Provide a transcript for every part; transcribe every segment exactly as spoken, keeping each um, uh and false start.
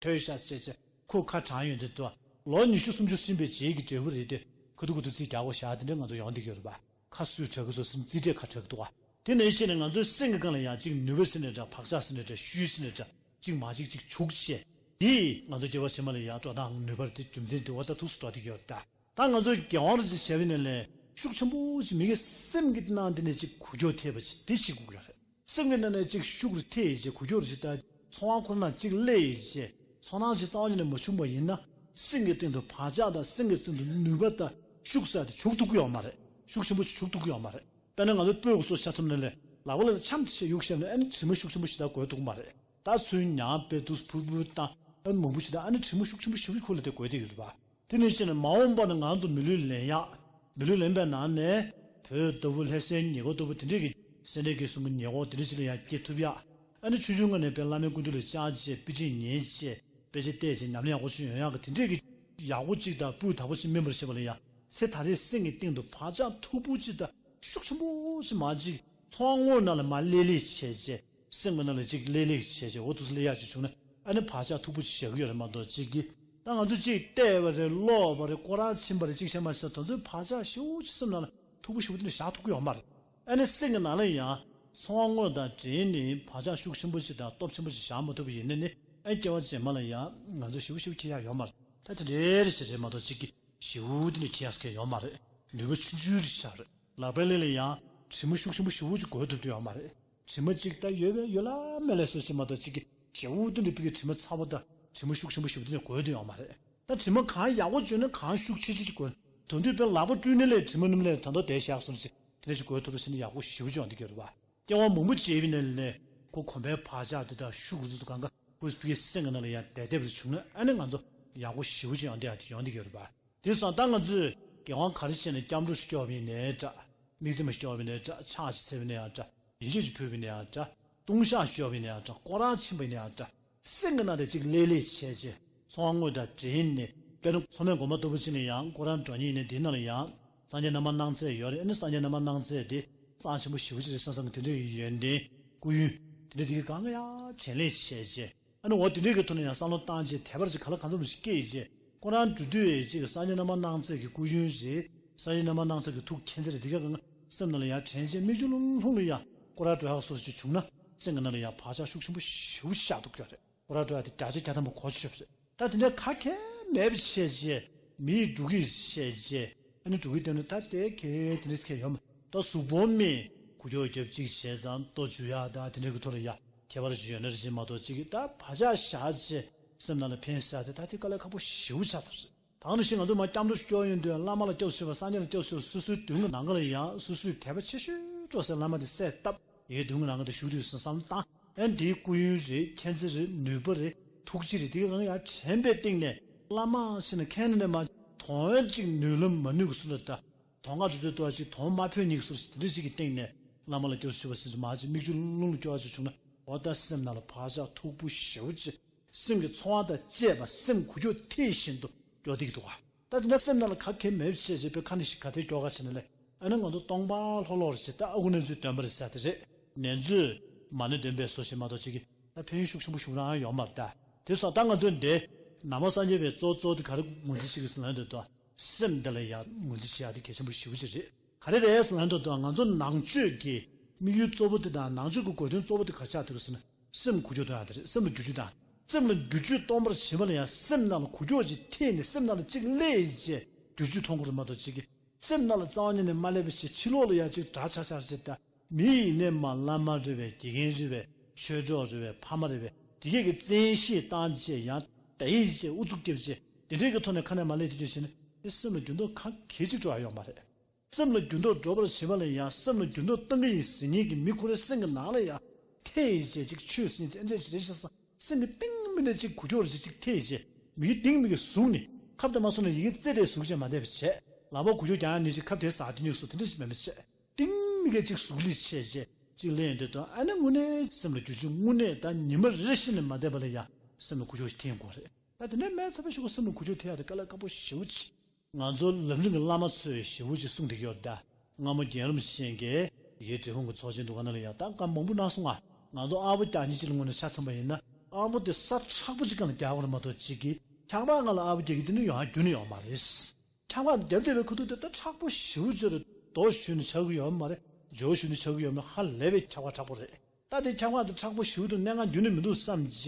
ཐོས་ཤག་བྱས་བྱས་ཁོ་ཁ་གྲགས་ཡོང་དུས་དུ། ལོ་ཉི་ཤུ་སུམ་ཅུ་ཟིན་པའི་རྗེས་ཀྱི་འབྲས་བུ་རེད་དེ། ཁ་ཐུག་ཁ་ཐུག་རྩིས་རྒྱག་དགོས་ཤག་དེ་འདྲ་ང་ཚོ་ཡོང་བསྡད་ཀྱི་ཡོད་རེད་པ། ཁ་སུས་གྲགས་ཀྱི་སོ་སིན་རྩིས་འབྲས་ཁ་གྲགས་ཀྱི་འདུག་བ། དེ་ནང་བཞིན་ནས་ང་ཚོའི་སེམས་ཀྱི་སྒང་ལ་ཡང་གཅིག་ནུས་པ་ཟེར་ནའི་འདྲ། བག་ཆགས་ཟེར་ནའི་འདྲ། ཤུལ་ཟེར་ནའི་འདྲ། གཅིག་མ་གཅིག་གཅིག་བྱུག་བྱས། དེས་ང་ཚོ་སྐྱེ་བ་ཕྱི་མ་ལ་ཡང་འགྲོ་སྟངས་ནུས་པ་དེ་རྒྱུ་མཚན་དེ་བ་ད་ཐུགས་སུ་འགྲོ་བསྡད་ཀྱི་ཡོད་རེད་ད། ད་ང་ཚོས་རྒྱལ་དབང་རིན་པོ་ཆེ་བྱས་པའི་ནང་ལས་ཤུགས་ཆེན་པོ་ཞིག་མི་གི་སེམས་ཀྱི་ནང་དེ་ནས་ཅིག་འགུལ་སྐྱོད་ཐེབས་པ་ཅིག་དེ་ཤེས་དགོས་ཀྱི་རེད། སེམས་ཀྱི་ནང་ནས་ཅིག་ཤུགས་རེ་ཐེབས་ཡིན་ཅེས་འགུལ་སྐྱོད་རེ་ཞིག་དང་ཚོར་བ་ཁོ་ན་ཅིག་སླེབས་ཡིན་ཅེས་ཚོར་སྣང་ཞིག་རྩ་བ་ཉིད་ནས་མ་བྱུང་བ་ཡིན་ན། སེམས་ཀྱི་སྟེང་དུ་བག་ཆགས་དང་སེམས་ཀྱི་སྟེང་དུ་ནུས་པ་དང་ཤུགས་ཟེར་དེ་བྱུག་ཐུབ་ཀྱི་ཡོད་མ་རེད། ཤུགས་ཆེན་པོ་ཞིག་བྱུག་ཐུབ་ཀྱི་ཡོད་མ་རེད། དཔེར་ན་ང་ཚོ་སྤོས་ཀྱི་སོ་ཆ་ཚང་ནང་ལས་ལག་པ་ལ་འཆམ་དེ་ཞིག་གཡུག་བཞག་ན་ཨ་ནི་དྲི་མ་ཤུགས་ཆེན་པོ་ཞིག་དང་འགོས་ཐུབ་ཀྱི་མ་རེད། ད་ཚུར་ཉར་དཔེ་དུས་ཕུར་ཕུར་བཏང་ཨ་ནི་མང་པོ་ཞིག་དང་ཨ་ནི་དྲི་མ་ཤུགས་ཆེན་པོ་ཞིག་ཁོ་ལ་དེ་འགོས་བསྡད་ཀྱི་རེད་པ། དེ་ནས་བཤད་ན་མ་འོངས་པ་ན་ང་ཚོ་མི་ལུས་ལེན་ཡག་མི་ལུས་ལེན་པའི་ནང་ནས་བོད་ལྟ་བུ་ལྷ་སའི་ཉེ་འཁོར་ལྟ་བུ་དེ་འདྲས་ཀྱི་སེ་འབྲས་དགེ་གསུམ་གྱི་ཉེ་འཁོར་དེ་འདྲས་ཅིག་ལ་ཡང་སྐྱེ་ཐུབ་ཡག་ཨ་ནི་ཆུང་ཆུང་སྔོན་ནས་དཔེ་བླ་མའི་སྐུ་མདུན་ལ་བཅར་བྱས་དཔེ་ཁྲིད་ཉན་བྱས་དཔེ་ཆ་བལྟས་བྱས་ཉམས་ལེན་ཡག་པོ་ཅིག་ཡོང་ཡག་གི་དེ་འདྲས་ཀྱི་ཡག་པོ་ཅིག་དང་སྤུས་དག་པོ་ཅིག་སྨིན་པར་བྱེད་པ་ལ་ཡང་ཚེ་ད་རེས་སེམས་ཀྱི་སྟེང་དུ་བག་ཆགས་མཐུག་པོ་ཅིག་དང་ཤུགས་ཆེན་པོ་ཞིག་མ་ཅིག་ཚོར་བ་དངོས་ནང་ལ་མར་སླེབས་སླེབས་བྱས་བྱས། སེམས་ཀྱི་ནང་ལ་ཅིག་ལེགས་ལེགས་བྱས་བྱས་འོ་ཐུགས་སུ་སླེབས་ཡག་ཅིག་བྱུང་ན་ཨ་ནི་བག་ཆགས་མཐུག་པོ་ཅིག་བཞག་གི་ཡོད་རེད་མ་གཏོགས་ཅིག་གིས་ད་ང་ཚོ་ཅིག་བལྟས་པ་རེད་ཀློག་པ་རེད་སྐོར་ར་ཕྱིན་པ་རེད་ཅིག་བྱས་མ་ཟེར་དེ་ཚོའི་བག་ཆགས་ཞེ་པོ་ཅིག་སེམས་ནང་ལ་མཐུག་པོ་ཞེ་པོ་དེ་འདྲ་བཞག་ཐུབ་ཀྱི་ཡོད་མ་རེད། ཨ་ནི་སེམས་ཀྱི་ནང་ལ་ཡང་ཚོར་བ་དངོས་དང་འབྲེལ་ནས་བག་ཆགས་ཤུགས་ཆེན་པོ་ཅིག་དང་སྟོབས་ཆེན་པོ་ཅིག་བཞག་མ་ཐུབ་པ་ཡིན་ན་ནི་ཨ་སྐྱེ་བ་རྗེས་མ་ལ་ཡང་ང་ཚོ་ཞེ་པོ་ཞེ་པོ་འཁྱེར་ཡག་ཡོད་མ་རེད། ད་དེ་འདྲའི་རེ་ཞིག་རེད་མ་གཏོགས་ཅིག་གིས་ཞེ་པོ་དེ་འདྲ་འཁྱེར་ཡག་ཡོད་མ་རེད། ནུས་པ་ཆུང་ཆུང་རེ་ཞིག་རེད། ལག་པའི་ལས་ལ་ཡང་དྲི་མ་ཤུགས་ཆེན་པོ་ཞེ་པོ་ཅིག་འགོས་ཐུབ་ཀྱི་ཡོད་མ་རེད། དྲི་མ་གཅིག་ད་ཡོད་པས་ཡོད་ལ་མེད་ལ་སོ་ཞིག་མ་གཏོགས་གཅིག་གིས་ཞེ་པོ་དེ་འདྲ་ཕ་གི་དྲི་མ་ཚ་པོ་དང་དྲི་མ་ཤུགས་ཆེན་པོ་ཞེ་པོ་དེ་འདྲ་འགོས་དོན་ཡོད་མ་རེད། ད་དྲི་མ་གང་ཡག་པོ་བྱུང་ན་གང་ཤུགས་ཆེ་ཆེ་ཅིག་འགོས། དོན་དུ་དཔེ་ལག་པ་བཀྲུས་ནས་ལས་དྲི་མ་སྣུམ་ལས་ད་མདོ་དེ་བཞག་སོང་ཞིག་དེ་འདྲ་ཞིག་འགོས་ཐུབ་པ་ཟེར་ན་ཡག་པོ་ཞེ་པོ་ཅིག་ཡོང་དེ་ག་རེད་བ། སྐྱེ་བ་མང་པོ་བྱས་པའི་ནང་ལས་ཁོ་གོམས་པའི་བག་ཆགས་དེ་དག་ཤུགས་རུ་དུ་གང་ག་ཁོའི་ཕ་གི་སེམས་ཀྱི་ནང་ལ་ཡང་བདེ་བདེ་རུ་བྱུང་ན་ཨ་ནི་ང་ཚོ་ཡག་པོ་ཞེ་པོ་ཅིག་ཡོང་དེ་ཡག་ཡོང་དེ་ག་རེད་བ། དེ་སོང་ད་ང་ཚོས་དགེ་དབང་ག་རེ་བྱས་ནས་སྐྱབས་འགྲོ་ཞིག་སྐྱོབ་ཡིན་ནའི་འདྲ། དམིགས་བརྩེ་མ་སྐྱོབ་ཡིན་ནའི་འདྲ། ཕྱག་ཅིག་འཚལ་བ་ཡིན་ནའི་འདྲ། ཡིད་ཆེས་ཅིག་ཕུལ་བ་ཡིན་ནའི་འདྲ། ལྟུང་བཤགས་སྐྱོབ་ཡིན་ནའི་འདྲ། སྐོར་ར་ཕྱིན་པ་ཡིན་ནའི་འདྲ། སེམས་ཀྱི་ནང་དེ་ཅིག་ལེགས་ལེགས་བྱས་བྱས་ཚོར་བ་དངོས་དང་འབྲེལ་ནས་དཔེར་ན་མཚོ་སྨན་སྒོ་མོ་ལྟ་བུ་ཅིག་ནས་ཡང་སྐོར་ར་འགྲོ་མཁན་ཡིན་ནའི་འདི་ནང་ལ་ཡང་སངས་རྒྱས་རྣམ་པར་སྣང་མཛད་ཡོད་རེད། ཨ་ནི་སངས་རྒྱས་རྣམ་པར་སྣང་མཛད་དེ་གཙང་ཆེན་པོ་ཞེ་པོ་ཅིག་རེད་བསམ་བསམ་གྱི་དེ་འདྲའི་ཡོན་ཏན་སྐུ་ཡོན་དེ་འདྲ་དེ་གའི་སྒང་ག་ཡང་དྲན་ལེགས་བྱས་བྱས། ཨ་ནི་འོ་དེ་འདྲའི་གི་ཐོག་ནས་ཡང་བསམ་བློ་བཏང་རྗེས་དད་པ་ཅིག་ག་ལ་གང་འཚམ་ཞིག་སྐྱེས་རྗེས་ཁོ་རང་འགྲོ་དུས་ཅིག་སངས་རྒྱས་རྣམ་པར་སྣང་མཛད་ཀྱི་སྐུ་ཡོན་རེད། སངས་རྒྱས་རྣམ་པར་སྣང་མཛད་ཀྱི་ཐུགས་མཁྱེན་བརྩེ་རེད། དེ་ག་གང་སེམས་ནང་ལ་ཡང་དྲན་རྗེས་མིག་ཆུ་ལྷུང་ལྷུང་ལ་ཡང་སྐོར་ར་འགྲོ་ཡག་སོར་ཅིག་བྱུང་ན་སེམས་ཀྱི་ནང་ལ་ཡང་བག་ཆགས་ཤུགས་ཆེན་པོ་ཞེ་པོ་ཤར་ཐུབ་ཀྱི་རེད། སྐོར་ར་འགྲོ་ཡག་དེ་བརྒྱ་ཆ་བརྒྱ་ཐམ་པ་གོ་ཆོད་པ་རེད། ད་དེ་འདྲ་ག་གེ་མེད་པ་བྱས་རྗེས་མིའི་འགྲོ་གི་བྱས་རྗེས་ཨ་ནི་འགྲོ་གི་དེ་ནི་ད་དེ་གེ་དེ་འདྲ་གེ་ཡོད་མ། ད་གཟུགས་པོ་མི་འགུལ་སྐྱོད་རྒྱབ་ཅིག་བྱས་ཙང་ལྟོ་འཇུ་ཡག་ད་དེ་འདྲ་གི་ཐོག་ལ་ཡ་ཁྱད་པར་ཅིག་ཡོད་ན་རེ་ཅིག་མ་གཏོགས་ཅིག་གི་ད་བག་ཆགས་བཞག་རྗེས་སེམས་ནང་ལ་ཕན་ས་དེ་ད་དེ་དཀའ་ལས་ཁག་པོ་ཞེ་པོ་ཆགས་ཚར་རེད། ད་ནི་ཤི་ང་ཚོ་མ་སྐྱབས་འགྲོ་སྐྱོར་ཡོང་དུས་བླ་མ་ལ་སྐྱབས་སུ་མཆིའོ་སངས་རྒྱས་ལ་སྐྱབས་སུ་མཆིའོ་སོ་སོའི་མདུན་གྱི་ནང་ག་ལ་ཡང་སོ་སོའི་དད་པ་ཆེ་ཤོས་སྤྲོ་སའི་བླ་མ་དེ་གསལ་བཏབ་ཡའི་མདུན་གྱི་ནང་ག་དེ་བཞུགས་དུས་སུ་བསམ་བློ་བཏང་། ཨན་དེའི་སྐུ་ཡོན་རེད། མཁྱེན་བརྩེ་རེད། ནུས་པ་རེད། ཐུགས་རྗེ་རེད། དེ་ག་རང་ཡར་དྲན་པའི་སྟེང་ནས་བླ་མ་ཞིག་ནས་མཁན་ནས་མ་དོན་གཅིག་ནུས་ལམ་མ་ནུས་ཀྱི་སུ་ལ་ད་དོན་ཁ་དུ་དུ་ཏོ་ཅིག་དོན་མ་ཕོད་ཉིག་སུ་དེ་འདྲ་ཞིག་གི་སྟེང་ནས་བླ་མ་ལ་སྐྱབས་སུ་མཆིའོ་ཟེར་མ་ཅིག་མིག་ཆུ་རླུང་ལ་སྐྱོ་བ་ཅིག་བྱུང་ན་འོ་ད་སེམས་ནང་ལ་བག་ཆགས་མཐུག་པོ་ཞེ་པོ་ཅིག་སེམས་ཀྱི་ཚོར་བ་དང་བཅས་པ་སེམས་འགུལ་སྐྱོད་ཐེངས་བཞིན་དུ་སྐྱོ་སྟེ་གི་འདུག་ག་ད་དེ་འདྲ་སེམས་ནང་ལ་ག་གེ་མེད་བྱས་བྱས་པའི་ཁ་ནས་ཞིག་ག་ཚད་སྐྱོ་ག་བྱས་ན་ལས་ཨ་ནི་ང་ཚོ་སྟོང་པ་ལྷོག་ལྷོག་རེ་བྱས་ད་ཨ་ཁུ་ནེ་ཚོའི་སྟོན་པ་རེད་ཟེར་དེ་རེད། ནེ་ཚོས་མ་ཎི་འདོན་པའི་བཟོ་ཞིག་མ་གཏོགས་ཅིག་གི་ད་ཕན་ཡོན་ཤུགས་ཆེན་པོ་ཞིག་རང་ཡོད་མ་རེད་ད། དེ་སོང་ད་ང་ཚོས་འདི་ནང་པ་སངས་རྒྱས་པའི་གཙོ་གཙོ་དེ་ག་རེ་ངོས་འཛིན་བྱེད་ཀྱི་ཟེར་ན་འདི་དང་སེམས་འདི་ལ་ཡང་ངོས་འཛིན་བྱེད་ཡག་དེ་གལ་ཆེན་པོ་ཞེ་པོ་ཅིག་རེད། ག་རེ་རེད་ཟེར་ན་འདི་དང་ང་ཚོ་ནང་ཆོས་ཀྱི་དམིགས་ཡུལ་གཙོ་བོ་དེ་དང་ནང་ཆོས་ཀྱི་དགོས་དོན་གཙོ་བོ་དེ་ག་རེ་ཆགས་འདུག་ཟེར་ན་སེམས་འགུལ་སྐྱོད་གཏོང་ཡག་དེ་རེད། སེམས་ལ་འགུལ་སྐྱོད་གཏོང་ཡག་དེ་རེད། སེམས་ལ་འགུལ་སྐྱོད་གཏོང་པར་བྱེད་པ་ལ་ཡང་སེམས་ནང་ལ་འགུལ་སྐྱོད་ཅིག་ཐེབས་ནས་སེམས་ནང་ལ་གཅིག་སླེབས་བྱས་འགུལ་སྐྱོད་གཏོང་དགོས་རེད་མ་གཏོགས་ཅིག་གི་སེམས་ནང་ལ་རྩ་བ་ཉིད་ནས་མ་སླེབས་པ་ཞིག་ཕྱི་ལོགས་ལ་ཡང་ཅིག་འདྲ་ཆགས་ཆགས་ཅིག་དང་མི་ཡིན་ནས་མ་བླ་མ་རེད་པས། དགེ་རྒན་རེད་པས། ཆོས་གྲོགས་རེད་པས། ཕ་མ་རེད་པས། དེ་གས་ཀྱི་བཙན་ཤེད་བཏང་བྱས་ཡང་དག་ཡིག་བྱས་ཨུ་ཚུགས་རྒྱབ་བྱས་དེ་འདྲས་ཀྱི་ཐོག་ནས་ཁ་ནས་མ་སླེབས་དེ་ཅིག་བྱས་ན་དེ་སེམས་ལ་འགྱུར་ལྡོག་གང་གལ་ཅིག་འགྲོ་ཡ་ཡོད་མ་རེད། སེམས་ལ་འགྱུར་ལྡོག་འགྲོ་བར་བྱེད་པ་ལ་ཡང་སེམས་ལ་འགྱུར་ལྡོག་གཏང་གི་ཡིན་ཟེར་མཁན་གྱི་མི་ཁོ་རའི་སེམས་ཀྱི་ནང་ལ་ཡང་ཐེ་ཡིས་བྱས་ཅིག་ཆོས་ཟེར་མཁན་ཅིག་ཨེ་འདྲས་ཞིག་རེད་ཤག་བསམ་སེམས་ཀྱི་གཏིང་མི་ནས་ཅིག་འགུལ་སྐྱོད་རེ་ཅིག་ཅིག་ཐེ་ཡིས་བྱས་མི་གི་གཏིང་མི་གི་ཟུག་ནི་ཁབ་དེ་མ་སོང་ན་ཡི་གེ་རྩེ་དེ་ཟུག་བྱས་མ་བསྡད་པ་བྱས་ལག་པ་འགུལ་སྐྱོད་རྒྱག་ཡ་ནི་ཅིག་ཁབ་དེ་ཟ་དེ་ཉུག་སོ་དེ་འདྲས་ཞིག་མེད་མེད་བྱས་གཏིང་མི་གི་ཅིག་ཟུག་ལི་བྱས་བྱས་ཅིག་ལེན་འདོད་དོ་ཨ་ནི་དངོས་གནས་སེམས་ལ་འགྱུར་ཅིག་དངོས་གནས་ད་ཉི་མ་རེ་བཞིན་ནས་མ་བསྡད་པ་ལ་ཡང་སེམས་ལ་འགུལ་སྐྱོད་ཅིག་ཐེ་ཡོང་དགོས་རེད། ད་དེ་འདྲས་མེད་ཚ་བའི་ཤུགས་སེམས་ལ་འགུལ་སྐྱོད་ཐེ་ཡ་དེ་དཀའ་ལས་ཁག་པོ་ཞེ་པོ་ཅིག་ང་ཚོ་ལམ་རིམ་གྱི་བླ་མ་ཚོས་ཞེ་པོ་ཅིག་གསུངས་བསྡད་ཀྱི་ཡོད་རེད་ད། སྔ་མོ་རྒན་རབས་ཅན་གྱིས་ཡི་གེ་འབྲས་སྤུངས་ཀྱི་ཚོགས་ཆེན་འདུ་ཁང་ནང་ལ་ཡང་ད་བཀའ་མང་པོ་གནང་སོང་ང་། ང་ཚོ་ཨ་བོ་རྒྱག་མཁན་ཅིག་ལ་དངོས་གནས་ཆ་མཚོན་པ་ཡིན་ན་ ཨ་བོ་དེ་ས་མཁྲེགས་པོ་ཅིག་སྒང་ལ་རྒྱག་དགོས་རེད་མ་གཏོགས་ཅིག་གིས་ཆགས་པ་སྒང་ལ་ཨ་བོ་རྒྱག་གི་དེ་ནི་ཡོང་ཡ་རྒྱུ་ནི་ཡོད་མ་རེད། ཆགས་པ་རྒྱབ་བསྡད་པའི་ཁ་ཐུག་དེ་ད་མཁྲེགས་པོ་ཞེ་པོ་ཅིག་རེད། རྡོ་གཞུས་ནས་ཆགས་ཀྱི་ཡོད་མ་རེད། ཇོ་བོ་གཞུས་ནས་ཆགས་ཀྱི་ཡོད་མ་རེད། ཧ་ལས་པའི་ཆགས་པ་མཁྲེགས་པོ་རེད། ད་དེ་ཆགས་པ་དེ་མཁྲེགས་པོ་ཞེ་པོ་འདུག་གནད་འགག་རྒྱུན་ནས་མི་འདུག་བསམ་བྱས་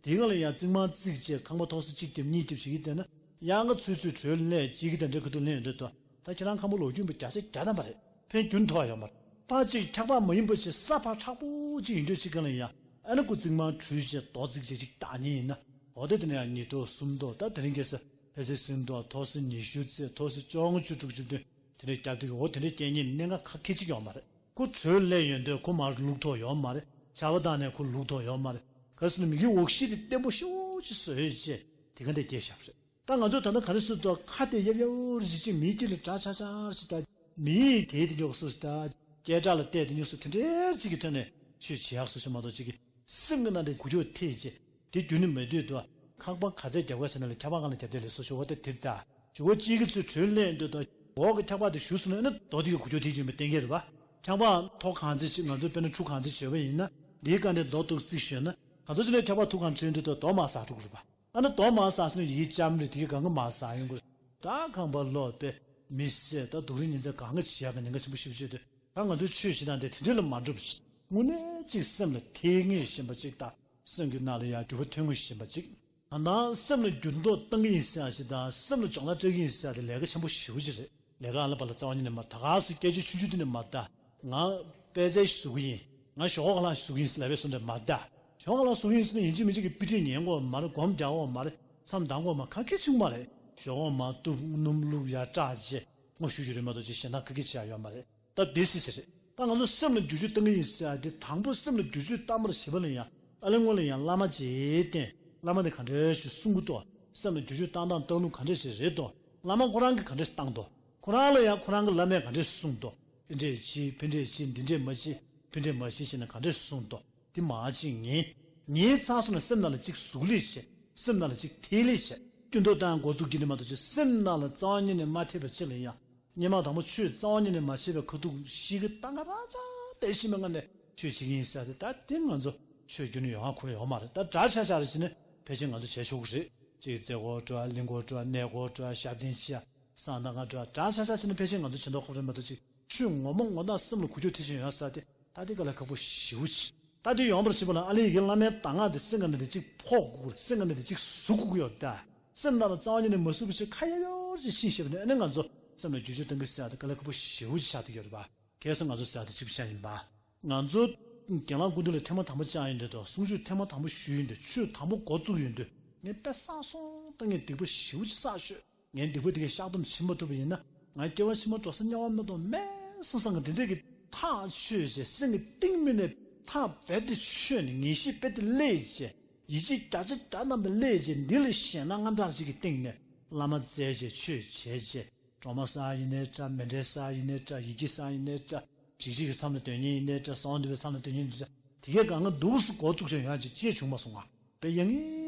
དེའི་སྒང་ལ་ཡང་རྩིག་མར་རྩིག་བྱས་ཁང་པ་ཐོག་སོ་གཅིག་རྒྱབ་གཉིས་རྒྱབ་བྱེད་ཀྱི་བསྡད་ན་ཡང་ང་ཚུད་ཚུད་བྲོས་ལས་བྱེད་ཀྱི་དེ་འདྲའི་ཁ་ཐུག་ལེན་ཡོང་དུས་ད་ད་ཁྱེད་རང་ཁམས་པ་ལོ་རྒྱུས་པ་བརྒྱ་ཆ་བརྒྱ་ཐམ་པ་རེད། ཕན་རྒྱུན་ཐོགས་ཡོད་མ་རེད། ད་ཅིག་ཆགས་པ་མ་ཡིན་པ་ཞིག་ས་ཕར་མཁྲེགས་པོ་ཅིག་ཡིན་དུས་ཅིག་སྒང་ལ་ཡང་ཨ་ནི་ཁོ་རྩིག་མར་བྲུས་བྱས་རྡོ་རྩིག་བྱས་ཅིག་བཏགས་ཉེན་ཡིན་ན་འོ་དེ་དེ་ནས་ཡང་ཉིས་ཐོག་གསུམ་ཐོག་ད་དེ་རིང་ཁ་སང་ཕལ་ཆེར་སུམ་ཐོག་ཐོག་སོ་ཉི་ཤུ་ཙམ་ཐོག་སོ་བཅོ་ལྔ་བཅུ་དྲུག་བཅུ་བདུན་དེ་འདྲའི་རྒྱབ་དུས་འོ་དེ་འདྲའི་རྐྱེན་ངན་གནད་འགག་ཁ་ཁེ་ཅིག་ཡོད་མ་རེད། ཁོ་བྲོས་ལས་ཡོང་དུས་ཁོ་མར་ལུག་ཐོག་ཡོད་མ་རེད། ཆར་པ་བཏང་ནས་ཁོ་ལུག་ཐོག་ཡོད་མ་རེད། ག་རེ་ཟེར་ན་མི་གི་འོག་གཞི་དེ་བརྟན་པོ་ཤོག་ཅིག་བཟོས་བྱས་དེ་ག་འདྲ་སྐྱེས་བཞག་པ་རེད། ད་ང་ཚོས་ད་ལྟ་ག་རེ་ཟེར་འདུག་ཁ་དེ་ཡབ་ཡབ་རེ་ཅིག་མིའི་དཀྱིལ་ལ་འདྲ་ཆགས་ཆགས་ཅིག་ད་མིའི་དེའི་དེ་ཉོག་སུ་ད་སྐད་གྲགས་ལ་བལྟས་དེ་ཉོག་སུ་དེ་འདྲའི་ཅིག་གི་ཐོག་ནས་ཆོས་བྱེད་ཡག་སུ་ཞིག་མ་གཏོགས་ཅིག་གི་སེམས་ཀྱི་ནང་དེ་འགུལ་སྐྱོད་ཐེབས་བྱས་དེ་རྒྱུན་ནས་མེད་དུས་དུ་ཁང་པ་ག་ཚད་རྒྱབ་ག་ཟེར་ན་ལ་ཁྱབ་པ་གང་ལ་རྒྱབ་དེ་ལས་སོ་ཞུ་བ་དེ་དེ་ད་ཇོ་བོ་གཅིག་གི་ཚུལ་གྲོས་ལེན་དུས་དུ་འོག་གི་ཁྱབ་པ་དེ་ཞུ་སོང་ན་ཨ་ནི་རྡོ་དེ་གི་འགུལ་སྐྱོད་ཐེབས་རྒྱུ་མི་གཏན་འཁེལ་རེད་པ། ཁྱབ་པ་ཐོག་གང་ཚད་ཅིག་ང་ཚོས་དཔེར་ན་ཁྲུ་གང་ཚད་བྱོས་པ་ཡིན་ན་འདིའི་སྒང་དེ་རྡོ་ཏོག་ཙིག་ཞོན་ན་ག་ཚོད་ཅིག་ལས་ཁྱབ་པ་ཐུག་གང་ཚོད་དུས་དུ་རྡོ་མར་ཟག་འགྲོ་གི་རེད་པ། ཨ་ནི་རྡོ་མར་ཟག་སོང་ཡི་གེ་ལྕམ་རེད་དེ་གི་གང་གི་མར་ཟག་ཡོང་གི་རེད། ད་ཁང་པ་ལོག་པས་མི་བསད་ད་སྡུག་རུས་ཉིན་མཚན་གང་ག་བྱེད་ཡག་གི་ཉེན་ཁ་ཆེན་པོ་ཞེ་པོ་ཅིག་འདུག་ད་ང་ཚོའི་ཆོས་བྱེད་སྟངས་དེ་དེ་འདྲ་ལ་མ་འགྲོ་བ་ཞིག་དངོས་གནས་ཅིག་སེམས་ལ་ཐེག་ངེས་བཞིན་པ་ཅིག་ད་སེམས་ཀྱི་ནང་ལ་ཡང་འགྱུར་བ་ཐོན་ངེས་བཞིན་པ་ཅིག་ད་ལྟ་སེམས་ལ་འགྱུར་ལྡོག་གཏང་གི་ཡིན་ཟེར་ཡག་ཅིག་དང་སེམས་ལ་སྦྱོང་བརྡར་སྤྲད་ཀྱི་ཡིན་ཟེར་ཡག་དེ་ལས་ཀ་ཆེན་པོ་ཞེ་པོ་ཅིག་རེད། ལས་ཀ་ཨ་ལ་པ་ལ་རྩ་བ་ཉིད་ནས་མ་ད་ག་སེ་སྐད་ཆ་ཆུང་ཆུང་དེ་ནས་མ་ད་ང་དཔེ་ཆ་ཞིག་བཟོ་གི་ཡིན། ང་ཞོག་ཁོག་ལ་བཟོ་གི་ཡིན་ཟེར་ལབ་པའི་སོ་འདྲ་མ་ད། ཞོག་ཁོག་ལ་བཟོ་གི་ཡིན་ཟེར་ན་ཡིན་གཅིག་མིན་གཅིག་གི་དཔེ་ཁྲིད་ཉན་དགོས་མ་རེད། སྒོམ་རྒྱག་དགོས་མ་རེད། མཚམས་འདང་དགོས་མ་ག་གེ་བྱུང་མ་རེད། ཞོག་ཁོག་མ་གཏུབ་སྣུམ་བླུགས་ཡར་སྐྲག་བྱས་སྔོ་ཞུ་རྒྱུ་རེད་མ་གཏོགས་ཅིག་གཞན་དག་ག་གེ་བྱེད་ཡག་ཡོད་མ་རེད། ད་དེ་སྲིད་ཟེར་རེད། ད་ང་ཚོ་སེམས་ལ་བསྒྱུར་བཅོས་གཏང་གི་ཡིན་ཟེར་ཡག་དེ་དང་པོ་སེམས་ལ་བསྒྱུར་བཅོས་བཏང་བར་བྱེད་པ་ལ་ཡང་ཨ་ལེ་སྔོན་ལ་ཡང་བླ་མ་ཅིག་བསྟེན། བླ་མ་དེ་ག་འདྲ་ཞིག་གསུང་གི་འདུག་སེམས་ལ་བསྒྱུར་བཅོས་བཏང་སྟངས་བཏང་ལུགས་ག་འདྲ་ཞིག་རེད་འདུག་བླ་མ་ཁོ་རང་གིས་ག་འདྲ་ཞིག་བཏང་འདུག་ཁོ་རང་ལ་ཡང་ཁོ་རང་གི་བླ་མས་ག་འདྲ་ཞིག་གསུངས་འདུག་དེ་འདྲས་བྱེད་ཕན་འདྲས་བྱེད་འདི་འདྲས་མ་བྱེད་ཕན་འདྲས་མ་བྱེད་ཞེས་ནས་ག་འདྲས་གསུངས་འདུག་དེ་མར་ཅིག་ཉན། ཉན་ཚར་སོང་ན་སེམས་ནང་ལ་ཅིག་ཟུག་ལེ་བྱེད། སེམས་ནང་ལ་ཅིག་ཐེ་ལེ་བྱེད། སྐྱོན་འདོགས་བཏང་འགོ་འཛུགས་ཀྱི་ནི་མ་གཏོགས་ཅིག་སེམས་ནང་ལ་རྩ་བ་ཉིད་ནས་མ་ཐེབས་པ་ཅིག་ལ་ཡང་སྔོན་མ་དང་པོ་ཆོས་རྩ་བ་ཉིད་ནས་མ་བྱས་པའི་ཁ་ཐུག་ཤི་གི་ཏང་ག་རང་ཅག་དེ་ཤི་མེད་ང་ནས་ཆོས་བྱེད་ཀྱི་ཡིན་ཟེར་ཏེ་ད་དེ་ང་ཚོ་ཆོས་བརྒྱུད་ནས་ཡོང་བ་ཁོ་ཡོང་མ་རེད། ད་འདྲ་ཆགས་ཆགས་རེ་བྱས་ནས་ཕལ་ཆེར་ང་ཚོ་བྱས་ཆོག་གི་རེད། ཅིག་རྩེ་སྐོར་འགྲོ་ཨ་གླིང་སྐོར་འགྲོ་ཨ་གནས་སྐོར་འགྲོ་ཨ་ཞབས་བརྟན་བྱེད་ཨ་གསང་སྟངས་ཁ་འགྲོ་ཨ་འདྲ་ཆགས་ཆགས་བྱས་ནས་ཕལ་ཆེར་ང་ཚོ་བྱེད་མདོག་ཁ་པོ་རེད་མ་གཏོགས་ཅིག་ཆོས་ངོ་མ་ངོ་ཐག་སེམས་ལ་འགུལ་སྐྱོད་ཐེབས་བཞིན་ཡོད་ས་དེ་ད་དེ་དཀའ་ལས་ཁག་པོ་ཞེ་པོ་ཅིག་ད་དེ་ཡོང་བར་བྱེད་པ་ལ་ཨ་ལེ་ཡི་གེ་བླ་མའི་གདམས་ངག་དེ་སེམས་ཀྱི་ནང་དེ་གཅིག་ཕོག་དགོས་སེམས་ཀྱི་ནང་དེ་གཅིག་ཟུག་དགོས་ཀྱི་ཡོད་ད། སེམས་ནང་ལ་རྩ་བ་ཉིད་ནས་མ་ཟུག་པ་ཞིག་ཁ་ཡོར་ཡོར་ཅིག་ཤི་ཤེས་པ་ནི་ཨ་ནི་ང་ཚོ་སེམས་ལ་འགྱུར་བཅོས་གཏང་གི་ཟེར་ཡག་དེ་དཀའ་ལས་ཁག་པོ་ཞེ་པོ་ཅིག་ཆགས་བསྡད་ཀྱི་ཡོད་རེད་པ། གལ་སྲིད་ང་ཚོ་ཟེར་ཡག་དེ་གཅིག་པུ་ཆགས་ཡིན་པ། ང་ཚོ་རྒན་ལགས་སྐུ་མདུན་ལ་ཐེངས་མ་དང་པོ་བཅར་ཡིན་དུས་དང་གསུང་ཆོས་ཐེངས་མ་དང་པོ་ཞུས་ཡིན་དུས་ཆོས་དང་པོ་འགོ་བཙུགས་ཡིན་དུས་ངས་དཔེ་བསགས་སོང་ད་ངས་སྡིག་པ་ཞེ་པོ་ཅིག་བསགས་ཤོད། ངའི་སྡིག་པ་དེ་གས་བཤགས་སྡོམ་བྱེད་མ་ཐུབ་པ་ཡིན་ན་ང་སྐྱེ་བ་ཕྱི་མ་འགྲོ་ས་དམྱལ་བ་མ་གཏོགས་མེད་བསམ་བསམ་གི་དེ་འདྲས་ཀྱི་ཐག་ཆོད་བྱས་སེམས་ཀྱི་གཏིང་མི་ནས་ཐག་རྦད་དེ་ཆོད་ནས་ངེས་ཤེས་རྦད་དེ་སླེབས་བྱས་ཡིད་ཆེས་བརྒྱ་ཆ་བརྒྱ་ཐམ་པ་སླེབས་བྱས་འདི་ལས་གཞན་དབང་དངངས་སྐྲག་ཅིག་གི་སྟེང་ནས་བླ་མ་བཙལ་བྱས་ཆོས་བྱས་བྱས་གྲོག་མ་ཟ་ཡིན་ནའི་འདྲ་མེ་འབྲས་ཟ་ཡིན་ནའི་འདྲ་ཡི་གེ་ཟ་ཡིན་ནའི་འདྲ་འཇིགས་བྱེད་ཀྱི་མཚམས་ལ་སྡོད་མཁན་ཡིན་ནའི་འདྲ་ཟ་འོ་འདི་པའི་མཚམས་ལ་སྡོད་མཁན་ཡིན་འདྲ་དེ་གས་གང་ག་འདུག་སུ་འགོ་བཙུགས་བྱས་ཡོང་ཡག་ཅིག་ཅེས་བྱུང་མ་སོང་ང་། དཔེ་ཡ་ངི་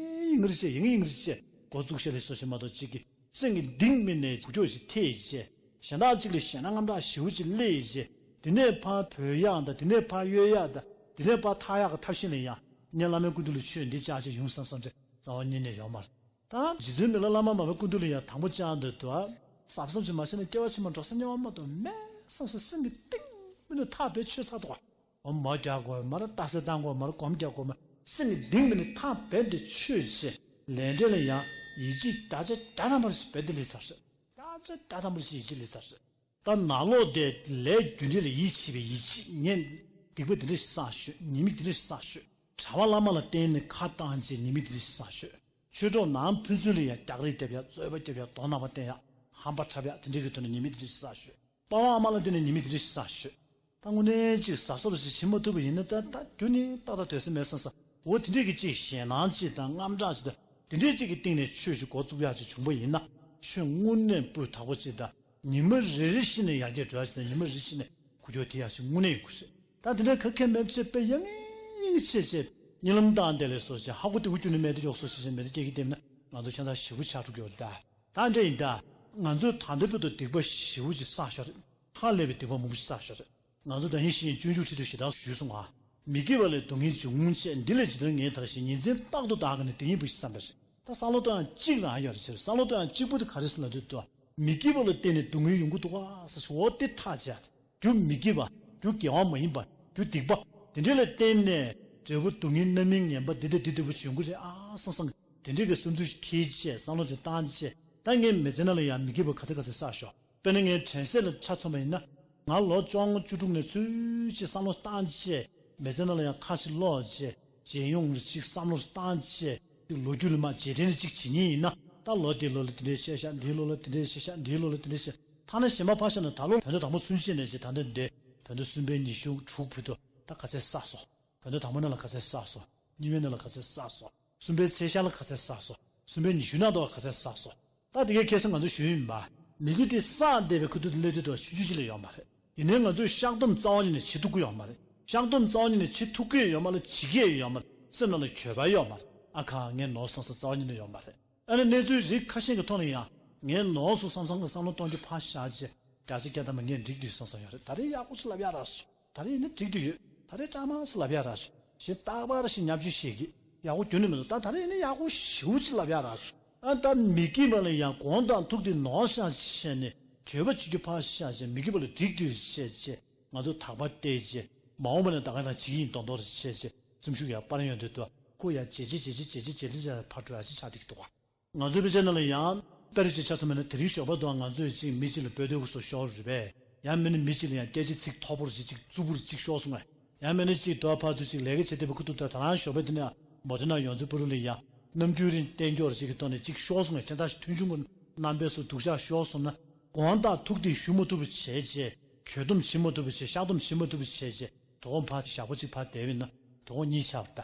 ཡི་ངི་རེ་བྱས་ཡ་ངི་ཡི་ངི་རེ་བྱས་འགོ་བཙུགས་ཤེས་ལེ་སོ་ཞེས་མ་གཏོགས་གཅིག་གི་སེམས་ཀྱི་གཏིང་མི་ནས་འགུལ་སྐྱོད་ཅིག་ཐེབས་བྱས་གཞན་དག་ཅིག་ལ་ཞེད་སྣང་དངངས་སྐྲག་ཞེ་པོ་ཅིག་སླེབས་བྱས་དེ་ནས་ཕར་བོས་ཡག་དང་དེ་ནས་ཕར་གཡོལ་ཡག་དང་དེ་ནས་ཕར་ཐར་ཡག་གི་ཐབས་ཤེས་ལ་ཡང་ངས་བླ་མའི་སྐུ་མདུན་ལ་ཆོས་འདི་བཅར་ཅིག་ཡོང་བསམ་བསམ་ཚེ་རྩ་བ་ཉིད་ནས་ཡོད་མ་རེད། ད་རྗེ་བཙུན་མི་ལ་བླ་མ་མར་པའི་སྐུ་མདུན་ལ་ཡང་དང་པོ་བཅར་འདོད་དུ་ཨ་གཟབ་གཟབ་ཅིག་མ་བྱས་ན་སྐྱེ་བ་ཕྱི་མ་འགྲོ་ས་དམྱལ་བ་མ་གཏོགས་མེད་བསམ་སོང་སེམས་ཀྱི་གཏིང་མི་ནས་ཐག་རྦད་ཆོད་ཚར་འདུག་ག་འོ་མ་རྒྱག་དགོས་མ་རེད། རྟགས་གསལ་བཏང་དགོས་མ་རེད། སྒོམ་རྒྱག་དགོས་མ་རེད། སེམས་ཀྱི་གཏིང་མི་ནས་ཐག་རྦད་དེ་ཆོད་བྱས་ལས་འབྲས་ལ་ཡང་ཡིད་ཆེས་བརྒྱ་ཆ་བརྒྱ་ཐམ་པ་ཞིག་རྦད་དེ་སླེབས་ཚར་ཟེར། བརྒྱ་ཆ་བརྒྱ་ཐམ་པ་ཞིག་ཡིད་ཆེས་སླེབས་ཚར་ཟེར། ད་ནང་ལོགས་དེ་ལས་རྒྱུ་འབྲས་ལ་ཡིད་ཆེས་པའི་ཡིད་ཆེས་ངས་སྡིག་པ་འདི་འདྲ་ཞིག་བསགས་ཤོད། ཉེས་དམིགས་འདི་འདྲ་ཞིག་བསགས་ཤོད། གྲྭ་པ་བླ་མ་ལ་བརྟེན་ནས་ཁ་བཏང་བྱས་ཉེས་དམིགས་འདི་འདྲ་ཞིག་བསགས་ཤོད། ཆོས་གྲོགས་ནང་ཕན་ཚུན་ལ་ཡང་སྐྱག་རིས་རྒྱབ་ཡག་རྩོད་པ་རྒྱབ་ཡག་དོ་སྣང་བ་བསྟན་ཡག་ཧམ་པ་འཁྲབ་ཡག་དེ་འདྲའི་གི་ཐོག་ནས་ཉེས་དམིགས་འདི་འདྲ་ཞིག་བསགས་ཤོད། པ་ཕ་ཨ་མ་ལ་བརྟེན་ནས་ཉེས་དམིགས་དེ་འདྲ་ཞིག་བསགས་ཤོད། ད་དངོས་གནས་ཅིག་གཟབ་གཟབ་ཅིག་བྱེད་མ་ཐུབ་པ་ཡིན་ན་ད་ད་རྒྱུ་ནི་ཏག་ཏག་སྡོད་ས་མེད་བསམ་ས། འོ་དེ་འདྲས་ཀྱི་ཅིག་ཞེད་སྣང་ཅིག་དང་དངངས་སྐྲག་ཅིག་དང་དེ་འདྲས་ཅིག་གི་སྟེང་ནས་ཆོས་ཅིག་འགོ་བཙུགས་ཡག་ཅིག་བྱུང་པ་ཡིན་ན་ཆོས་དངོས་གནས་སྤུས་དག་པོ་ཅིག་དང་ཉི་མ་རེ་རེ་བཞིན་ནས་ཡར་རྒྱས་འགྲོ་ཡག་ཅིག་དང་ཉི་མ་རེ་བཞིན་ནས་འགུལ་སྐྱོད་ཐེབས་ཡག་ཅིག་དངོས་གནས་ཡོང་གི་རེད། ད་དེ་འདྲའི་ག་གེ་མེད་ཅེས་དཔེ་ཡ་ངེས་ཡིན་ཆེ་ཆེ་གཉིད་ལམ་བཏང་བསྡད་ལས་སོ་ཞེས་ཧ་གོ་དེ་འུ་ཀྱུ་ནས་མེད་དེ་ཡོག་སོ་ཞེས་མེད་ཚེ་སྐྱེ་གི་བསྡད་ན་ང་ཚོ་ཁྱད་མཚར་ཞེ་པོ་ཆགས་འགྲོ་གི་ཡོད་རེད་ད། ད་འདྲ་ཡིན་ད། ང་ཚོས་ད་ལྟ་བར་དུ་སྡིག་པ་ཞེ་པོ་ཅིག་བསགས་ཤག་རེད། ཧ་ལས་པའི་སྡིག་པ་མང་པོ་ཞིག་བསགས་ཤག་རེད། ང་ཚོ་ད་ཡིན་ཞིག་ཡིན་སྤྱོད་འཇུག་ཁྲིད་དུས་ཞེ་དྲག་ཞུས་སོང་ང་། མི་དགེ་བ་ལས་སྡུག་བསྔལ་འབྱུང་ངོ་ཅེས་འདི་ལས་ཇི་ལྟར་ངེས་ཐལ་ཞེས་ཉིན་མཚན་རྟག་ཏུ་བདག་གིས་ནི་དེ་ཉིད་བུ་ཞེས་བསམ་པར་བྱེད། ད་བསམ་བློ་གཏོང་ཡག་གཅིག་རང་ཡོད་རེད་ཟེར། བསམ་བློ་གཏོང་ཡག་གཅིག་པུ་དེ་ག་རེ་ཟེར་ལབ་དུས། མི་དགེ་བ་ལ་བརྟེན་ནས་སྡུག་བསྔལ་ཡོང་གི་འདུག་ག་ཟེར། འོ་དེ་ཐག་བཅད། རྒྱུ་མི་དགེ་བ། རྒྱུ་དགེ་བ་མ་ཡིན་པ། རྒྱུ་སྡིག་པ། དེ་འདྲ་ལ་བརྟེན་ནས་འབྲས་བུ་སྡུག་བསྔལ་རྣམ་སྨིན་ངན་པ་འདི་དང་འདི་ལྟ་བུ་འབྱུང་གི་རེད་ཨ་བསམ་བསམ། དེ་འདྲ་གི་བསམ་ཚུལ་ཞིག་འཁྱེར་བྱས་བསམ་བློ་ཅིག་བཏང་བྱས། ད་ངས་མི་ཚེ་ནང་ལ་ཡང་མི་དགེ་བ་ག་ཚོད་ག་ཚོད་བསགས་ཤོག་དཔེར་ན་ངས་དྲན་གསོ་ལ་ཆ་མཚོན་པ་ཡིན་ན། ང་ལོ་བཅོ་ལྔ་བཅུ་དྲུག་ནས་ཚུར་ཅིག་བསམ་བློ་བཏང་བྱས། མི་ཚེ་ནང་ལ་ཡང་ཁ་ཞིག་ཀློག་བྱས། རྗེས་ཡོང་ཅིག་བསམ་བློ་བཏང་བྱས། ཅིག་ལོ་རྒྱུས་ལ་མར་རྗེས་དྲན་ཅིག་བྱེད་མཁན་ཡིན་ན། ད་ལོ་འདིའི་ལོ་ལ་དེ་འདྲས་བཤད་ཤག་འདིའི་ལོ་ལ་དེ་འདྲས་བཤད་ཤག་འདིའི་ལོ་ལ་དེ་འདྲས་བཤད། ཐ་ན་གཞན་པ་ཕར་བཞག་ན་ད་ལོ་བོད་ཟླ་དང་པོ་ཚུན་ཆད་ནས་ཅིག་ད་ལྟ་འདི་བོད་ཟླ་གསུམ་པའི་ཉི་ཤུ་དྲུག་བར་དུ་ད་ག་ཚད་བསགས་སོང་། བོད་ཟླ་དང་པོ་ནང་ལ་ག་ཚད་བསགས་སོང་། གཉིས་པའི་ནང་ལ་ག་ཚད་བསགས་སོང་། གསུམ་པའི་ཚེས་ཤར་ལ་ག་ཚད་བསགས་སོང་། གསུམ་པའི་ཉི་ཤུ་ནང་དུ་ག་ཚད་བསགས་སོང་། ད་དེ་གའི་ཁ་སང་ང་ཚོས་ཞུས་ཡིན་པ། མི་དགེ་དེ་བསགས་བསྡད་པའི་ཁ་ཐུག་དེ་སླེབས་དུས་དུ་ཆུང་ཆུང་ཅིག་ལས་ཡོད་མ་རེད། ཡིན་ནའི་ང་ཚོས་བཤགས་སྡོམ་རྩ་བ་ཉིད་ནས་བྱེད་ཐུབ་ཀྱི་ཡོད་མ་རེད། བཤགས་སྡོམ་རྩ་བ་ཉིད་ནས་བྱེད་ཐུབ་ཀྱི་ཡོད་མ་རེད། བྱེད་ཀྱི་ཡོད་མ་རེད། སེམས་ནང་ལ་འགྱོད་པ་ཡོད་མ་རེད། ཨ་ཁ་ངས་ནོར་སོང་བསམ་རྩ་བ་ཉིད་ནས་ཡོད་མ་རེད། ཨ་ནི་གནས་ཚུལ་རིགས་ཁ་ཤས་ཀྱི་ཐོག་ནས་ཡང་ངས་ནོར་སོང་བསམ་བསམ་གྱི་བསམ་བློ་གཏོང་རྒྱུ་ཕར་བཞག་བྱས། བརྒྱ་ཆ་བརྒྱ་ཐམ་པ་ངས་འགྲིག་འདུག་བསམ་བསམ་ཡོད་རེད། ད་རེས་ཡག་པོ་ཞིག་ལབ་ཡག་རག་སོང་། ད་རེས་ནི་འགྲིག་འདུག་ཡོད། ད་རེས་སྐྲག་མ་ཞིག་ལབ་ཡག་རག་སོང་ཞེས་རྟག་པར་ཞིག་བརྙས་བཅོས་བྱེད་ཀྱི། ཡག་པོ་རྒྱུན་ནས་མི་འདུག་ད་ད་རེས་ནི་ཡག་པོ་ཞེ་པོ་ཅིག་ལབ་ཡག་རག་སོང་། ཨ་ད་མི་དགེ་བ་ལ་ཡང་གོང་དང་ཐུག་དེ་ནོར་བཞག་བྱས་ནས་འགྱོད་པ་བྱེད་རྒྱུ་ཕར་བཞག་བྱས། མི་དགེ་བ་ལ་འགྲིག་འདུག་བྱས་བྱས། ང་ཚོ་དག་པ་བལྟས་བྱས། མ་འོངས་པ་ན་ད་ག་རང་བྱེད་ཀྱི་ཡིན་མདོག་མདོག་རེ་བྱས་བྱས། སེམས་ཤུགས་ཡར་སྤར་ཡོང་དུས་དུ་ཁོ་ཡར་བྱས་བྱས་བྱས་བྱས་བྱས་བྱས་བྱས་ལ་ཕར་འགྲོ་ཡག་ཅིག་ཆགས་བསྡད་ཀྱི་འདུག་ག་ང་ཚོའི་དཔེ་ཆ་ནང་ལ་ཡང་། དཔེར་བརྗོད་ཆ་མཚོན་པ་ན་དེ་རིང་ཞོགས་པ་དུའང་ང་ཚོས་གཅིག་མི་གཅིག་ལ་བོད་དོན་སྐུ་སྲོག་ཤོར་རེད་པས། ཡང་མིན་ན་མི་གཅིག་ལ་ཡང་སྐད་ཆ་ཚིག་མཐོ་པོ་རེ་ཅིག་རྩུབ་པོ་རེ་ཅིག་ཤོར་སོང་ངས། ཡང་མིན་ན་གཅིག་དོ་ཕར་ཚུར་གཅིག་ལས་ཀ་བྱེད་བསྡད་པའི་ཁུ་ཐུག་ད་ད་རང་ཞོགས་པའི་དེ་ནས་མོ་ཊ་ནང་ཡོང་ཚུལ་པུ་རུ་ལ་ཡང་། རྣམ་འགྱུར་རིང་བསྟན་སྐྱོར་རེ་ཅིག་གི་ཐོག་ནས་ཅིག་ཤོར་སོང་ངས། ཁྱད་མཚར་ཞིག་མཐོང་བྱུང་གི། རྣམ་པའི་སོ་སྡུག་ཅག་ཤོར་སོང་ན། དགོངས་དག་ཐུགས་དེ་ཞུ་མ་ཐུབ་པ་བྱས་བྱས། གྱོད་སྡོམ་བྱེད་མ་ཐུབ་པ་བྱས། བཤགས་སྡོམ་བྱེད་མ་ཐུབ་པ་བྱས་བྱས། དོ་དགོང་ཕར་ཞག་པོ་གཅིག་ཕར་བསྡད་པ་ཡིན་ན་དོ་དགོང་གཉིད་ཆག་པ་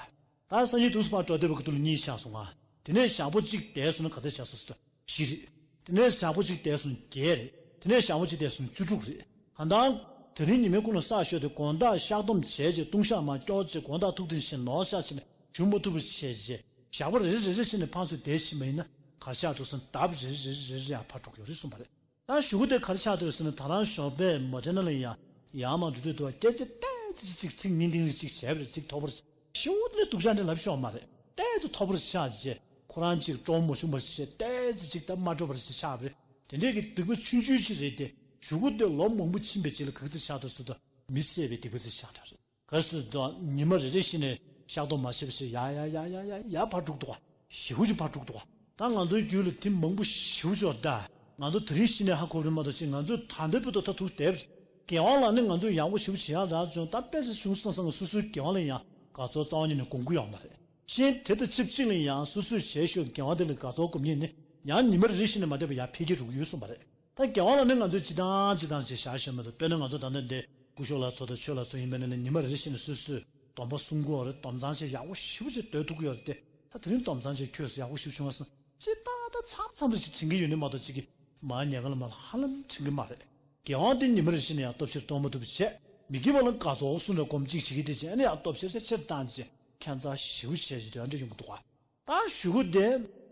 ད། ད་སང་ཉིན་དུས་སུ་ཕར་འགྲོ་བསྡད་པའི་ཁུ་ཐུག་ལ་གཉིད་ཆག་སོང་ང་། དེ་ནས་ཞག་པོ་གཅིག་བསྡད་སོང་ན་ག་ཚོད་ཆགས་སོང་ཟེར་དུས་བཞི་རེད། དེ་ནས་ཞག་པོ་གཅིག་བསྡད་སོང་ན་བརྒྱད་རེད། དེ་ནས་ཞག་པོ་གཅིག་བསྡད་སོང་ན་བཅུ་དྲུག་རེད། གང་ལྟར། དེ་རིང་ཉི་མའི་གུང་ལ་བསགས་ཤོག་དེ་དགོངས་དག་བཤགས་སྡོམ་བྱས་རྗེས་ལྟུང་བཤགས་མར་སྐྱོར་རྗེས་དགོངས་དག་ཐུགས་དེ་བཞིན་ནོར་བཤགས་བྱས་ནས་ཞུ་མ་ཐུབ་པ་བྱས་རྗེས་ཞག་པོ་རེ་རེ་རེ་རེ་བྱས་ནས་ཕར་ཚུར་བསྡད་ཕྱིན་པ་ཡིན་ན་གར་ཆགས་འགྲོ་སོང་ལྡབ་རེ་རེ་རེ་རེ་ཡང་ཕར་འགྲོ་གི་ཡོད་རེད་གསུངས་པ་རེད། ད་ཞུ་གུ་དེ་གར་ཆགས་འདུག་ཟེར་ན་ད་རང་ཞོགས་པའི་མོ་ཊའི་ནང་ལ་ཡང་ཡར་མར་འགྲོ་དུས་དུ་སྐད་ཆ་ཏོག་ཙམ་ཅིག་ཚིག་ཉིན་ཏིང་རེ་ཅིག་བྱས་པ་རེད། ཚིག་མཐོ་པོ་རེ་ཞུ་གུ་དེ་ནས་སྡུག་ཅག་འདྲ་ལབ་ཤོག་མ་རེད། ཏོག་ཙམ་མཐོ་པོ་རེ་ཆགས་རྗེས་ཁོ་རང་ཅིག་སྤྲོ་མ་བྱུང་བ་ཞིག་ཏོག་ཙམ་ཅིག་ད་མ་སྤྲོ་བ་རེ་ཅིག་ཆགས་པ་རེད། དེ་འདྲས་ཀྱི་སྡིག་པ་ཆུང་ཆུང་ཅིག་རེད་དེ། ཞུ་གུ་དེ་ལོ་མང་པོ་ཕྱིན་པའི་རྗེས་ལ་ག་ཚོད་ཆགས་འདུག་ཟེར་དུས་མི་བསད་པའི་སྡིག་པ་ཅིག་ཆགས་འདུག་རེད། ག་སུ་དང་ཉི་མ་རེ་རེ་བཞིན་ནས་བཤགས་སྡོམ་མ་བྱས་པ་ཞིག་ཡ་ཡ་ཡ་ཡ་ཡ་ཡ་ཕར་འགྲོ་གི་འདུག་ག་ཞེ་པོ་ཅིག་ཕར་འགྲོ་གི་འདུག་ག་ད་ང་ཚོའི་རྒྱུད་ལ་དེ་མང་པོ་ཞེ་པོ་ཅིག་ཡོད་ད། ང་ཚོ་དེ་རིང་གཞི་ནས་ཧ་གོ་རེད་མ་གཏོགས་ཅིག་ང་ཚོས་ད་ལྟའི་བར་དུ་ད་ཐུག་བསྡད་པ་རེད། དགེ་བ་ལ་ནི་ང་ཚོས་ཡག་པོ་ཞེ་པོ་བྱེད་ཡག་རག་བྱུང་། ད་དཔེ་ཆ་ཆུང་སང་སང་སོ་སོའི་དགེ་བ་ལ་ཡང་དགའ་ཚོར་རྩ་བ་ཉིད་ནས་སྒོམ་གྱི་ཡོད་མ་རེད། གཞན་དེ་དང་ཆབས་ཅིག་ལ་ཡང་སོ་སོས་བྱས་ཞོར་དགེ་བ་དེ་ལ་དགའ་ཚོར་སྒོམ་མཁན་ནི་ཡང་ཉི་མ་རེ་རེ་བཞིན་ནས་མ་བསྡད་པར་ཡར་འཕེལ་རྒྱས་འགྲོ་གི་ཡོད་གསུངས་པ་རེད། ད་དགེ་བ་ལ་ནི་ང་ཚོས་སྤྱིར་བཏང་སྤྱིར་བཏང་ཞིག་བཞག་ཤེས་མི་འདུག་དཔེར་ན་ང་ཚོ་ད་ལྟ་འདི་སྐུ་ཞབས་ལགས་ཚོ་དང་ཆོས་ལགས་ཚོ་ཡིན་པ་ན་ནི་ཉི་མ་རེ་རེ་བཞིན་ནས་སོ་སོས་སྡོམ་པ་སྲུང་དགོས་རེད། སྡོམ་གཙང་ཆེ་ཡག་པོ་ཞེ་པོ་ཅིག་སྡོད་ཐུབ་ཀྱི་ཡོད་རེད་དེ། ད་དེ་རིང་སྡོམ་གཙང་ཆེ་ཁྱོད་ཚོ་ཡག་པོ་ཞེ་པོ་བྱུང་བ་སོང་། སྤྱིར་བཏང་ད་མཚམས་མཚམས་རེ་ཞིག་དྲན་གྱི་ཡོད་ནི་མ་གཏོགས་ཅིག་གིས་མར་ཉལ་ཁང་ལ་མར་ཧ་ལམ་དྲན་གྱི་མ་རེད། དགེ་བ་དེ་ཉི་མ་རེ་བཞིན་ནས་ཡང་སྟོབས་ཆེར་གཏོང་མ་ཐུབ་པ་བྱས། མི་དགེ་བ་ལ་དགའ་ཚོར་གསུམ་ལ་སྒོམ་གཅིག་བྱེད་ཀྱི་དེ་བྱས་ནས་ཡང་སྟོབས་ཆེར་ཆེར་ཆེར་བཏང་བྱས་ཁྱད་མཚར་ཞེ་པོ་བྱས་ཞིག་དེ་འདྲ་ཡོང་གི་འདུག་ག་ད་ཞུ་གུ་དེ་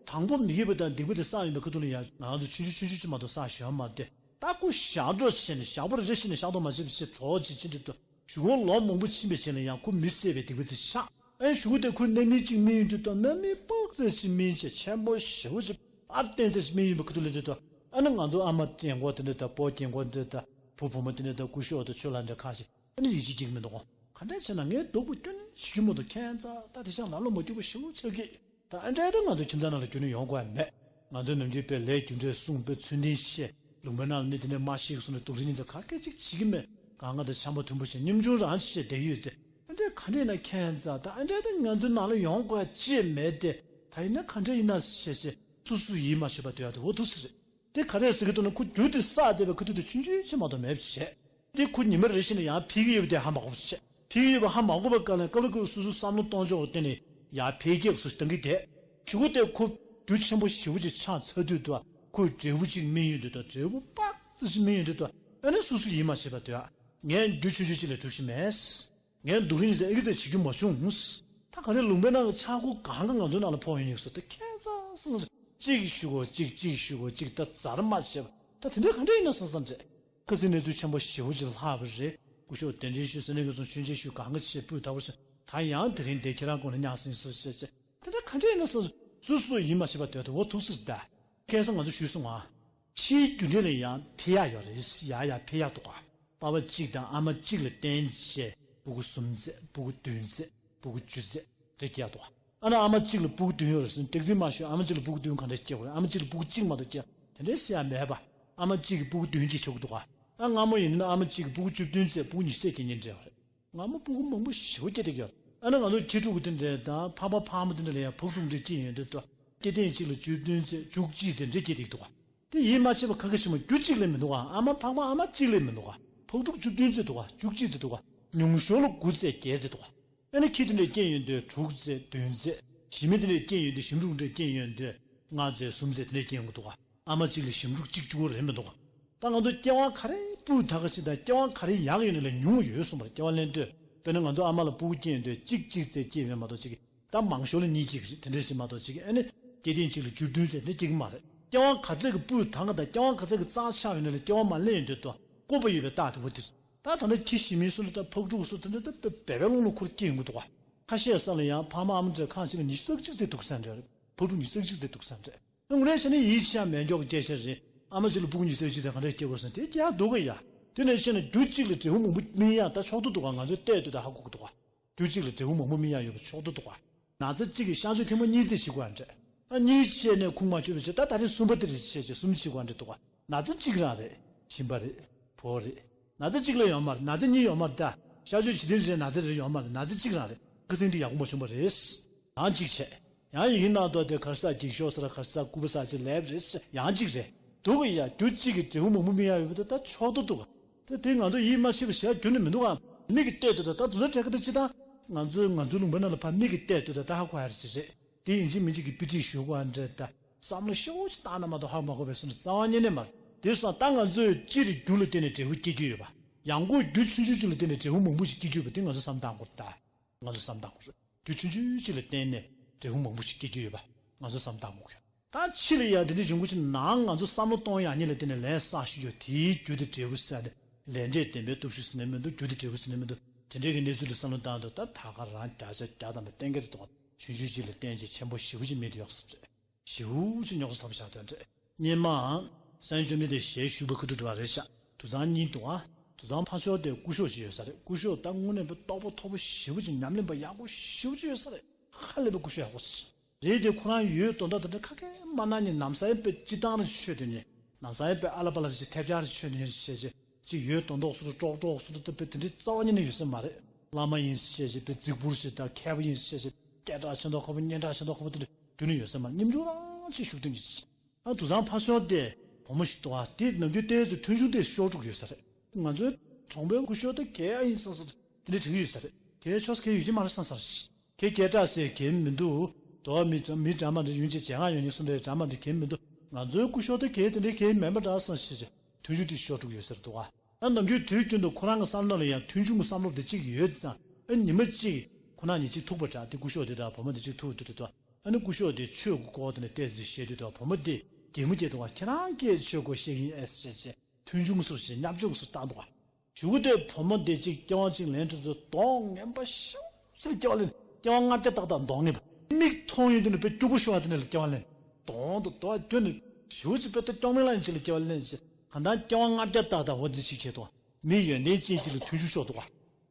དང་པོ་མི་དགེ་བ་དང་སྡིག་པ་དེ་བསགས་ཡོང་པའི་ཁ་ཐུག་ལ་ཡང་ང་ཚོ་ཆུང་ཆུང་ཆུང་ཆུང་ཅིག་མ་གཏོགས་བསགས་ཡོད་མ་རེད་དེ། ད་སྐུ་ཞབས་བྲོ་བྱས་ནས་ཞག་པོ་རེ་རེ་བཞིན་ནས་བཤགས་སྡོམ་མ་བྱས་པ་བྱས་གྲོགས་ཅིག་ཕྱིན་དུས་དུ་ཞུ་གུ་ལོ་མང་པོ་ཕྱིན་པའི་རྗེས་ལ་ཡང་ཁོ་མི་བསད་པའི་སྡིག་པ་ཅིག་བཤགས། ཨེ་ཞུ་གུ་དེ་ཁོའི་རྣམ་སྨིན་གཅིག་སྨིན་ཡོང་དུས་དང་རྣམ་སྨིན་དཔག་ཚད་ཅིག་སྨིན་བྱས་ཆེན་པོ་ཞེ་པོ་ཅིག་ཨ་བརྟན་ཚད་ཅིག་སྨིན་ཡོང་པའི་ཁ་ཐུག་ལ་དུས་དུ་ཨ་ནི་ང་ཚོ་ཨ་མ་རྒན་གོག་དེ་འདྲ་དང་སྤོ་རྒན་གོག་འདི་འདྲ་དང་བུ་བུ་མོ་དེ་འདྲ་དང་སྐུ་ཞབས་དང་ཆོས་ལགས་འདྲ་ཁ་ཤས་ཨ་ནི་ཡིད་ཆེས་སྐྱེ་གི་མི་འདུག་གོ་ག་འདྲ་བྱས་ན་ངའི་སྡུག་པོ་སྐྱོན་ཞིག་གི་མ་གཏོགས་ཁྱད་མཚར་ད་དེ་ཤང་ལ་ལོ་མ་སྐྱུག་པོ་ཞེ་པོ་ཆགས་ཀྱི། ད་ཨ་འདྲའི་ད་ང་ཚོ་ཁྱིམ་ཚང་ནང་ལ་རྒྱུན་ནས་ཡོང་དགོས་ཡ་མེད། ང་ཚོའི་ནམ་རྒྱུན་དཔེ་ལས་རྒྱུ་འབྲས་གསུངས་དཔེ་ཚུལ་ལྡན་བཤད། ལུང་པའི་ནང་ལ་ནི་དེ་འདྲའི་མ་ཤེས་གསུངས་ནས་སྡུག་རུས་ཉིན་མཚན་ག་སྐད་ཅིག་བྱེད་ཀྱི་མེད། གང་ག་དང་འཆམ་པོ་མཐུན་པོ་བྱས་སྙོམ་ཆུང་རང་བྱས་བསྡད་ཡོད་ཚེ་ཨ་འདྲའི་ག་འདྲ་ཡིན་ན་ཁྱད་མཚར་ད་ཨ་འདྲའི་ད་ང་ཚོའི་ནང་ལ་ཡོང་དགོས་ཡ་ཅི་ཡང་མེད་དེ། ད་ཡིན་ན་ག་འདྲ་ཡིན་ན་བྱས་བྱས་སོ་སོ་ཡིད་མ་ཆེས་པ་སྡོད་ཡ་དེ་འོ་འདུག་སེ་རེད། དེ་ག་རེ་ཟེར་གི་འདུག་ན་ཁོ་རྒྱུ་དེ་བསགས་བསྡད་པའི་ཁ་ཐུག་དེ་ཆུང་ཆུང་ཅིག་མ་གཏོགས་མེད་པ་བྱས། དེ་ཁོ་ཉི་མ་རེ་བཞིན་ནས་ཡང་འཕེལ་གྱི་ཡོད་པ་དེ་ཧ་མ་གོ་བ་བྱས། འཕེལ་གྱི་ཡོད་པ་ཧ་མ་གོ་བའི་སྐབས་ལ་སྐབས་ལ་ཁོས་སོ་སོའི་བསམ་བློ་གཏོང་ཕྱོགས་དེ་ནས་ཡར་འཕེལ་རྒྱས་སུ་གཏང་གི་བསྡད། གཞུག་གུ་དེ་ཁོ་རྒྱུ་ཆེན་པོ་ཞེ་པོ་ཅིག་ཆགས་ཚར་དུས་དུ་ཁོས་འབྲས་བུ་ཅིག་སྨིན་ཡོང་དུས་དང་འབྲས་བུ་དཔག་ཚད་ཅིག་སྨིན་ཡོང་དུས་དུ་ཨ་ནི་སོ་སོ་ཡིད་མ་ཆེས་པ་སྡོད་ཨ། ངས་རྒྱུ་ཆུང་ཆུང་ཅིག་ལས་གྲུབ་ཀྱི་མེད། ངས་སྡུག་རུས་ཟེར་ཨེ་གི་ཟེར་བྱེད་རྒྱུ་མ་བྱུང་། ད་ག་རེ་ལུང་པའི་ནང་གི་ཆག་སྒོ་གང་ག་ང་ཚོའི་ནང་ལ་ཕོག་ཡོང་ཡོད་སོ་ད་ཁྱད་མཚར་སོང་། གཅིག་ཞུ་གོ་གཅིག་གཅིག་ཞུ་གོ་གཅིག་ད་ཛར་མ་བྱེད་པ་ད་དེ་འདྲ་ག་འདྲ་ཡིན་ན་བསམ་བསམ་བྱས། ཁ་སང་གནས་ཚུལ་ཆེན་པོ་ཞེ་པོ་ཅིག་ལྷག་པ་རེད། སྐུ་ཞབས་གདན་འདྲེན་ཞུས་ཟེར་ནས་གི་སོང་མཆོད་མཇལ་ཞུས་གང་ག་བྱས་སྤུས་དག་པོ་བྱས། ད་ཡང་དེ་རིང་འདིར་ཁྱེད་རང་སྐོར་ལ་གནང་ཟིན་སོ་བྱས་བྱས། དེ་འདྲ་ག་འདྲ་ཡིན་ན་སོ་སོ་སོ་ཡིད་མ་ཆེས་པ་དོད་དུ་འོ་ཐུགས་སུ་གདའ། ཁ་སང་ང་ཚོ་ཞུས་སོང་ང་། ཕྱིའི་རྒྱུ་འབྲས་ལ་ཡང་འཕེལ་ཡག་ཡོད་རེད། ཡ་ཡ་འཕེལ་ཡག་འདུག་ག་པ་ཕ་གཅིག་དང་ཨ་མ་གཅིག་ལ་བརྟེན་བྱས་སྤུ་གུ་གསུམ་བཙས། སྤུ་གུ་བདུན་བཙས། སྤུ་གུ་བཅུ་བཙས། དེ་སྐྱེ་ཡག་འདུག་ག་ཨ་ན་ཨ་མ་གཅིག་ལ་སྤུ་གུ་བདུན་ཡོད་རེད་ཟེར་ན་སྡིག་ཚིག་མ་ཤོད། ཨ་མ་གཅིག་ལ་སྤུ་གུ་བདུན་ག་འདྲ་སྐྱེ་དགོས་རེད། ཨ་མ་གཅིག་ལ་སྤུ་གུ་གཅིག་མ་གཏོགས་སྐྱེ་དེ་འདྲའི་ཟེར་ཡག་མེད་པ། ཨ་མ་གཅིག་གིས་སྤུ་གུ་བདུན་སྐྱེ་ཆོག་གི་འདུག་ག་ཨ་སྔ་མོ་ཡིན་ན་ཨ་མ་གཅིག་གིས་སྤུ་གུ་བཅུ་བདུན་བཙས། སྤུ་གུ་ཉི་ཤུ་རྩ་བརྒྱད་གཉིས་འདྲ་བ་རེད། སྔ་མོ་སྤུ་གུ་མང་པོ་ཞེ་པོ་སྐྱེ་བསྡད་ཀྱི་ཡོད། ཨ་ན་ང་ཚོ་མཁས་གྲུབ་ཀྱི་དེ་འདྲའི་དང་ཕ་མ་ཕ་མ་དེ་འདྲ་ལ་ཡང་ཕག་ཕྲུག་འདྲ་སྐྱེ་ཡོང་དུས་ད་སྐྱེ་ལྡན་གཅིག་ལ་བཅུ་བདུན་བཙས། བཅུ་གཅིག་བཙས་འདྲ་སྐྱེ་བསྡད་འདུག་ག་དེ་ཡིད་མ་ཆེས་པ་ཁ་ཁ་ཕྱི་མ་རྒྱུ་གཅིག་ལས་མི་འདུག་ག་ཨ་མ་ཕ་མ་ཨ་མ་གཅིག་ལས་མི་འདུག་ག་ཕག་ཕྲུག་བཅུ་བདུན་བཙས་འདུག་ག་བཅུ་གཅིག་བཙས་འདུག་ག་ཉུང་ཤོས་ལ་དགུ་བཙས་བརྒྱད་བཙས་འདུག་ག་ཨ་ནི་ཁྱི་དེ་འདྲ་སྐྱེ་ཡོང་དུས་དྲུག་བཙས་བདུན་བཙས། ཞི་མི་དེ་འདྲ་སྐྱེ་ཡོང་དུས་ཞིམ་ཕྲུག་འདྲ་སྐྱེ་ཡོང་དུས་ལྔ་བཙས་གསུམ་བཙས་དེ་འདྲ་སྐྱེ་ཡོང་གི་འདུག་ག་ཨ་མ་གཅིག་ལ་ཞིམ་ཕྲུག་གཅིག་གཅིག་པོ་རེད་མི་འདུག་ག་ད་ང་ཚོ་སྐྱེ་དབང་ག་རེ་སྤུས་དག་ག་ཅིག་དང་སྐྱེ་དབང་ག་རེ་ཡག་ཡོད་ན་ལས་ཉུང་ཡོད་གསུངས་པ་རེད། སྐྱེ་བ་ལེན་དུས་དཔེར་ན་ང་ཚོ་ཨ་མ་ལ་སྤུ་གུ་སྐྱེ་ཡོང་དུས་གཅིག་གཅིག་བཙས་སྐྱེ་ཡོད་མ་གཏོགས་གཅིག་ད་མང་ཤོས་ལ་གཉིས་གཅིག་རེད། དེ་འདྲ་ཞིག་མ་གཏོགས་གཅིག་ཨ་ནི་སྐྱེ་ལྡན་གཅིག་ལ་བཅུ་བདུན་བཙས་དེ་གཅིག་མ་རེད། སྐྱེ་དབང་ག་ཚད་ཀྱི་སྤུས་དག་ག་དང་སྐྱེ་དབང་ག་ཚད་ཀྱི་རྩ་ཆག་ཡོད་ན་ལས་སྐྱེ་བ་མ་ལེན་ཡོང་དུས་ད་བཀོད་པ་ཡོད་པའི་རྟགས་དེ་འོ་དེ་རེད། ད་ད་ལྟ་ཁྱི་ཞི་མི་སུ་འདྲ་ད་ཕག་ཕྲུག་སུ་དེ་འདྲ་ད་དཔེ་བལ་བལ་ལོང་ལོང་ཁུར་སྐྱེ་ཡོང་གི་འདུག་ག་ཁ་ཤས་ས་ལ་ཡང་ཕ་མ་ཨ་མ་འདྲ་ཁང་གཅིག་ལ་ཉི་ཤུ་རྩ་གཅིག་བཙས་འདུག་ས་འདྲ་རེད། ཕག་ཕྲུག་ཉི་ཤུ་རྩ་གཅིག་བཙས་འདུག་ས་འདྲ། དངོས་གནས་བྱས་ན་ཡིད་ཆེས་མེད་མགྱོགས་ཀྱི་སྐད་ཆ་རེད། ཨ་མ་གཅིག་ལ་སྤུ་གུ་ཉི་ཤུ་རྩ་གཅིག་ཙམ་ག་འདྲ་སྐྱེ་དགོས་སོང་དེ་སྐྱེ་ཡག་འདུག་གི་ཡ། དེ་ནས་བཤད་ན་རྒྱུ་གཅིག་ལ་འབྲས་བུ་མང་པོ་སྨིན་ཡག་ད་ཕྱོགས་བསྡུ་འདུག་ག་ང་ཚོས་བལྟས་དུས་ད་ཧ་གོ་གི་འདུག་ག་རྒྱུ་གཅིག་ལ་འབྲས་བུ་མང་པོ་སྨིན་ཡག་ཡོད་པ་ཕྱོགས་བསྡུ་འདུག་ག་ན་ཚ་གཅིག་གིས་གཤག་བཅོས་ཐེངས་མ་གཉིས་ཙམ་བྱེད་དགོས་ཡ་འདྲ། ད་གཉིས་བྱས་ནས་ཁུངས་མ་འཁྱོལ་བ་བྱས་ད་ད་རེས་གསུམ་པ་དེ་རེད་བྱས་བྱས་གསུམ་བྱེད་དགོས་ཡ་འདྲ་འདུག་ག་ན་ཚ་གཅིག་རང་རེད། གཞན་པ་རེད། བུ་རེད། ན་ཚ་གཅིག་ལ་ཡོད་མ་རེད། ན་ཚ་གཉིས་ཡོད་མ་རེད་ད། གཤག་བཅོས་བྱེད་དུས་རེད་ན་ཚ་རེ་ཡོད་མ་རེད། ན་ཚ་གཅིག་རང་རེད། ཁ་སེང་དེ་ཡག་པོ་མ་བྱུང་བ་རེད། ཡང་གཅིག་བྱས། ཡང་ཡིན་ན་ཏོ་དེ་གར་ས་འགྱིག་ཤོག་ས་ར་གར་ས་སྐུད་པ་ས་ཆེ་ལེབ་རེད། ཡང་གཅིག་རེད། འདུག་གི་ཡ་རྒྱུ་གཅིག་གི་འབྲས་བུ་མང་པོ་སྨིན་ཡ་ཡོད་པ་དེ་ད་ཕྱོགས་བསྡུ་འདུག་ག་དེ་དེ་ང་ཚོ་ཡིད་མ་ཆེས་པ་བྱས་རྒྱུ་ནི་མི་འདུག་ག་མིག་གིས་བལྟས་དུས་ད་ད་དུ་ད་བྲེལ་ཀ་ད་ཅི་ད། ང་ཚོའི་ང་ཚོའི་ལུང་པ་ནང་ལ་ཕར་མིག་གིས་བལྟས་དུས་ད་ད་ཧ་གོ་ཡ་རེད་ཅི་རེད། དེ་ཡིན་གཅིག་མིན་གཅིག་གི་དཔེ་ཁྲིད་ཞུ་དགོས་ཨ་འདྲ་ད། བསམ་བློ་ཤོག་ཅིག་བཏང་ན་མ་གཏོགས་ཧ་མ་གོ་བའི་སོ་ནི་རྩ་བ་ཉིད་ནས་མ་རེད། དེ་སོང་ད་ང་ཚོས་སྤྱིར་རྒྱུ་ལ་བརྟེན་ནས་འབྲས་བུ་སྐྱེ་རྒྱུ་ཡོད་པ། ཡང་སྒོས་རྒྱུ་ཆུང་ཆུང་ཅིག་ལ་བརྟེན་ནས་འབྲས་བུ་མང་པོ་ཞིག་སྐྱེ་རྒྱུ་ཡོད་པ་དེ་ང་ཚོ་བསམ་བཏང་དགོས་ད། ང་ཚོ་བསམ་བཏང་དགོས་རེད། རྒྱུ་ཆུང་ཆུང་ཅིག་ལ་བརྟེན་ནས་འབྲས་བུ་མང་པོ་ཞིག་སྐྱེ་རྒྱུ་ཡོད་པ་ང་ཚོ་བསམ་བཏང་དགོས་ཡོད། ད་ཕྱི་ལ་ཡ་འདི་འདྲ་ཡོང་གི་ཅིག་ནའང་ང་ཚོ་བསམ་བློ་གཏོང་ཡག་ཉིད་ལ་བརྟེན་ནས་ལས་བསགས་ཞུ་རྒྱུ་དེའི་རྒྱུ་དེ་འབྲས་བུ་ཟེར་ནས་ལས་འབྲས་བདེན་པའི་སྟོབས་ཤུགས་ཟེར་ནས་མི་འདུག་རྒྱུ་དེ་འབྲས་བུ་ཟེར་ནས་མི་འདུག་དེ་འདྲའི་གི་གནས་ཚུལ་ལ་བསམ་བློ་བཏང་དུས་ད་ད་ག་རང་བརྒྱ་ཆ་བརྒྱ་དང་པའི་གཏན་འཁེལ་རེད་འདུག་ཆུང་ཆུང་ཅིག་ལ་བརྟེན་ཅིག་ཆེན་པོ་ཞེ་པོ་ཅིག་མེད་དུ་ཡོག་སོང་རེད། ཞེ་པོ་ཅིག་རྙོག་ཟ་བ་ཆགས་དོན་རེད། སྙེ་མའང་སངས་རྒྱས་བཅོམ་ལྡན་འདས་ཞལ་བཞུགས་པའི་ཁ་ཐུག་ཏུ་བ་རེད་ཤག་དུད་ཚང་གཉིས་འདུག་ཨ། དུད་ཚང་ཕར་ཕྱོགས་དེ་སྐུ་ཤོག་ཅིག་ཡོད་ས་རེད། སྐུ་ཤོག་ད་དངོས་གནས་པའི་རྟོགས་པ་མཐོ་པོ་ཞེ་པོ་ཅིག་ཉམས་ལེན་པ་ཡག་པོ་ཞེ་པོ་ཅིག་ཡོད་ས་རེད། ཧ་ལས་པའི་སྐུ་ཤོག་ཡག་པོ་ཞིག་རེད་དེ་ཁོ་རང་ཡོད་དོན་དག་དེ་འདྲ་ཁ་སྐད་མ་གནང་ནས་ནམ་ས་ཡིན་པའི་སྤྱི་བཏང་རེ་ཆོས་དེ་ནི་ནམ་ས་ཡིན་པའི་ཨ་ལ་པ་ལ་རེ་ཅིག་ཐེབས་ཆག་རེ་ཆོས་དེ་ནི་རེ་བྱས་བྱས་ཅིག་ཡོད་དོན་དག་སུ་རུ་ཀྲོག་ཀྲོག་སུ་རུ་ཏུ་པའི་དེ་འདྲའི་རྩ་བ་ཉིད་ནས་ཡོད་ས་མ་རེད། བླ་མ་ཡིན་བྱས་བྱས་པའི་རྫིག་པུར་ཞིག་དང་མཁས་པ་ཡིན་བྱས་བྱས་སྐད་གྲགས་ཆེ་མདོག་ཁ་པོ་སྙན་གྲགས་ཆེ་མདོག་ཁ་པོ་དེ་འདྲ་རྒྱུན་ནས་ཡོད་ས་མ་རེད། སྙེམས་ཆུང་རང་ཅིག་ཞུགས་དོན་གྱི་ཅིག་ཨ་དུད་ཚང་ཕར་ཕྱོགས་དེ་བུ་མོ་ཞིག་འདུག་ཨ། དེ་ནམ་རྒྱུན་ལྟས་ཚོ་མཐོང་ཆུང་དེ་ཤོག་དྲུག་ཡོད་ས་རེད། ང་ཚོའི་གྲོང་པའི་སྐུ་ཞབས་དེ་གས་ཨ་ཡིན་བསམ་སོང་དེ་འདྲ་དྲན་གྱི་ཡོད་ས་རེད། གས་ཆོག་ས་གས་ཡོད་ཀྱི་མ་རེད་བསམ་ས་རེད། ཁྱེད་སྐད་གྲགས་ཟེར་གལ་མི་འདུག་དོ་མི་མི་འདྲ་མ་འདྲ་ཡོང་ཅིག་བྱེད་ང་ཡོང་ཉིན་སུ་འདྲ་འདྲ་མ་འདྲ་གལ་མི་འདུག་ང་ཚོའི་སྐུ་ཞབས་དེ་གལ་དེ་འདྲའི་གལ་མེད་པ་འདྲ་བསམ་ཤེས་ཤེས་ཐུན་ཞུགས་དེ་ཤོག་དྲུག་ཡོད་ཟེར་འདུག་ཨ། ཨ་ནམ་རྒྱུན་དུས་རྒྱུན་དུ་ཁོ་རང་གི་བསམ་བློ་ལ་ཡང་ཐུན་ཞུགས་ཀྱི་བསམ་བློ་དེ་གཅིག་ཡོད་ཙང་ཨ་ཉི་མ་གཅིག་ཁོ་རང་གཉིས་གཅིག་ཐུག་པ་འདྲ་དེ་སྐུ་ཞབས་དེ་དང་བུ་མོ་དེ་གཅིག་ཐུག་དུས་དུ་ཨ་ནི་སྐུ་ཞབས་དེ་ཆོས་ཀྱི་སྐོར་དེ་ནས་བལྟས་ཟིན་བཤད་དུས་དང་བུ་མོ་དེ་གད་མོ་བགད་འདུག་ཨ། ཁྱེད་རང་གིས་ཆོས་སྐོར་བཤད་ཀྱི་ཡིན་ཨེ་ཟེར་བྱས་ཐུན་ཞུགས་སོར་ཞིག་བརྙས་བཅོས་སོར་བཏང་འདུག་ཨ། གཞུག་གུ་དེ་བུ་མོ་དེ་གཅིག་སྐྱེ་བ་གཅིག་ལེན་དུས་སུ་གདོང་ངན་པ་ཤུགས་ཆེར་སྐྱེ་བ་ལེན། སྐྱེ་བ་ལྔ་བརྒྱ་ཏག་ཏག་གདོང་ངན་པ། མིག་མཐོང་ཡོང་དུས་ནས་དཔེ་སྐྱུག་པོ་ཤོར་བ་དེ་ནས་ལ་སྐྱེ་བ་ལེན། གདོང་དུ་དོ་བ་དོན་ནི་ཞུ་ཅིག་དཔེ་ལྟ་སྐྱོ་མེད་ལ་ཡིན་ཅིག་ལ་སྐྱེ་བ་ལེན་ཅིག་གང་ལྟར་སྐྱེ་བ་ལྔ་བརྒྱ་ཏག་ཏག་འོ་དེ་ཅིག་བྱེད་དོ། མི་ཡོན་ཏན་ཅན་ཅིག་ལ་ཐུན་ཞུགས་ཤོར་འདུག་ག་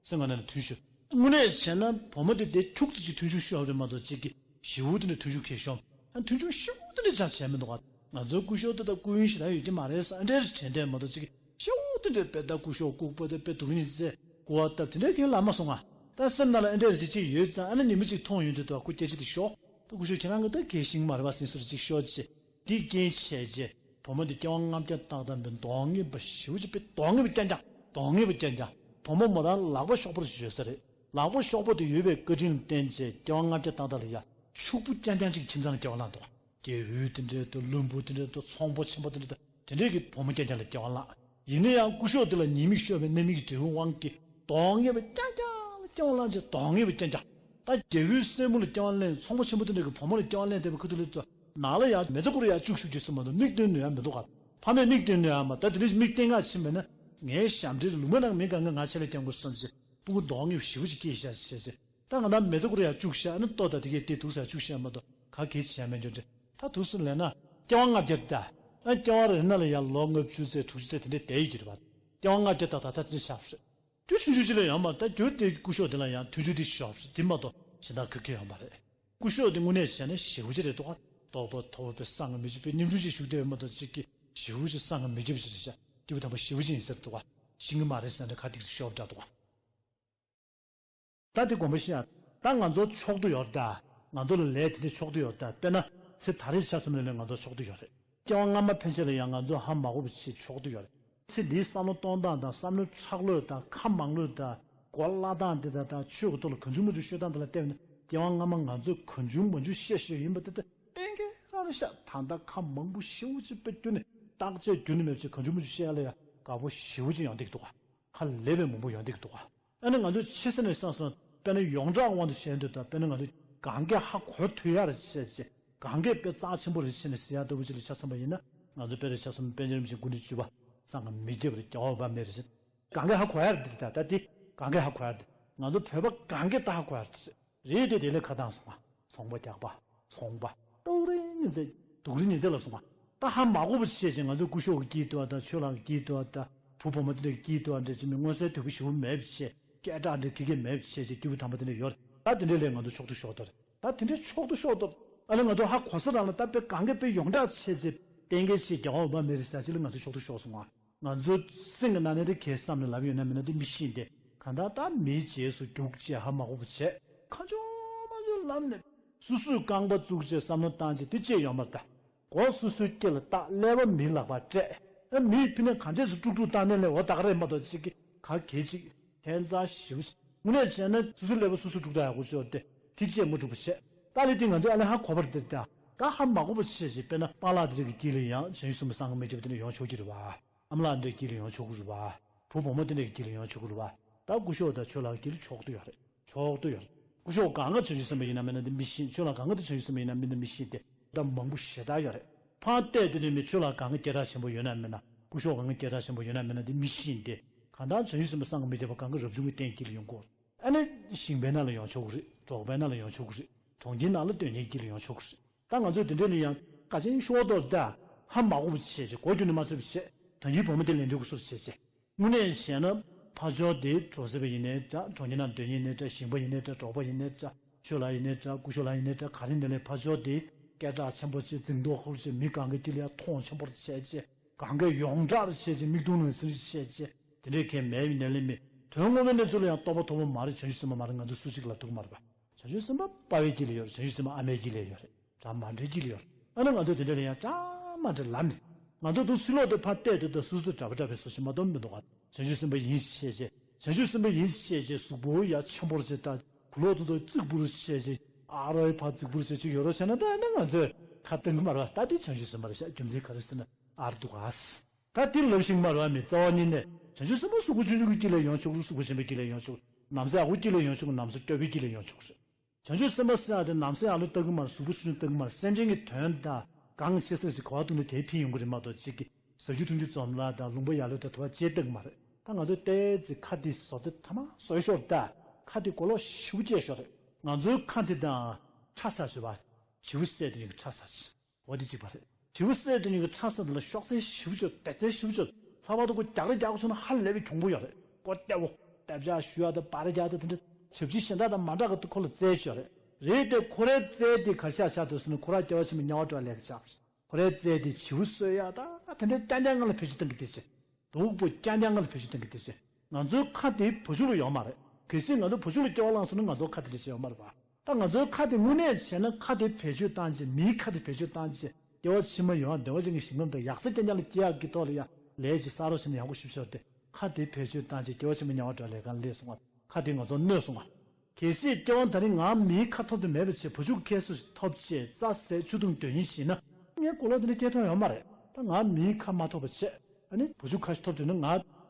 སེམས་ཁ་ནང་ནས་ཐུན་ཞུགས། དངོས་གནས་བྱས་ན་བུ་མོ་དེ་དེ་ཁྱུག་ཏུ་ཅིག་ཐུན་ཞུགས་ཤོར་རེད་མ་གཏོགས་ཅིག་གི་ཞེ་པོ་དེ་འདྲ་ཐུན་ཞུགས་ཁེལ་ཤོར། ཨ་ཐུན་ཞུགས་ཤོར་དེ་འདྲ་ཅང་བྱས་མི་འདུག་ག་ང་ཚོའི་སྐུ་ཞབས་དེ་དང་སྐུ་ཡོན་ཞེ་དྲག་ཡོད་ཀྱི་མ་རེད་ས་ཨ་འདྲའི་དྲན་དྲན་མ་གཏོགས་ཅིག་གི་ཞེ་པོ་དེ་འདྲའི་དཔེ་ད་སྐུ་ཞབས་ལྐུགས་པ་དེ་དཔེ་དུག་ཉིད་རྫས་སྐུ་བ་སྟབས་དེ་འདྲའི་གང་ལ་མ་སོང་ང་། ད་སེམས་ནང་ལ་ཨ་འདྲའི་རེ་ཅིག་ཅིག་ཡོད་ཙང་ཨ་ནི་ཉི་མ་ཅིག་མཐོང་ཡོང་དུས་དུ་སྐུ་སྐྱེ་ཅིག་དེ་ཤོག་ད་སྐུ་ཞབས་ཁྱེད་རང་གི་ད་གལ་ཤིང་མ་རེད་བ་སེམས་སུ་རེ་ཅིག་ཤོག་ཅེས། འདི་རྐྱེན་བྱས་རྗེས་བུ་མོ་འདི་སྐྱེ་བ་ལྔ་བརྒྱ་ཏག་ཏག་འབད་གདོང་ངན་པ་ཞེ་པོ་ཅིག་དཔེ་གདོང་ངན་པ་རྐྱང་རྐྱང་གདོང་ངན་པ་རྐྱང་རྐྱང་། བུ་མོ་མོ་རང་ལག་པ་གཤོག་པོར་ཡོད་ས་རེད། ལག་པ་གཤོག་པོ་དེ་ཡོད་པའི་བཀའ་དྲིན་ལ་བརྟེན་བྱས་སྐྱེ་བ་ལྔ་བརྒྱ་ཏག་ཏག་ལ་ཡ་ཕྱུག་པོ་རྐྱང་རྐྱང་ཅིག་ཁྱིམ་ཚང་ལ་སྐྱེ་བ་བླངས་འདུག་རྒྱལ་པོའི་དེ་འདྲའི་དུ་བློན་པོ་དེ་འདྲའི་དུ་ཚོང་པ་ཆེན་པོ་དེ་འདྲ་དུ་དེ་འདྲའི་གི་བུ་མོ་རྐྱང་རྐྱང་ལ་སྐྱེ་བ་བླངས། ཡིན་ན་ཡང་སྐུ་ཞབས་དེ་ལ་ཉེས་དམིགས་ཤོར་བའི་རྣམ་སྨིན་གྱི་འབྲས་བུའི་དབང་གིས་གདོང་ངན་པ་རྐྱང་རྐྱང་ལ་སྐྱེ་བ་བླངས་བྱས་གདོང་ངན་པ་རྐྱང་རྐྱང་། ད་རྒྱལ་པོའི་སྲས་མོ་ལ་སྐྱེ་བ་ལེན་ཚོང་པ་ཆེན་པོ་དེ་འདྲ་གི་བུ་མོ་ལ་སྐྱེ་བ་ལེན་བསྡད་པའི་ཁུ་ཐུ་ལི་ཏོ་ནང་ལ་ཡང་མེ་བཙའ་ཁུར་ཡང་བཅུག་ཤུགས་ཀྱིས་སུ་མ་གཏོགས་མིག་སྟོན་ནུས་ཡང་མི་འདུག་ག་ཕ་མས་མིག་སྟོན་ནུས་ཡང་མ་ད་དེ་འདྲ་མིག་སྟོན་ག་ཕྱིན་པས་ན་ ངའི་ཞབས་འདྲེན་ལུང་པ་ནང་མི་གང་ག་ང་ཆེད་ལས་སྐྱོང་དགོས་བསམ་ཚེ་སྤུ་གུ་མདོག་ངན་ཞེ་པོ་ཅིག་སྐྱེས་ཤག་བྱས་ཚེ། ད་ང་ད་མེ་བཙའ་ཁུ་ར་ཡར་བཅུག་ཤག་ཨ་ནི་ལྟོ་དང་དེ་གས་དེ་དུག་ས་བཅུག་ཤག་མ་གཏོགས་ག་གེ་བྱས་མེད་འགྱོ་འདྲ། ད་དུག་སུ་ལས་ན་སྐྱེ་བ་ལྔ་བརྒྱ་ད། ཨ་སྐྱེ་བ་རེ་ན་ལ་ཡང་ལོ་ལྔ་བཅུ་ཚེ་དྲུག་ཅུ་ཚེ་དེ་འདྲས་བསྡད་ཡོད་ཀྱི་རེད་པ། སྐྱེ་བ་ལྔ་བརྒྱ་ད་ད་ད་དེ་འདྲས་ཆགས་རེད། དུས་ཆུང་ཆུང་ཅིག་ལ་ཡང་མ་ད་འགྱུར་དེ་སྐུ་ཞབས་དེ་ལ་ཡང་ཐུགས་རྒྱུས་དེ་ཤོར་རེད། དེ་མ་གཏོགས་གཞན་དག་ག་གེ་ཡོད་མ་རེད། སྐུ་ཞབས་དེ་དངོས་གནས་བྱས་ན་ཞེ་པོ་ཅིག་རེད་འདུག་ག་རྟོགས་པ་མཐོ་པོ་དཔེ་བསམ་གྱིས་མི་ཁྱབ་པའི་སྙིང་རུས་ཅིག་ཞུགས་བསྡད་ཡོད་མ་གཏོགས་གཅིག་གིས་ཞེ་པོ་ཅིག་བསམ་གྱིས་མི་ཁྱབ་ཅིག་རེད་ཤག་སྐྱེས་བུ་དམ་པ་ཞེ་པོ་ཅིག་ཡིན་ཟེར་འདུག་ག་ཤེས་ཀྱི་མ་རེད་ཟེར་ན་ཁ་ཏིག་ཤོབ་འདྲ་འདུག་ག་ད་དེ་དགོངས་པ་བཞེས་ཨ། ད་ང་ཚོ་ཕྱོགས་བསྡུ་ཡོད་རེད་ད། ང་ཚོ་ལ་ལས་དེ་འདྲའི་ཕྱོགས་བསྡུ་ཡོད་རེད་ད། དཔེར་ན་ཚེ་ད་རེས་ཆ་མཚོན་ལ་ལས་ང་ཚོ་ཕྱོགས་བསྡུ་ཡོད་རེད། སྐྱེ་བ་སྔ་མ་ཕན་ཆད་ལ་ཡང་ང་ཚོ་ཧ་མ་གོ་བ་ཞིག་ཕྱོགས་བསྡུ་ཡོད་རེད། ཚེ་འདིའི་བསམ་བློ་གཏོང་སྟངས་དང་བསམ་བློའི་ཁྲག་ལོས་དང་ཁ་མང་ལོས་དང་གོ་བརླག་སྟངས་དེ་དང་དང་ཆོས་ཀྱི་ཐོག་ལ་གང་བྱུང་མང་བྱུང་ཤོད་སྟངས་དེ་ལ་བལྟས་ན་སྐྱེ་བ་སྔ་མ་ང་ཚོས་གང་བྱུང་མང་བྱུང་བཤད་ཤེས་ཡིན་པ་དེ་ལྟ་གཏན་འཁེལ་རང་རེད་ཤག་ད་ལྟ་ཁ་མང་པོ་ཞེ་པོ་ཅིག་དཔེ་ཁྱོན་ནས་བརྟག་དཔྱད་རྒྱུན་ནས་མེད་པ་ཅིག་གང་བྱུང་མང་བྱུང་བཤད་ཡ་ལ་ཡ་དགའ་པོ་ཞེ་པོ་ཅིག་ཡོང་བསྡད་ཀྱི་འདུག་ག་ཧ་ལས་པའི་མང་པོ་ཡོང་བསྡད་ཀྱི་འདུག་ག་ཨ་ནི་ང་ཚོས་ཕྱི་ས་ནས་བསམ་སོང་དཔེར་ན་ཡོངས་གྲགས་དབང་དུ་བྱས་འདུག་ད་དཔེར་ན་ང་ཚོས་གང་གས་ཧ་གོ་ཐུབ་ཡ་རེད་བཤད་ཅེས་གང་གས་དཔེ་རྩ་ཆེན་པོ་རེད་བྱས་ནས་ཟེར་ཡ་ལྟ་བུ་ཅིག་ལ་ཆ་མཚོན་པ་ཡིན་ན་ང་ཚོ་དཔེ་རེད་ཆ་མཚོན་པ་པཎ་ཆེན་རིན་པོ་ཆེ་སྐུ་ཕྲེང་བཅུ་པ་བསམ་གྱིས་མི་ཁྱབ་པ་རེད། རྒྱལ་བ་དམ་པ་མེད་རེད་བྱས། གང་གས་ཧ་གོ་ཡ་རེད་འདི་ད་ད་འདི་གང་གས་ཧ་གོ་ཡ་རེད། ང་ཚོ་བོད་པ་གང་གས་ད་ཧ་གོ་ཡ་རེད། རེད་དེ་དེ་ལས་ཁ་བཏང་སོང་བ། ཚོང་པ་རྒྱག་པ། ཚོང་པ། ལྟོགས་རི་ཉིན་མཚན། སྡུག་རི་ཉིན་མཚན་ལ་སོང་བ། ད་ཧ་མ་གོ་བ་བྱས་ཅིང་ང་ཚོ་སྐུ་ཞབས་ཀྱི་སྐྱིད་ཏོ་ད་ཆོས་ལགས་ཀྱི་སྐྱིད་ཏོ་ད་བུ་བུ་མོ་དེ་འདྲ་སྐྱིད་ཏོ་འདྲ་ཅིག་མི་མངོན་གསལ་དོད་པོ་ཞིག་མེད་པ་བྱས་སྐད་གྲགས་འདྲ་གི་གེ་མེད་པ་བྱས་ཅིག་སྐྱིད་པོ་དམ་པ་དེ་འདྲ་ཡོད་རེད། ད་དེ་འདྲ་ལས་ང་ཚོ་ཕྱོགས་བསྡུ་ཤོར་ཏོ་རེད། ད་དེ་འདྲའི་ཕྱོགས་བསྡུ་ཤོར་ཏོ། ཨ་ནི་ང་ཚོ་ཧ་གོ་ས་རང་ལ་ད་དཔེ་གང་གས་དཔེ་ཡོངས་གྲགས་བྱས་ཅིག་གཏན་འཁེལ་ཅིག་རྒྱལ་བ་འོད་དཔག་མེད་རེད་ཟེར་ཅིག་ལ་ང་ཚོ་ཕྱོགས་བསྡུ་ཤོར་སོང་ང་། ང་ཚོ་སེམས་ཀྱི་ནང་ནས་དེ་གས་བསམ་ནས་ལབ་ཡོད་ན་མིན་ན་དེ་མི་ཤེས་ཏེ། གང་ལྟར་ད་མིའི་རྗེས་སུ་རྒྱུགས་བྱས་ཧ་མ་གོ་བ་བྱས་ཁ་ཆུང་མ་ཆུང་ལབ་ནས་སོ་སོའི་རྐང་པ་བཙུགས་བྱས་བསམ་བློ་བཏང་བྱས་དེ་ཅི་ཡོད་མ་རེད་ད། མགོ་སོ་སོའི་སྐེ་ལ་བཏགས་ཀླད་པ་མིའི་ལག་པར་སྤྲད། ཨ་མིས་ཕི་ནས་གང་བྱས་སུ་དཀྲུག་དཀྲུག་བཏང་ནས་ལས་འོ་ད་ག་རེད་མ་གཏོགས་ཅིག་གི་ག་གེ་ཅིག་ཁྱད་མཚར་ཞེ་པོ་ཅིག་དངོས་གནས་བྱས་ན་སོ་སོའི་ཀླད་པ་སོ་སོས་དཀྲུག་ད་ཡག་པོ་ཤོར་ཏེ་དེ་ཅི་མ་དཀྲུག་པ་བྱས། ད་ལས་དེ་ང་ཚོས་ཨ་ལས་ཧ་གོ་བར་དེ་ད་ད་ཧ་མ་གོ་བ་བྱས་ཅིག་དཔེར་ན་པཱ་ལགས་དེ་འདྲ་གི་དཀྱིལ་ལ་ཡང་བྱང་ཆུབ་སེམས་དཔའ་སངས་རྒྱས་མི་ཁྱབ་དེ་འདྲ་ཡོང་ཆོག་གི་རེད་བ། ཨ་མ་ལགས་འདྲའི་དཀྱིལ་ལ་ཡོང་ཆོག་གི་རེད་བ། བུ་བུ་མོ་དེ་འདྲའི་དཀྱིལ་ལ་ཡོང་ཆོག་གི་རེད་བ། ད་སྐུ་ཞབས་དང་ཆོས་ལགས་དཀྱིལ་ལ་ཆོག་ཏུ་ཡོད་རེད། སྐུ་ཞབས་གང་ག་བྱང་ཆུབ་སེམས་དཔའ་ཡིན་ན་མིན་ན་དེ་མི་ཤེས། ཆོས་ལགས་གང་ག་དེ་བྱང་ཆུབ་སེམས་དཔའ་ཡིན་ན་མིན་ན་མི་ཤེས་ཏེ། ད་མང་པོ་ཞེ་དྲག་ཡོད་རེད། ཕར་བལྟས་དེ་ནས་མི་ཆོས་ལགས་གང་ག་སྐད་གྲགས་ཆེན་པོ་ཡོད་ན་མིན་ན། སྐུ་ཞབས་གང་ག་སྐད་གྲགས་ཆེན་པོ་ཡོད་ན་མིན་ན་དེ་མི་ཤེས་ཏེ། གང་ལྟར་བྱང་ཆུབ་སེམས་དཔའ་སངས་རྒྱས་མི་ཁྱབ་པ་གང་ག་རབ་བྱུང་གི་རྟེན་དཀྱིལ་ལ་ཡོང་གི་ཡོད་རེད། ཨ་ནི་ཞིང་པའི་ནང་ལ་ཡོང་ཆོག་གི་རེད། འབྲོག་པའི་ནང་ལ་ཡོང་ཆོག་གི་རེད། གྲོང་ཁྱེར་ནང་ལ་སྡོད་མཁན་དཀྱིལ་ལ་ཡོང་ཆོག་གི་རེད། ད་ང་ཚོས་དེ་འདྲ་ལ་ཡང་ཀ་ཆེན་ཤོར་དོ་ད། ཧ་མ་གོ་བ་བྱས་བྱས་གོ་རྒྱུ་ནི་མ་ཚོད་པ་བྱས་བྱང་ཆུབ་བུ་མོ་དེ་ལས་འདྲི་དགོས་སོར་བྱས་བྱས། དངོས་གནས་བྱས་ན་ཕར་ཕྱོགས་དེ་འབྲོག་སེར་པ་ཡིན་ནའི་འདྲ། གྲོང་ཁྱེར་ནང་སྡོད་མཁན་ཡིན་ནའི་འདྲ། ཞིང་པ་ཡིན་ནའི་འདྲ། འབྲོག་པ་ཡིན་ནའི་འདྲ། ཆོས་ལགས་ཡིན་ནའི་འདྲ། སྐུ་ཞབས་ལགས་ཡིན་ནའི་འདྲ། ག་རེ་ཡིན་ནའི་ཕར་ཕྱོགས་དེ་སྐད་གྲགས་ཆེན་པོ་བྱས། འཛིང་དོགས་ཁུར་བྱས། མི་གང་གི་དཀྱིལ་ལ་ཡང་མཐོང་ཆེན་པོར་བྱས་བྱས། གང་གས་ཡོངས་གྲགས་བྱས་བྱས། མིག་མཐོང་ལག་ཟིན་བྱས་བྱས། དེ་འདྲའི་གལ་མེད་པའི་ནས་ལས་མེད། དོན་ངོ་མའི་གནས་ཚུལ་ལ་ཡང་རྟོགས་པ་མཐོ་པོ་མ་རེད། བྱང་ཆུབ་སེམས་དཔའ་མ་རེད། ང་ཚོ་སུ་གཅིག་ལ་ཐུག་མ་རེད་པ། བྱང་ཆུབ་སེམས་དཔའ་དཔའ་བོའི་དཀྱིལ་ལ་ཡོད་རེད། བྱང་ཆུབ་སེམས་དཔའ་ཨ་མའི་དཀྱིལ་ལ་ཡོད་རེད། གྲྭ་མ་འདྲེའི་དཀྱིལ་ལ་ཡོད་རེད། ཨ་ནི་ང་ཚོ་དེ་འདྲ་ལ་ཡང་གྲྭ་མ་འདྲེ་ལབ་ནས། ང་ཚོ་དུ་ཕྱི་ལོགས་དེ་ཕར་བལྟས་དུས་ད་སུ་སུ་གྲྭ་པ་གྲྭ་པའི་བཟོ་ཞིག་མ་གཏོགས་མི་འདུག་ག་བྱང་ཆུབ་སེམས་དཔའ་ཡིན་ཞེས་བྱས། བྱང་ཆུབ་སེམས་དཔའ་ཡིན་ཞེས་བྱས་གཟུགས་པོ་ཡ་ཆེན་པོར་བྱས། ད་གུ་ལོག་ཏུ་ཏུ་རྩིག་པུར་བྱས་བྱས། ཨ་རོའི་ཕར་རྩིག་པུར་བྱས་ཅིག་ཡོད་རོགས་བྱས་ན་ད་ཨ་ནི་ང་ཚོས་ཁ་གཏོང་གི་མ་རེད་པ། ད་དེ་བྱང་ཆུབ་སེམས་དཔའ་རེད་ཤག་རྒྱུ་མཚན་ག་རེ་ཟེར་ན་ཨ་རུ་འདུག་ག་ད་དེ་ལབ་བཞིན་མ་རེད་པ། མི་རྩ་བ་ཉིད་ནས་བྱང་ཆུབ་སེམས་དཔའ་གཟུགས་པོ་ཆུང་ཆུང་གི་དཀྱིལ་ལ་ཡོང་ཆོག་རེད། གཟུགས་པོ་ཆེན་པོའི་དཀྱིལ་ལ་ཡོང་ཆོག་ནམ་མཁའ་ཡག་པོའི་དཀྱིལ་ལ་ཡོང་ཆོག་ནམ་མཁའ་སྐྱོ་པོའི་དཀྱིལ་ལ་ཡོང་ཆོག་རེད། བྱང་ཆུབ་སེམས་དཔའ་ཟེར་ཡག་དེ་ནམ་མཁའ་ཡག་ལུགས་ལྟ་གི་མ་རེད། གཟུགས་པོ་ཆུང་ཆུང་ལྟ་གི་མ་རེད། སེམས་ཅན་གྱི་དོན་དང་གང་ཤེས་ས་ཞིག་གོ་བ་བཏུང་ནས་དེའི་ཕན་ཡོང་གི་རེད་མ་གཏོགས་གཅིག་གིས་ཟ་རྒྱུ་འཐུང་རྒྱུ་འཛོམས་ལ་དང་ལུང་པ་ཡག་ལོས་དང་དུ་བ་ཅེས་ལྟ་གི་མ་རེད། ད་ང་ཚོས་ལྟས་ཚེ་ཁ་དེ་བཟོ་དེ་ཐ་མ་བཟོས་ཤོར། ད་ཁ་དེ་གོ་ལོག་ཞིག་སྐྱེས་ཤོར་རེད། ང་ཚོའི་ཁ་དེ་དང་ཁྲ་ས་ཞོ་བ་བྱིའུ་བསད་དེ་ཡིན་གི་ཁྲ་ས་ཞིག་འོ་དེ་གཅིག་པ་རེད། བྱིའུ་བསད་དེ་ཉིད་ཀྱི་ཁྲ་ས་འདི་ལ་གཤོག་རྩལ་ཞིབ་ཆོད་དད་རྩལ་ཞིབ་ཆོད་ལྷག་པར་དུ་ཁོ་རྒྱག་རེ་རྒྱག་ཁོ་ཚོ་ན་ཧ་ལས་པའི་གྱོང་པོ་ཡོད་རེད། ཁོ་ལྟད་མོ་ལྟ་བྱ་ཞུ་ཡག་དང་འབར་རྒྱག་དང་དེ་འདྲ་ཞབས་ཕྱི་གཞན་དག་དང་མ་འདྲ་གི་ཁོ་ལ་རྩལ་ཅིག་ཡོད་རེད། རེད་དེ་ཁོ་རའི་རྩལ་དེ་ག་ཤ་ཤ་དུ་སོང་ན་ཁོ་རང་སྐྱེ་བ་ཕྱི་མ་དམྱལ་བ་འགྲོ་ལས་ཀྱི་ཆགས། ཁོ་རའི་རྩལ་དེ་བྱིའུ་གསོད་ཡག་དང་དེ་འདྲའི་རྐྱང་རྐྱང་ང་ལ་བེད་སྤྱོད་གཏོང་གི་དེ་ཅི། སྡུག་པོ་རྐྱང་རྐྱང་ང་ལ་བེད་སྤྱོད་གཏོང་གི་དེ་ཅི། ང་ཚོའི་ཁ་དེ་བུ་ཕྱུགས་ལ་ཡོད་མ་རེད། གལ་སྲིད་ང་ཚོ་བུ་ཕྱུགས་ལ་སྐྱེ་བ་བླངས་སོང་ན་ང་ཚོ་ཁ་དེ་འདྲ་ཞིག་ཡོད་མ་རེད་པ། ད་ང་ཚོའི་ཁ་དེ་དངོས་གནས་བྱས་ན་ཁ་དེ་བེད་སྤྱོད་བཏང་རྗེས་མིའི་ཁ་དེ་བེད་སྤྱོད་བཏང་རྗེས་སྐྱེ་བ་ཕྱི་མ་ཡོང་བདེ་བ་ཅན་གྱི་ཞིང་ཁམས་དང་ཡག་ས་རྐྱང་རྐྱང་ལ་སྐྱེ་ཡག་གི་ཐོག་ལ་ཡང་ལས་ཀྱི་ས་རོགས་བྱས་ན་ཡག་པོ་ཞིག་ཤོར་ཏེ་ཁ་དེ་བེད་སྤྱོད་བཏང་རྗེས་སྐྱེ་བ་ཕྱི་མ་དམྱལ་བ་འགྲོ་ལས་གང་ལས་སོང་བ་ཁ་དེ་ང་ཚོ་གནོད་སོང་བ། གལ་སྲིད་སྐྱེ་བ་ད་རིང་ང་མིའི་ཁ་ཐོབ་ཏུ་མེད་པ་བྱས་བུ་ཕྱུགས་ཁྱད་སོ་ཞིག་ཐོབ་ཅེས་རྩྭ་ཟས་ཆུ་འཐུང་དོན་ཡིན་ཞེ་ན་ངས་གོ་ལོག་དེ་འདྲ་སྐྱེ་ཐོག་ཡོད་མ་རེད། ད་ང་མིའི་ཁ་མ་ཐོབ་པ་བྱས་ཨ་ནི་བུ་ཕྱུགས་ཁ་ཞིག་ཐོབ་དུས་ན་ང་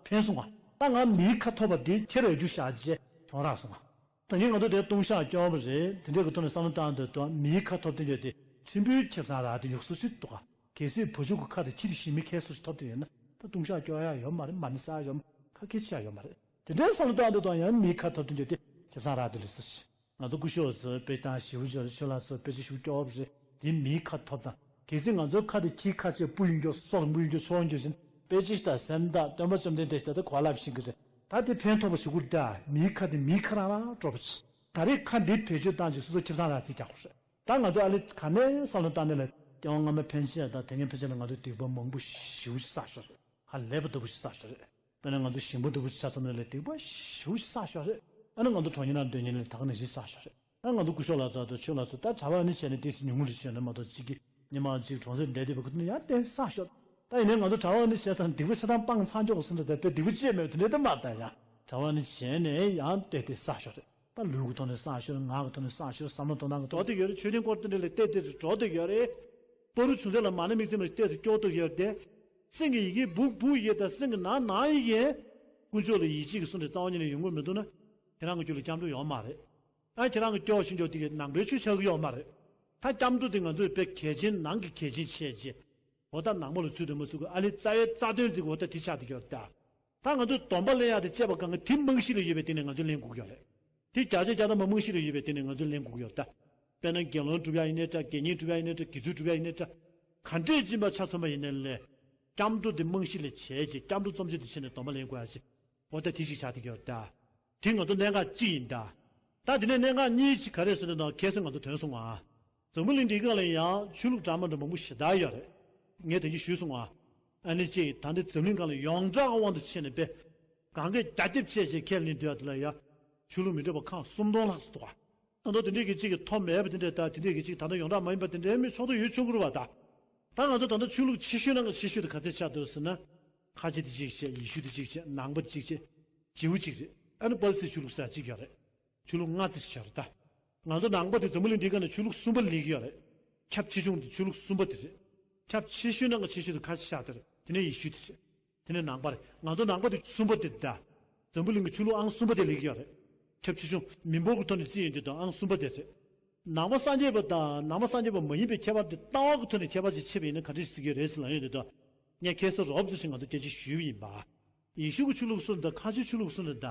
ཕན་སོང་བ། ད་ང་མིའི་ཁ་ཐོབ་པ་དེ་ཁྱེར་ཡོད་རྒྱུ་བཞག་རྗེས་གྱོང་རག་སོང་བ། ད་ངས་ང་ཚོ་དེ་ལྟུང་བཤགས་སྐྱོན་པ་རེད། དེ་འདྲའི་གི་ཐོག་ནས་བསམ་བློ་བཏང་དུས་ད་མིའི་ཁ་ཐོབ་དེ་འདྲ་དེ་ཕྲན་བུའི་ཁེ་བཟང་རག་དེ་ཡོད་སུ་ཅིག་འདུག་ག་གལ་སྲིད་བུ་ཕྱུགས་ཀྱི་ཁ་དེ་ཁྱི་དེ་ཤི་མི་ཁྱད་སོ་ཞིག་ཐོབ་དུས་ཡོད་ན་ ད་ལྟུང་བཤགས་སྐྱོར་ཡག་ཡོད་མ་རེད། མ་ཎི་བསག་ཡག་ཡོད་མ་རེད། ཁ་སྐད་ཆ་ཡག་ཡོད་མ་རེད། དེ་འདྲའི་བསམ་བློ་བཏང་དུས་དང་ཡང་མིའི་ཁ་ཐོབ་དུས་འཇོག་དེ་ཁེ་བཟང་རག་དེ་ལས་སུ་ཞིག་ང་ཚོ་སྐུ་ཞབས་སུ་དཔེ་བཏང་ཞིབ་པོ་བྱས་རེད། ཆོས་ལ་སོགས་དཔེ་ཆ་ཞིབ་སྐྱོར་བ་རེད། དེ་མིའི་ཁ་ཐོབ་དང་གལ་སྲིད་ང་ཚོའི་ཁ་དེ་ཁྱིའི་ཁ་ཆེ་སྤུ་ཡིན་རྒྱུ་སྲོག་སྤུ་ཡིན་རྒྱུ་ཆོག་ཡིན་རྒྱུ་བཞིན་དཔེ་ཆ་ཞིག་དང་སེམས་དང་སྟོན་པ་བཅོམ་ལྡན་འདས་ཞིག་ད་ལྟ་གོ་བ་ལབ་ཤེས་ཀྱི་རེད། ད་དེ་ཕན་ཐོགས་པ་ཞིག་གུར་ད་མིའི་ཁ་དེ་མིའི་ཁ་རང་རང་སྤྲོ་པོ་ཞིག་ད་རེས་ཁ་འདི་བེད་སྤྱོད་བཏང་ཅིག་སོ་སོ་ཁེ་བཟང་རག་རྩིས་རྒྱག་དགོས་རེད། ད་ང་ཚོ་ཨ་ལེ་ག་ནས་བསམ་བློ་བཏང་ནས་ལ་སྐྱེ་བ་སྔ་མའི་ཕན་ཆད་དང་དེ་སྔའི་ཕན་ཆད་ལ་ང་ཚོས་སྡིག་པ་མང་པོ་ཞེ་པོ་ཅིག་བསགས་ཤོག་རེད། ཧ་ལས་པ་ལྟ་བུ་ཞིག་བསགས་ཤོག་རེད། དཔེར་ན་ང་ཚོ་ཞིང་པ་ལྟ་བུ་ཆ་ཚང་ནས་ལས་སྡིག་པ་ཞེ་པོ་ཞིག་བསགས་ཤོག་རེད། ཨ་ནི་ང་ཚོ་གྲོང་ཁྱེར་ནང་སྡོད་མཁན་ལས་ད་ག་ནང་བཞིན་བསགས་ཤོག་རེད། ཨ་ང་ཚོ་སྐུ་ཞབས་ལགས་ཚོ་ད་ཆོས་ལ་སོགས་ད་གྲྭ་པ་ནི་བྱས་ནས་ཏོག་ཙམ་ཉུང་ངུ་རེ་བྱས་ན་མ་གཏོགས་གཅིག་གིས་སྔོན་མ་གཅིག་གྲོང་གསེབ་བསྡད་བསྡད་པ་ཁོ་ཚོ་ནི་ཡང་ཏན་བསགས་ཤོག་ད་ཡིན་ནའི་ང་ཚོ་གྲྭ་པ་ནི་བྱས་ཙང་སྡིག་པ་ཆ་ཚང་སྤངས་ཚར་ཆོག་གི་སོང་ད་དཔེ་སྡིག་པ་ཅི་ཡང་མེད་དེ་འདྲའི་ད་མ་ད་ཡང་གྲྭ་པ་ནི་བྱས་ནས་ཡང་ཏོག་ཙམ་བསགས་ཤོག་རེད། ད་ལུས་ཀྱི་ཐོག་ནས་བསགས་ཤོག་རེད། ངག་གི་ཐོག་ནས་བསགས་ཤོག་རེད། བསམ་བློ་གཏོང་སྟངས་ཀྱི་ཐོག་འགྲོ་བསྡད་ཡོད་རེད། མཆོད་རྟེན་སྐོར་དེ་འདྲ་ལ་ཏོག་ཙམ་འགྲོ་བསྡད་ཡོད་རེད། ཕ་རུ་བྱུང་ཚད་ལ་མ་ཎི་དམིགས་བརྩེ་མ་ཏོག་ཙམ་སྐྱོར་བསྡད་ཡོད་རེད་དེ། སེམས་ཀྱི་ཡི་གེ་སྦུག་སྦུག་ཡི་གེ་དང་སེམས་ཀྱི་ནང་ནང་ཡི་གེ་དཀོན་མཆོག་ལ་ཡིད་ཆེས་ཀྱི་གསུང་དེ་རྩ་བ་ཉིད་ནས་ཡོང་གི་མི་འདུག་ན། ཁྱེད་རང་གི་རྒྱུད་ལ་སྐྱབས་འགྲོ་ཡོད་མ་རེད། ཨ་ཁྱེད་རང་གི་སྐྱོར་ཤེས་འཇོག་དེ་གི་ནང་པའི་ཆོས་ཆགས་ཀྱི་ཡོད་མ་རེད། ད་སྐྱབས་འགྲོ་དེ་ང་ཚོས་དཔེ་གལ་ཆེན་ནང་གི་གལ་ཆེན་བྱས་རྗེས། འོ་ད་ནང་པ་ལ་ཚུད་དང་མ་ཚུད་ཀྱི་ཨ་ལེ་རྩ་བའི་རྩ་དོན་དེ་གི་འོ་ད་དེ་ཆགས་བསྡད་ཀྱི་ཡོད་རེད་ད། ད་ང་ཚོས་སྡོམ་པ་ལེན་ཡག་དེ་བཅས་པ་གང་ག་དེ་རྨང་གཞི་ལ་ཡོད་པའི་སྟེང་ནས་ང་ཚོས་ལེན་དགོས་ཀྱི་ཡོད་རེད། དེ་བརྒྱ་ཆ་བརྒྱ་ཐམ་པ་རྨང་གཞི་ལ་ཡོད་པའི་སྟེང་ནས་ང་ཚོས་ལེན་དགོས་ཀྱི་ཡོད་རེད་ད། དཔེར་ན་དགེ་སློང་སྒྲུབ་ཡག་ཡིན་ནའི་འདྲ། དགེ་བསྙེན་སྒྲུབ་ཡག་ཡིན་ནའི་འདྲ། གང་འདྲས་སྦྱིན་པ་ཆ་ཚང་མ་ཡིན་ནའི་ལས། སྐྱབས་འགྲོ་དེ་རྨང་གཞི་ལ་བྱས་རྗེས་སྐྱབས་འགྲོ་རྩོམ་གཞི་དེ་བྱས་ནས་སྡོམ་པ་ལེན་དགོས་ཡག་ཅིག་འོ་ད་དེ་ཞིག་ཆགས་བསྡད་ཀྱི་ཡོད་རེད་ད། དེ་ང་ཚོ་གནད་འགག་གཅིག་ཡིན་ད། ད་དེ་ནས་གནད་འགག་གཉིས་ཅིག་ག་རེ་ཟེར་ན་ད་ཁ་སང་ང་ཚོ་ཐོན་སོང་ང་། འཛམ་བུ་གླིང་འདིའི་སྒང་ལ་ཡང་ཆོས་ལུགས་འདྲ་མི་འདྲ་མང་པོ་ཞེ་དྲག་ཡོད་རེད། ངས་དེ་གྱིས་ཞུས་སོང་ང་། ཨ་ནི་ཅིག་ད་འདི་འཛམ་གླིང་སྒང་ལ་ཡོངས་གྲགས་དབང་དུ་བྱས་ནས་དཔེ། གང་གས་རྒྱ་ཁྱབ་བྱས་བྱས་ཁས་ལེན་སྡོད་ཡག་དེ་ལ་ཡ། ཆོས་ལུགས་མི་འདྲ་བ་ཁག་སུམ་སྟོང་ལྷག་ཙམ་འདུག་ག་ད་དུང་དེ་འདྲས་ཀྱི་གཅིག་གི་ཐོག་མེད་པ་དེ་འདྲས་དང་དེ་འདྲས་ཀྱི་གཅིག་ད་ལྟ་ཡོངས་གྲགས་མ་ཡིན་པ་དེ་འདྲས་མི་ཆོག་ཏུ་ཡོད་ཆོག་གི་རེད་བ་ད། ད་ང་ཚོ་ད་ལྟ་ཆོས་ལུགས་ཆེ་ཤོས་ནང་གི་ཆེ་ཤོས་དེ་ག་ཚད་ཆགས་འདུག་ཟེར་ན། ཁ་ཆེ་དེ་གཅིག་བྱས། ཡེ་ཤུ་དེ་གཅིག་བྱས། ནང་པ་དེ་གཅིག་བྱས། ཇིའུ་གཅིག་རེད། ཨ་ནི་པ་ལི་སི་ཆོས་ལུགས་ཟེར་གཅིག་ཡོད་རེད། ཆོས་ལུགས་ལྔ་ཙམ་ཞིག་ཡོད་རེད་ད། ང་ཚོ་ནང་པ་དེ་འཛམ་བུ་གླིང་འདིའི་སྒང་ནས་ཆོས་ལུགས་གསུམ་པ་ལེན་གྱི་ཡོད་རེད། ཁྱབ་ཆེ་ཆུང་དེ་ཆོས་ལུགས་གསུམ་པ་དེ་རེད། ཁྱབ་ཆེ་ཤོས་ནང་གི་ཆེ་ཤོས་དེ་ཁ་ཆེ་ཤོས་དེ་རེད། དེ་ནས་ཡེ་ཤུ་དེ་རེད། དེ་ནས་ནང་པ་རེད། ང་ཚོ་ནང་པ་དེ་གསུམ་པ་དེ་རེད་ད། འཛམ་བུ་གླིང་གི་ཆོས་ལུགས་ཨང་གསུམ་པ་དེ་ལེན་གྱི་ཡོད་རེད། ཁྱབ་ཆེ་ཆུང་མི་འབོར་གྱི་ཐོག་ནས་བརྩིས་ཡོང་དུས་དང་ཨང་གསུམ་པ་དེ་རེད། ནང་པ་སངས་རྒྱས་པ་དང་ནང་པ་སངས་རྒྱས་པ་མ་ཡིན་པའི་ཁྱད་པར་དེ་ལྟ་བ་གི་ཐོག་ནས་ཁྱད་པར་ཅིག་ཕྱེ་བ་ཡིན་ན་ག་འདྲ་ཞིག་གི་རེད་ཟེར་ལབ་ཡོང་དུས་དང་། ངས་ཁ་སང་རོབ་ཙམ་ཞིག་ང་ཚོ་སྐད་ཆ་ཞུས་པ་ཡིན་པ། ཡེ་ཤུ་གི་ཆོས་ལུགས་སུ་འདྲ། ཁ་ཆེ་ཆོས་ལུགས་སུ་འདྲ། ད་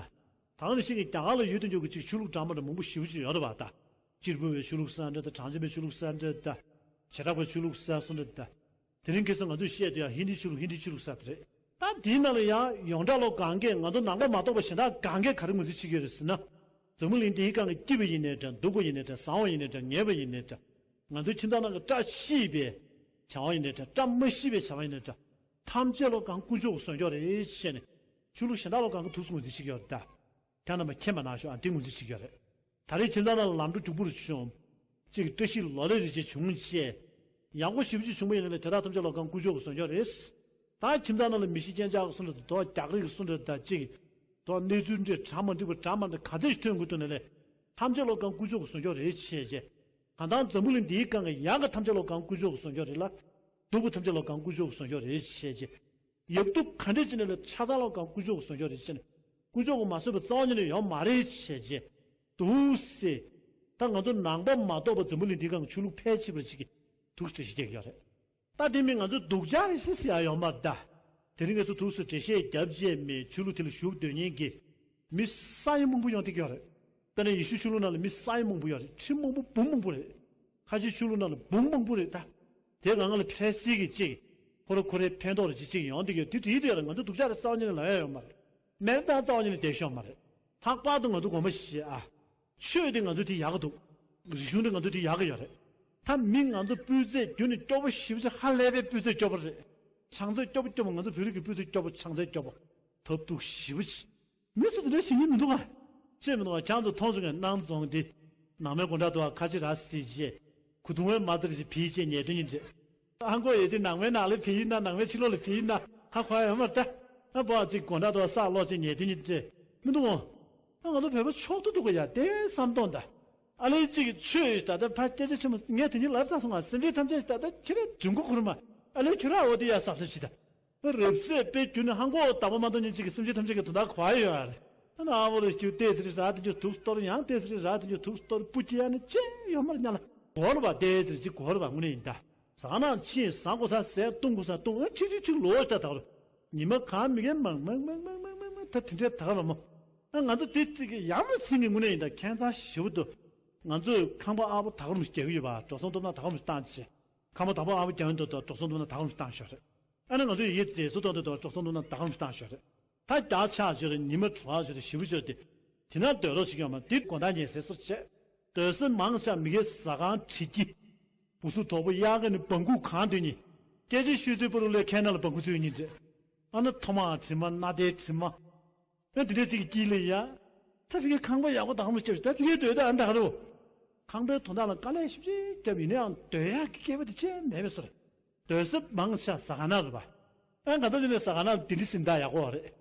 ག་ནང་བཞིན་གྱི་རྒྱ་གར་ལ་ཡོད་དུ་འཇུག་གི་ཅིག་ཆོས་ལུགས་འདྲ་མི་འདྲ་མང་པོ་ཞེ་པོ་ཅིག་ཡོད་རེད་བ་ད། གཅེར་བུ་བའི་ཆོས་ལུགས་ཟེར་འདྲ་ད། གྲངས་ཅན་པའི་ཆོས་ལུགས་ཟེར་འདྲ་ད། བྱེ་བྲག་པའི་ཆོས་ལུགས་ཟེར་སོང་འདྲ་ད། དེ་རིང་ཁ་སང་ང་ཚོས་བཤད་དུས་ཡང་ཧིན་དི་ཆོས་ལུགས་ཧིན་དི་ཆོས་ལུགས་ཟེར་དེ་རེད། ད་དེའི་ནང་ལ་ཡང་ཡོངས་གྲགས་ལོ་གང་གས་ང་ཚོ་ནང་པ་མ་གཏོགས་པ་གཞན་དག་གང་གས་ག་རེ་ངོས་འཛིན་བྱེད་ཀྱི་ཡོད་རེད་ཟེར་ན། འཛམ་བུ་གླིང་འདིའི་སྒང་གི་སྐྱིད་པ་ཡིན་ནའི་འདྲ། སྡུག་པ་ཡིན་ནའི་འདྲ། བཟང་བ་ཡིན་ནའི་འདྲ། ངན་པ་ཡིན་ནའི་འདྲ། ང་ཚོའི་ཁྱིམ་ཚང་ནང་གི་བཀྲ་ཤིས་པའི་བྱ་བ་ཡིན་ནའི་འདྲ། བཀྲ་མ་ཤིས་པའི་བྱ་བ་ཡིན་ནའི་འདྲ། ཐམས་ཅད་ལོ་གང་དཀོན་མཆོག་གི་བཟོ་འཇོག་རེད་ཅེས་ནས། ཆོས་ལུགས་གཞན་དག་ལོ་གང་གི་ཐུགས་སུ་ངོས་འཛིན་བྱེད་ཀྱི་ཡོད་རེད་ད། ཁྱེད་རྣམ་པ་མཁྱེན་པ་གནང་ཤོག་ཨ་འདི་ངོས་འཛིན་བྱེད་ཀྱི་ཡོད་རེད། ད་རེས་ཁྱིམ་ཚང་ནང་ལ་ལམ་འགྲོ་རྒྱུག་པོ་རུ་བྱུང་། གཅིག་བཀྲ་ཤིས་ལོ་ལེགས་རེ་བྱས་བྱུང་བྱས། ཡག་པོ་ཞེ་པོ་ཅིག་བྱུང་བ་ཡིན་ན་ལས་དེ་དག་ཐམས་ཅད་ལོ་གང་དཀོན་མཆོག་གི་བཟོ་འཇོག་རེད། ད་ཁྱིམ་ཚང་ནང་ལ་མི་ཤི་རྐྱེན་ཆག་གི་གསུང་འདྲ་དང་། རྒྱག་རེས་ཀྱི་གསུང་འདྲ་དང་། གཅིག་གི་གནས་ཚུལ་འདྲ་གྲ་མ་འགྲིག་པ་གྲ་མ་འགྲིག་ག་ཚད་ཞིག་ཐོན་དགོས་འདུག་ན་ལས། ཐམས་ཅད་ལོ་གང་དཀོན་མཆོག་གི་བཟོ་འཇོག་རེད་བྱས་བྱས། གང་ལྟར་འཛམ་བུ་གླིང་འདིའི་སྒང་གི་ཡག་གི་ཐམས་ཅད་ལོ་གང་དཀོན་མཆོག་གི་བཟོ་འཇོག་རེད་ལ། སྡུག་པ་ཐམས་ཅད་ལོ་གང་དཀོན་མཆོག་གི་བཟོ་འཇོག་རེད་བྱས་བྱས། ཡག་སྡུག་ག་འདྲས་ཅིག་ནས་ལ་ཆ་ཚང་ལོ་གང་དཀོན་མཆོག་གི་བཟོ་འཇོག་རེད་བྱས་ནས། དཀོན་མཆོག་གིས་མ་བཟོས་པ་རྩ་བ་ཉིད་ནས་ཡོད་མ་རེད་བྱས་བྱས། འདུག་སེ། ད་ང་ཚོ་ནང་པ་མ་གཏོགས་པ་འཛམ་བུ་གླིང་འདིའི་སྒང་གི་ཆོས་ལུགས་ཕལ་ཆེ་བ་ཅིག་གིས་ཐུགས་བཀྲ་ཤིས་བསྡད་ཀྱི་ཡོད་རེད། ད་དེ་མིན་ང་ཚོ་སྡུག་ཅག་རེད་ཟེར་ཟེར་ཡག་ཡོད་མ་རེད་ད། དེ་རིང་ང་ཚོ་ཐུགས་སུ་འགྲེལ་བཤད་རྒྱབ་བྱས་མེད། ཆོས་ལུགས་དེ་ལ་ཞུགས་སྡོད་མཁན་གྱི་མི་ས་ཡ་མང་པོ་ཡོང་བསྡད་ཀྱི་ཡོད་རེད། དཔེར་ན་ཡེ་ཤུ་ཆོས་ལུགས་ནང་ལ་མི་ས་ཡ་མང་པོ་ཡོད་རེད། ཁྲི་མང་པོ་འབུམ་མང་པོ་རེད། ཁ་ཆེ་ཆོས་ལུགས་ནང་ལ་འབུམ་མང་པོ་རེད་ད། དེ་གང་ག་ལ་ཕལ་སྲིད་ཀྱི་གཅིག་ཁོ་ར་ཁོ་རའི་ཕན་ཐོགས་རེ་གཅིག་གཅིག་ཡོང་བསྡད་ཀྱི་ཡོད། དེ་དེའི་དེ་ཡོད་རེད། ང་ཚོ་སྡུག་ཅག་རེད་རྩ་བ་ཉིད་ནས་ལབ་ཡག་ཡོད་མ་རེད། མེད་ད་རྩ་བ་ཉིད་ནས་བསྡད་ཤོག་མ་རེད། ལྷག་པར་དུ་ང་ཚོ་དགོངས་པ་བཞེས་ཨ། ཆོས་དེ་ང་ཚོ་དེ་ཡག་གི་འདུག་རིག་གཞུང་དེ་ང་ཚོ་དེ་ཡག་གི་ཡོད་རེད། ད་མི་ང་ཚོ་སྤུས་ཚད་རྒྱུན་ནས་སྐྱོ་པོ་ཞེ་པོ་ཅིག་ཧ་ལས་པའི་སྤུས་ཚད་སྐྱོ་པོ་རེད། ཕྱག་འཚལ་སྐྱོ་པོ་སྐྱོ་པོ། ང་ཚོ་བོད་རིགས་ཀྱི་སྤུས་ཚད་སྐྱོ་པོ། ཕྱག་འཚལ་སྐྱོ་པོ། ཐབས་སྡུག་ཞེ་པོ་ཅིག་མི་སུ་དེ་འདྲ་བྱེད་མཁན་མི་འདུག་ག་ཅེས་མི་འདུག་ག་ཁྱང་དུ་མཐོང་བྱུང་བའི་སྣང་རྫོང་དེ། ནང་མའི་སྒོ་འགྲམ་དུ་ཁ་ཆེ་ར་སི་ཅེ། གུ་དུང་བའི་མ་ཙི་རི་ཅེ་བི་ཅེ་ཉལ་དོན་ཡིན་ཏེ། ཨ་མགོ་ཡེ་ཅེ་ནང་མའི་ནང་ལ་བི་ཡིན་ན། ནང་མའི་ཕྱི་ལོགས་ལ་བི་ཡིན་ན། ཧ་གོ་ཡ་ཡོད་མ་རེད་ད། ཨ་བོ་ཨ་ཅིག་སྒོ་འགྲམ་དུ་ས་ལོག་ཅེ་ཉལ་དོན་ཡིན་ཏེ། མི་འདུག་འོང་། ཨ་ང་ཚོ་བོད་པ་ཕྱོགས་ཏུ་འདུག་ག་ཡ་དེ་བསམ་སྟོང་ད། ཨ་ལེ་ཅིག་ཆོས་ད་ལྟ་ཕ་སྐད་ཆ་ཆེན་མོ་ངས་དེ་ཉིད་ལབ་ཚར་སོང་ང་། སེམས་ཅན་ཐམས་ཅད་ད་ལྟ་ཁྱེད་རང་འཇུག་མགོ་ཁུར་མ། ཨ་ལེ་ཁྱོད་རང་འོ་དེ་ཡ་བསམ་ཚུལ་ཅི་ད། རབ་གསལ་དཔེ་རྒྱུད་ནི་ཧང་གོ་བདག་པོ་མ་གཏོགས་ཉིན་གཅིག་གི་སེམས་ཅན་ཐམས་ཅད་ཀྱི་དོན་དག་གོ་ཡ་ཡོད་རེད། ཨ་ན་ཨ་བོ་ལ་རྒྱུ་ཏེ་ཟེར་ར་དེ་རྒྱུ་དུག་སྟོར། ཡང་ཏེ་ཟེར་ར་དེ་རྒྱུ་དུག་སྟོར། སྤུ་ཅི་ཡ་ནི་ཅི་ཡོད་མར་ཉ་ལ་གོ་ལ་བ་ཏེ་ཟེར་ཅི་གོ་ལ་བ་དངོས་གནས་ཡིན་ད། ཟ་ན་ཕྱིན། ཟ་དགོས་ས་ཟས། བཏུང་དགོས་ས་བཏུང་། ཨ་ཁྲིག་ཁྲིག་ཁྲིག་ལོ་ཤ་དག་རུ། ཉི་མ་གང་མི་གེ་མང་མང་མང་མང་མང་མང་མང་ད་དེ་འདྲའི་ད་ག་ར་མོ། ཨ་ང་ཚོ་དེ་དེ་གི་ཡ་མ་སྲིད་ཀྱི་དངོས་གནས་ཡིན་ད་ཁྱད་མཚར་ཞེ་པོ་འདུག་ང་ཚོས་ཁང་པ་ཨ་ཕོ་ད་ག་རུ་རྒྱག་གི་ཡོད་པ། འགྲོ་སོང་ཐོབ་ན་ད་ག་རུ་བཏང་བྱས། ཁང་པ་ད་ཕོ་ཨ་ཕོ་རྒྱག་ཡོང་དུས་འགྲོ་སོང་ཐོབ་ན་ད་ག་རུ་བཏང་ཞོར་རེད། ཨ་ནི་ང་ཚོས་ཡི་རྫས་སུ་གཏོང་དུས་འགྲོ་སོང་ཐོབ་ན་ད་ག་རུ་བཏང་ཞོར་རེད། ད་རྒྱག་ཆག་ཞོར་རེད། ཉི་མ་དྲོ་བ་ཞོར་རེད། ཞེ་པོ་ཞོར་དེ། དེ་ན་སྡོད་རོགས་ཞིག་ཡོང་མ་འདི་དགོང་དག་ཉལ་སའི་སོར་བྱས། སྡོད་ས་མང་ཆ་མི་གེ་ཟ་ཁང་བྲིས་ཀྱི། སྦུ་སུ་དོག་པོ་གཡག་གི་ནི་སྦང་ཁུག་གང་འདོད་ཉིད། སྐད་ཆ་ཤོད་དུས་པུ་རུ་ལས་ཁའི་ནང་ལ་སྦང་ཁུག་ཚུད་ཉིད་རེད། ཨ་ན་ཐོ་མ་དྲི་མ་སྣ་ལྡན་དྲི་མ། ཨ་འདི་འདྲའི་ཚིག་གི་དཀྱིལ་ལ་ཡ། ད་ཕི་གའི་ཁང་པ་ཡག་པོ་དག་མོ་སྐྱབས་ཤིག་ད་ཕི་གའི་སྡོད་ད་ཨ་འདྲ་རོ། ཁང་པའི་དོན་དག་ལ་དཀའ་ལས་ཞིབ་ཅིག་བརྒྱབ་ཡིན་ནའང་སྡོད་ཡག་གི་སྐལ་བ་དེ་ཅི་ཡང་མེད་པའི་སོར། སྡོད་ས་མང་ཆ་ཟ་ཁང་ན་རེད་པ། ཨ་ང་ད་ཅི་ནས་ཟ་ཁང་ན་འདི་འདྲའི་སེམས་ཐག་ཡག་པོ་རེད།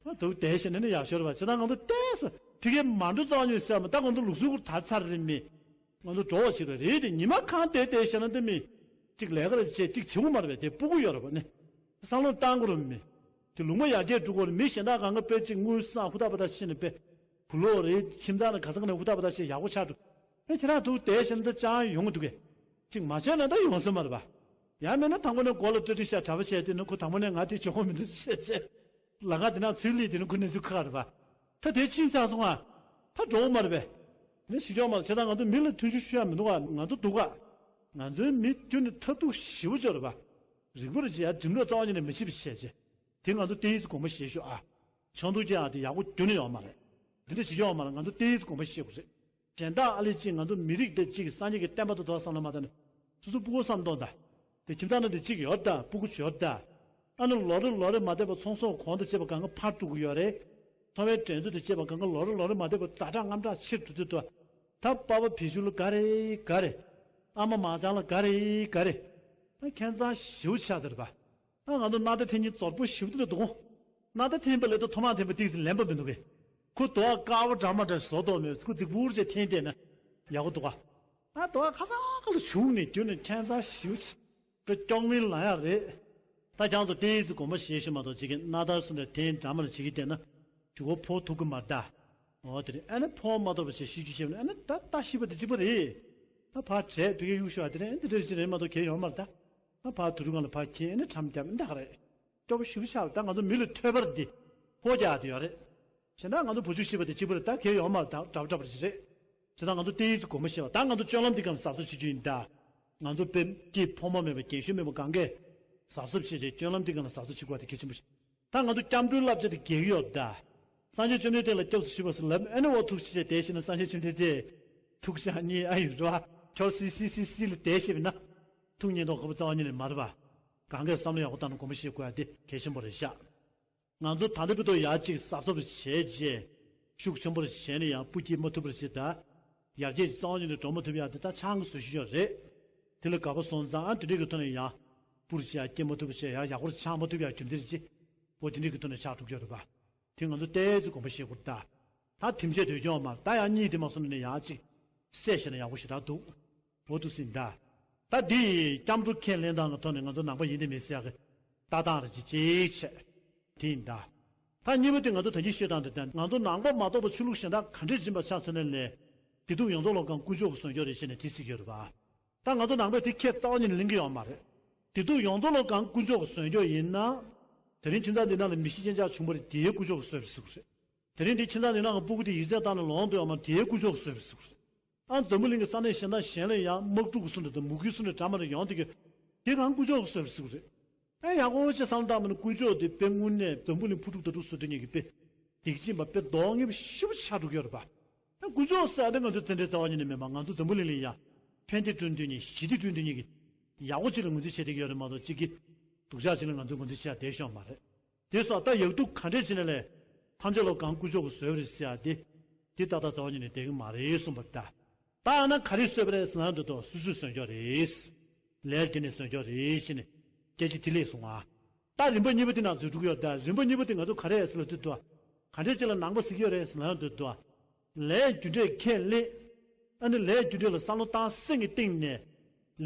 ཨ་འདུག་བསྡད་ཤེས་ན་ནི་ཡག་ཤོས་རེད་པ། བྱས་ཙང་ང་ཚོ་བལྟས་སོ་ཕི་གའི་མ་འགྲོ་རྩ་བ་ཉིད་ཟེར་མ་ད་ང་ཚོ་ལུགས་སྲོལ་ཁུར་ད་ཚར་རེད་མི། ང་ཚོ་འགྲོ་བ་ཞིག་རེད་དེ་ཉི་མ་གང་བསྡད་བསྡད་ཤེས་ན་འདི་མི། གཅིག་ལས་ཀ་རེ་བྱེད་གཅིག་བྱེད་དགོས་མ་རེད་པས་དེ་སྤུ་གུ་ཡོད་རེད་པ་ནི། བསམ་བློ་བཏང་དགོས་རེད་མི། དེ་ལུང་པ་ཡར་རྒྱས་འགྲོ་དགོས་རེད་མི་གཞན་དག་གང་ག་དཔེ་གཅིག་དངུལ་སྲང་ཧུ་ཐག་པ་ཐག་ཕྱིན་ནས་དཔེ། བུ་ལོག་རེད་ཁྱིམ་ཚང་ལ་ག་ས་ག་ནས་ཧུ་ཐག་པ་ཐག་ཕྱིན་ཡག་པོ་ཆགས་འགྲོ། ཨེ་ཁྱེད་རང་ཐུག་བསྡད་བཞིན་ད་ཅང་ཡོང་གི་འདུག་གས། གཅིག་མ་བྱས་ན་ད་ཡོང་ས་མ་རེད་པ། ཡང་མིན་ན་དང་པོ་ནས་མགོ་ལ་སྤྲ་སྤྲི་ཤ་གྲྭ་པ་བྱས་དུས་ན་ཁོ་དང་པོ་ནས་ང་དེ་འཇོག་གོ་མི་འདུག་བྱས་བྱས། ལ་ང་དེ་ན་ཚུལ་ལས་དེ་ནི་ཁོ་གནས་ཚུལ་ཁག་རེད་པ། ད་དེ་ཕྱིན་ཚར་སོང་ང་། ད་འགྲོ་གི་མ་རེད་པས། ནི་ཞིག་ཡོང་མ་རེད་བྱས་ད་ང་ཚོ་མི་ལ་མཐུན་ཕྱོགས་ཤོད་ཡ་མི་འདུག་ག་ང་ཚོ་འདུག་ག་ང་ཚོའི་མི་རྒྱུ་ནི་ཐབས་སྡུག་ཞེ་པོ་ཅིག་རེད་པ། རིག་པ་རེ་བྱས་ཡ་འགྲིམ་འགྲོ་རྩ་བ་ཉིད་ནས་མི་བྱེད་པ་བྱས་བྱས། དེ་ང་ཚོ་ཏོག་ཙམ་དགོངས་པ་བཞེས་ཤོག་ཨ། ཆང་འཐུང་རྒྱག་ཡག་དེ་ཡག་པོ་རྒྱུན་ནས་ཡོད་མ་རེད། འདི་འདྲ་ཞིག་ཡོད་མ་རེད། ང་ཚོ་ཏོག་ཙམ་དགོངས་པ་བཞེས་དགོས་རེད། གཞན་དག་ཨ་ལེ་གཅིག་ང་ཚོ་མི་རིགས་དེ་གཅིག་སངས་རྒྱས་ཀྱི་བསྟན་པ་དང་དོ་བསམ་བློ་མ་བཏང་ནས། སོ་སོ་སྤུ་གུ་བསམ་གཏོང་དང་། དེ་ཁྱིམ་ཚང་ནང་དེ་གཅིག་ཡོད་ད་སྤུ་གུ་ཡོད་ད། ཨ་ནི་ལོ་རེ་ལོ་རེ་མ་བསྡད་པར་ཚོང་ཟོག་གོང་དང་བཅས་པ་གང་ག་འཕར་འགྲོ་གི་ཡོད་རེད། འཚོ་བའི་འགྲན་བསྡུར་དང་བཅས་པ་གང་ག་ལོ་རེ་ལོ་རེ་མ་བསྡད་པར་ཛ་དྲག་དངངས་སྐྲག་ཆེར་འགྲོ་དུས་དོ། ད་པ་ཕ་བེད་སྤྱོད་ལ་དགའ་རེད་དགའ་རེད། ཨ་མ་མ་ཅང་ལ་དགའ་རེད་དགའ་རེད། ད་ཁྱད་མཚར་ཞེ་པོ་ཆགས་བསྡད་རེད་པ། ཨ་ང་ཚོ་སྣ་ཐ་འཐེན་མཁན་ཛོར་པོ་ཞེ་པོ་འདུག་སྣ་ཐ་འཐེན་པ་ལས་ད་ཐོག་མར་འཐེན་པ་ཏིག་ཙམ་ལེན་པ་མི་འདུག་གས། ཁོ་དོ་བ་དཀར་པོ་འདྲ་མ་འདྲ་བཟོ་ཐུབ་མེད་ཁོ་རྫིག་པོ་ཅིག་འཐེན་བསྡད་ན་ཡག་པོ་འདུག་ག་ཨ་དོ་བ་ཁ་སང་ཁ་ལ་བྱུག་ནས་རྒྱུ་ནས་ཁྱད་མཚར་ཞེ་པོ་ཅིག་གི་སྐྱོག་མིན་ལ་ཡག་རེད། ད་ཁྱང་ཚོ་ཏིག་ཙམ་དགོངས་པ་བཞེས་ཤོག་མ་གཏོགས་ཅིག་གི་སྣ་ཐ་སུ་འདྲ་འཐེན་འདྲ་མ་འདྲ་བྱེད་ཀྱི་བསྡད་ན་བྱུག་པ་ཕོག་ཐུབ་ཀྱི་མ་རེད་ད། འོ་དེ་རེད། ཨ་ནི་ཕོག་མ་ཐུབ་པ་བྱས་ཤི་རྒྱུ་བྱས་ན་ཨ་ནི་ད་ལྟ་ཤི་བ་དེ་གཅིག་པ་རེད། ད་ཕར་བྲད་ཕ་གིར་གཡུག་ཤོག་ཨ་དེ་རེད། ཨ་འདི་འདྲ་ཅིག་རེད་མ་གཏོགས་གལ་ཡོད་མ་རེད་ད། ད་ཕར་དུ་རུ་སྒང་ལ་ཕར་འཁྱེར་ཨ་ནི་ཁྲམ་བརྒྱབ་ཨ་འདི་ག་རེད། སྐྱོ་པོ་ཞེ་པོ་ཆགས་རེད། ད་ང་ཚོ་མི་ལ་ཐོས་པ་རེད་འདི། ཕོག་རྒྱག་ཨ་དེ་ཡོད་རེད། གཞན་དག་ང་ཚོ་བུ་ཆུང་ཤི་བ་དེ་གཅིག་པ་རེད། ད་གལ་ཡོད་མ་རེད། ད་འདྲ་པོ་འདྲ་པོ་ཞིག་རེད། བྱས་ཙང་ང་ཚོ་ཏིག་ཙམ་དགོངས་པ་བཞེས་པ་ད་ང་ཚོ་སྤྱོད་ལམ་འདི་གམ་གཟབ་གཟབ་བྱེད་རྒྱུ་ཡིན་ད། ང་ཚོ་དཔེ་སྐྱིད་ཕོ་མོ་མེད་པ་རྒན་གཞོན་མེད་པ་གང་གས་གཟབ་གཟབ་བྱེད་བྱས་སྤྱོད་ལམ་འདི་གམ་ལ་གཟབ་གཟབ་བྱེད་དགོས་པ་དེ་གལ་ཆེན་པོ་ཞིག་ད་ང་ཚོ་སྐྱབས་འགྲོའི་བསླབ་བྱ་དེ་གལ་ཡོད་ད། སངས་རྒྱས་བཅོམ་ལྡན་འདས་ལ་སྐྱབས་སུ་མཆིའོ་ཟེར་ལབ་ཨ་ནི་འོ་ཐུགས་རྗེ་ཆེ་བསྡད་ཤེས་ན་སངས་རྒྱས་བཅོམ་ལྡན་འདས་ཐུགས་ཅག་གཉིས་ཨ་ཡི་རོ་ཨ་ཁྱོར་སི་སི་སི་སི་ལ་བསྡད་ཤེས་པ་ན་ཐུགས་མཉེས་མདོག་ཁ་པོ་རྩ་བ་ཉིད་ནས་མ་རེད་པ། གང་གས་བསམ་བློ་ཡག་པོ་བཏང་ན་དགོངས་པ་བཞེས་དགོས་ཡ་དེ་གལ་ཆེན་པོ་རེད་ཤག་ང་ཚོ་ད་ལྟ་བར་དུ་ཡག་ཅིག་གཟབ་གཟབ་བྱས་རྗེས་ཤུགས་ཆེན་པོ་བྱས་ནས་ཡང་སྤུ་སྐྱེས་མ་ཐུབ་པར་བྱེད་ད། ཡར་རྒྱས་ཀྱི་རྩ་བ་ཉིད་ནས་འགྲོ་མ་ཐུབ་ཡ་དེ་ད་ཆང་གི་བཟོ་ཤེས་ཡོད་རེད། དེ་ལ་དགའ་པོ་སོང་ཙང་ཨ་དེ་འདྲས་ཀྱི་ཐོག་ནས་ཡང་སྤུར་བྱས་ཡ་སྐྱེས་མ་ཐུབ་པར་བྱས་ཡ་ཡག་པོ་ཆགས་མ་ཐུབ་ཡ་རྒྱུ་མཚན་ཅི། འོ་དེ་འདྲས་ཀྱི་ཐོག་ནས་ཆགས་འགྲོ་གི་ཡོད་རེད་པ། དེ་ང་ཚོ་ཏོག་ཙམ་དགོངས་པ་བཞེས་དགོས་རེད་ད། ད་དེ་འདྲས་སྡོད་རྒྱུ་ཡོད་མ་རེད་ད། ཡང་གཉིད་དེ་མ་སོང་ནས་ཡང་ཅིག་བསད་བཞག་ན་ཡག་པོ་ཞེ་དྲག་འདུག་འོ་འདུག་སེ་ཡིན་ད། ད་འདི་སྐྱབས་འགྲོ་ཁས་ལེན་སྟངས་ཀྱི་ཐོག་ནས་ང་ཚོ་ནང་པ་ཡིན་དང་མིན་ཟེར་ཡག་གི་ལྟ་སྟངས་རེ་ཅིག་ཅིག་བྱས། དེ་ཡིན་ད། ད་གཉིས་པ་དེ་ང་ཚོ་ད་གིན་བཤད་སྟངས་དེ་ད་ང་ཚོ་ནང་པ་མ་གཏོགས་པ་ཆོས་ལུགས་གཞན་དག་ག་འདྲས་སྦྱིན་པ་ཆ་མཚོན་ན་ལས། བདེ་སྡུག་ཡོངས་རྫོགས་ལ་གང་དཀོན་མཆོག་གིས་བཟོས་ཡོད་རེད་ཟེར་ནས་དེ་གཟིགས་ཡོད་རེད་པ། ད་ང་ཚོ་ནང་པས་དེ་ཁས་རྩ་བ་ཉིད་ནས་ལེན་གྱི་ཡོད་མ་རེད། བདེ་སྡུག་ཡོངས་རྫོགས་ལ་གང་དཀོན་མཆོག་གིས་བཟོས་ཡོད་ཡིན་ན། དེ་རིང་ཁྱིམ་ཚང་འདི་ནང་ལ་མི་ཤི་རྐྱེན་ཆག་བྱུང་བ་རེད། དེའི་དཀོན་མཆོག་གིས་བཟོས་པ་རེད་ཟེར་གི་རེད། དེ་རིང་འདི་ཁྱིམ་ཚང་འདི་ནང་གི་སྤུ་གུ་དེ་ཡིག་ཚད་བཏང་ནས་ལོང་དུ་ཡོད་མ་རེད། དེའི་དཀོན་མཆོག་གིས་བཟོས་པ་རེད་ཟེར་གི་རེད། ཨ་འཛམ་བུ་གླིང་གི་ས་གནས་གཞན་དང་གཞན་ལ་ཡང་དམག་འཁྲུག་གི་སུ་འདྲ་དང་མུ་གེའི་སུ་འདྲ་འདྲ་མ་འདྲ་ཡོང་དེ་གི། དེ་གང་དཀོན་མཆོག་གིས་བཟོས་པ་རེད་ཟེར་གི་རེད། ཨ་ཡག་པོ་ཅིག་བསམ་བློ་བཏང་བ་ན་དཀོན་མཆོག་དེ་དཔེ་དངོས་གནས་འཛམ་བུ་གླིང་འཕུར་འཁྲུག་ད་འཁྲུག་བཟོ་དེ་ཉིད་ཀྱི་དཔེ། སྡིག་ཅན་པ་དཔེ་གདོང་ངན་པ་ཞེ་པོ་ཆགས་འགྲོ་གི་ཡོད་རེད་པ། ཨ་དཀོན་མཆོག་ཟེར་ཡ་དེ་ང་ཚོ་དེ་འདྲའི་རྩ་བ་ཉིད་ནས་མེད་པ། ང་ཚོ་འཛམ་བུ་གླིང་ལ་ཡ་ཕན་བདེ་བསྐྲུན་དོན་གཉིས་ཞི་བདེ་བསྐྲུན་དོན་གཉིས་ཀྱི་ཡག་པོ་ཅིག་ལ་ངོས་འཛིན་བྱེད་བསྡད་ཀྱི་ཡོད་རེད་མ་གཏོགས་གཅིག་གིས་སྡུག་ཅག་ཅིག་ལ་ང་ཚོས་ངོས་འཛིན་བྱེད་ཡ་བསྡད་ཤོག་མ་རེད། དེ་སོགས་ད་ཡག་སྡུག་ག་འདྲས་བྱས་ན་ལས། ཐམས་ཅད་ལ་གང་དཀོན་མཆོག་གིས་བཟོས་པ་རེད་ཟེར་ཡ་དེ། དེ་ཏག་ཏག་རྩ་བ་ཉིད་ནས་བསྡད་ཀྱི་མ་རེད་གསུངས་པ་རེད་ད། ད་ཨ་ན་ག་རེ་བཟོས་པ་རེད་ཟེར་ན་འདོད་དོ་སོ་སོས་བཟོས་ཀྱོག་རེད། ལས་དེ་ནས་བཟོས་ཀྱོག་རེད་ཞེས་ནས་སྐད་ཆ་དེ་ལས་གསུངས་ཨ། ད་རིམ་པ་གཉིས་པ་དེ་ནང་འཛུལ་འགྲོ་གི་ཡོད་ད། རིམ་པ་གཉིས་པ་དེ་ང་ཚོ་ག་རེ་ཟེར་ལ་འདོད་དོ། ག་འདྲས་ཅིག་ལ་ནང་པ་ཟེར་གྱི་ཡོད་རེད་ཟེར་ན་འདོད་དོ། ལས་རྒྱུ་འབྲས་ཁས་ལེན། ཨ་ནི་ལས་རྒྱུ་འབྲས་ལ་བསམ་བློ་བཏང་སེམས་ཀྱི་གཏིང་ནས།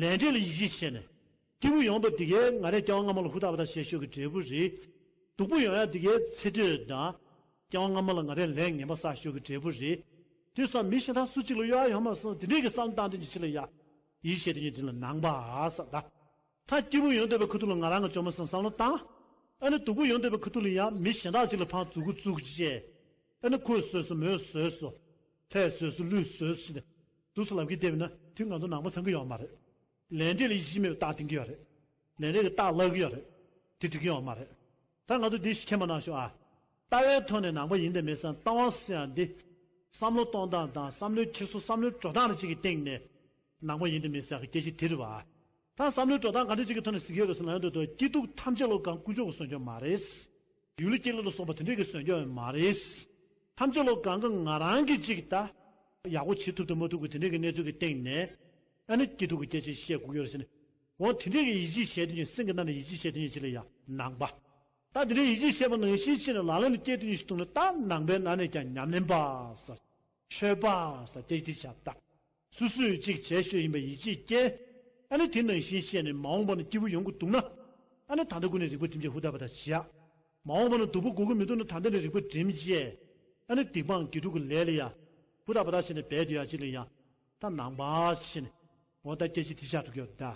ལས་འབྲས་ལ་ཡིད་ཆེས་བྱས་ནས། སྐྱིད་པོ་ཡོང་བ་འདི་གས་ང་རས་སྐྱེ་བ་སྔ་མ་ལ་ཧུར་ཐག་པ་ཐག་བྱས་ཤོག་གི་འབྲས་བུ་རེད། སྡུག་པོ་ཡོང་ཡ་འདི་གས་ཚེ་སྟོད་དང་། སྐྱེ་བ་སྔ་མ་ལ་ང་རས་ལས་ངན་པ་བསགས་ཤོག་གི་འབྲས་བུ་རེད། དེ་སོགས་མི་གཞན་དག་སུ་གཅིག་ལ་གཡོ་ཡ་ཡོང་མ་སོང་དེ་འདྲས་ཀྱི་བསམ་བློ་བཏང་དེ་ཉིད་ཕྱི་ལ་ཡ། ཡིད་ཆེས་དེ་ཉིད་དེ་ལ་ནང་པ་ཟེར་ད། ད་སྐྱིད་པོ་ཡོང་འདོད་པའི་ཁུ་ཐུག་ལ་ང་རང་གི་བཅོས་མ་སོང་བསམ་བློ་བཏང་། ཨ་ནི་སྡུག་པོ་ཡོང་བསྡད་པའི་ཁ་ཐུག་ལ་ཡང་མི་གཞན་དག་ཅིག་ལ་ཕར་མཛུབ་གུ་བཙུགས་བྱས། ཨ་ནི་ཁོས་བཟོས་སོ་མོས་བཟོས་སོ། ལྷས་བཟོས་སོ་ཀླུས་བཟོས་སོ་ཞེས་ནས་འདུག་སེ་ལབ་ཀྱི་བསྡད་པ་ན་དེ་ང་ཚོ་ནང་པ་ཚང་གི་ཡོད་མ་རེད། ལས་འབྲས་ལ་ཡིད་ཆེས་མེད་པའི་རྟགས་བསྟན་གྱི་ཡོད་རེད། ལས་འབྲས་ཀྱི་རྟགས་བརླག་གི་ཡོད་རེད། དེ་འགྲིག་གི་ཡོད་མ་རེད། ད་ང་ཚོ་འདི་ཤེས་མ་གནང་ཤོག་ཨ། ལྟ་བའི་ཐོག་ནས་ནང་པ་ཡིན་དང་མིན་ཟེར་ན་ལྟ་བ་ཟེར་ཡ་འདི། བསམ་བློ་གཏོང་སྟངས་དང་བསམ་བློའི་འཁྱེར་སོ་བསམ་བློའི་འགྲོ་སྟངས་རེ་གཅིག་གི་སྟེང་ནས་ནང་པ་ཡིན་དང་མིན་ཟེར་ཡ་གི་སྐད་ཆ་དེ་རེད་བ། ད་བསམ་བློའི་འགྲོ་སྟངས་ག་འདྲ་གཅིག་གི་ཐོག་ནས་ཟེར་གྱི་ཡོད་རེད་ཟེར་ན་ཡང་འདོད་དོ་སྐྱིད་སྡུག་ཐམས་ཅད་བློ་གང་དཀོན་མཆོག་གིས་བཟོས་ཡོད་མ་རེད། ཡུལ་སྐྱེ་ལུགས་ལ་སོགས་པ་དེ་འདྲས་ཀྱིས་བཟོས་ཡོད་མ་རེད། ཐམས་ཅད་བློ་གང་ག་ང་རང་གིས་གཅིག་ད། ཡག་པོ་བྱེད་ཐུབ་དང་མ་ཐུབ་ཀྱི་དེ་འདྲས་ཀྱི་གནས་ཚུལ་གྱི་སྟེང་ནས། ཨ་ནི་སྐྱིད་སྡུག་གི་སྐད་ཆ་བཤད་དགོས་ཀྱི་ཡོད་རེད་ཟེར་ནས། འོ་དེ་འདྲས་ཀྱི་ཡིད་ཆེས་བྱེད་དུས་ཉིད་སེམས་ཀྱི་ནང་ནས་ཡིད་ཆེས་བྱེད་དུས་ཉིད་ཅིག་ལ་ཡང་ནང་པ། ད་དེ་འདྲའི་ཡིད་ཆེས་བྱས་པ་ནང་བཞིན་བྱས་ནས་ལག་ལེན་དུ་སྐྱེལ་དུས་ཉིད་ཞིག་ཐུག་ན་ད་ནང་པའི་ནང་ནས་ཀྱང་ཉམས་ལེན་པ་ཟེར། ཆོས་པ་ཟེར་སྐད་ཆ་དེ་བྱ་ད། སོ་སོས་གཅིག་བྱས་ཤོས་ཡིན་པའི་ཡིད་ཆེས་སྐྱེ། ཨ་ནི་དེ་ནང་བཞིན་བཤད་ནས་མ་འོངས་པ་ན་སྐྱིད་པོ་ཡོང་གི་འདུག་ན། ཨ་ནི་ད་ལྟ་ཀུན་ནས་རིག་པ་སྒྲིམ་བྱས་ཧུར་ཐག་པ་ཐག་བྱེད་ཡ། མ་འོངས་པ་ན་སྡུག་པོ་དགོས་ཀྱི་མི་འདུག་ན་ད་ལྟ་ནས་རིག་པ་སྒྲིམ་བྱས། ཨ་ནི་སྡིག་སྤང་དགེ་སྒྲུབ་ཀྱི་ལས་ལ་ཡ། ཧུར་ཐག་པ་ཐག་བྱས་ནས་འབད་དུ་ཡ་ཅིག་ལ་ཡ། ད་ནང་པ་བྱས་ནས། འོ་ད་སྐད་ཆ་དེ་ཆགས་འགྲོ་གི་ཡོད་ད།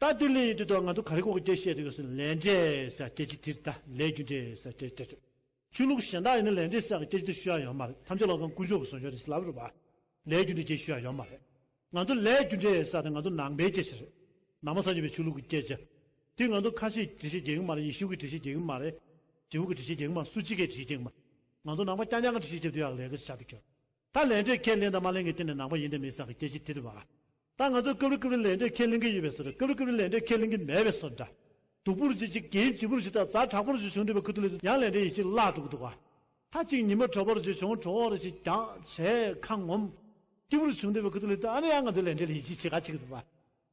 ད་དེ་ལས་ཡིན་དུས་ད་ང་ཚོ་ག་རེ་གོ་གི་སྐད་བཤད་དུས་ཀྱི་སོ་ལས་འབྲས་ཟེར་སྐད་ཆ་དེ་ད་ལས་རྒྱུ་འབྲས་ཟེར་སྐད་ཆ་དེ། ཆོས་ལུགས་གཞན་དག་ཡིན་ན་ལས་འབྲས་ཟེར་གི་སྐད་ཆ་དེ་ཤོད་ཡ་ཡོད་མ་རེད། ཐམས་ཅད་བློ་གང་དཀོན་མཆོག་གིས་བཟོས་ཡོད་རེད་ཟེར་ལབ་རེད་བ། ལས་རྒྱུ་འབྲས་སྐད་ཆ་ཤོད་ཡ་ཡོད་མ་རེད། ང་ཚོ་ལས་རྒྱུ་འབྲས་ཟེར་དེ་ང་ཚོ་ནང་པའི་སྐད་ཆ་རེད། ནང་པ་སངས་རྒྱས་པའི་ཆོས་ལུགས་ཀྱི་སྐད་ཆ། དེ་ང་ཚོ་ཁ་ཤས་འགྲེལ་བཤད་རྒྱག་གི་མ་རེད། ཡེ་ཤུ་གིས་འགྲེལ་བཤད་རྒྱག་གི་མ་རེད། ཇིའུ་གིས་འགྲེལ་བཤད་རྒྱག་གི་མ་རེད། སུ་གཅིག་གིས་འགྲེལ་བཤད་རྒྱག་གི་མ་རེད། ང་ཚོ་ནང་པ་རྐྱང་རྐྱང་གིས་འགྲེལ་བཤད་རྒྱབ་དུས་ཡག་ལས་ཀ་ཆགས་འདུག་ཀྱང་། ད་ལས་འབྲས་ཁས་ལེན་དང་མ་ལེན་གྱི་སྟེང་ནས་ནང་པ་ཡིན་དང་མིན་ཟེར་གྱི་སྐད་ཆ་དེ་རེད་བ། ད་ང་ཚོ་སྐབས་རེ་སྐབས་རེ་ལས་འབྲས་ཁས་ལེན་གྱི་ཡོད་པའི་བཟོ་འདྲ། སྐབས་རེ་སྐབས་རེ་ལས་འབྲས་ཁས་ལེན་གྱི་མེད་པའི་བཟོ་འདྲ། སྡུག་པོ་རུ་ཅིག་ཅིག་གིན་ལྗིད་པོ་རུ་ཅིག་དང་ཛ་དྲག་པོ་རུ་ཅིག་བྱུང་འདྲ་བའི་ཁུ་ཐུ་ལས་ཡང་ལས་འབྲས་ཡིད་ཆེས་བརླག་འགྲོ་གི་འདུག་ག་ད་ཅིག་ཉི་མ་དྲོ་པོ་རུ་ཅིག་བྱུང་དྲོ་པོ་རུ་ཅིག་རྒྱག་བྱས་ཁ་ངོམ། སྐྱིད་པོ་རུ་བྱུང་འདྲ་བའི་ཁུ་ཐུ་ལས་ད་ཨ་ནི་ཡང་ང་ཚོའི་ལས་འབྲས་ལ་ཡིད་ཆེས་བྱེད་ག་ཅིག་འདུག་བ།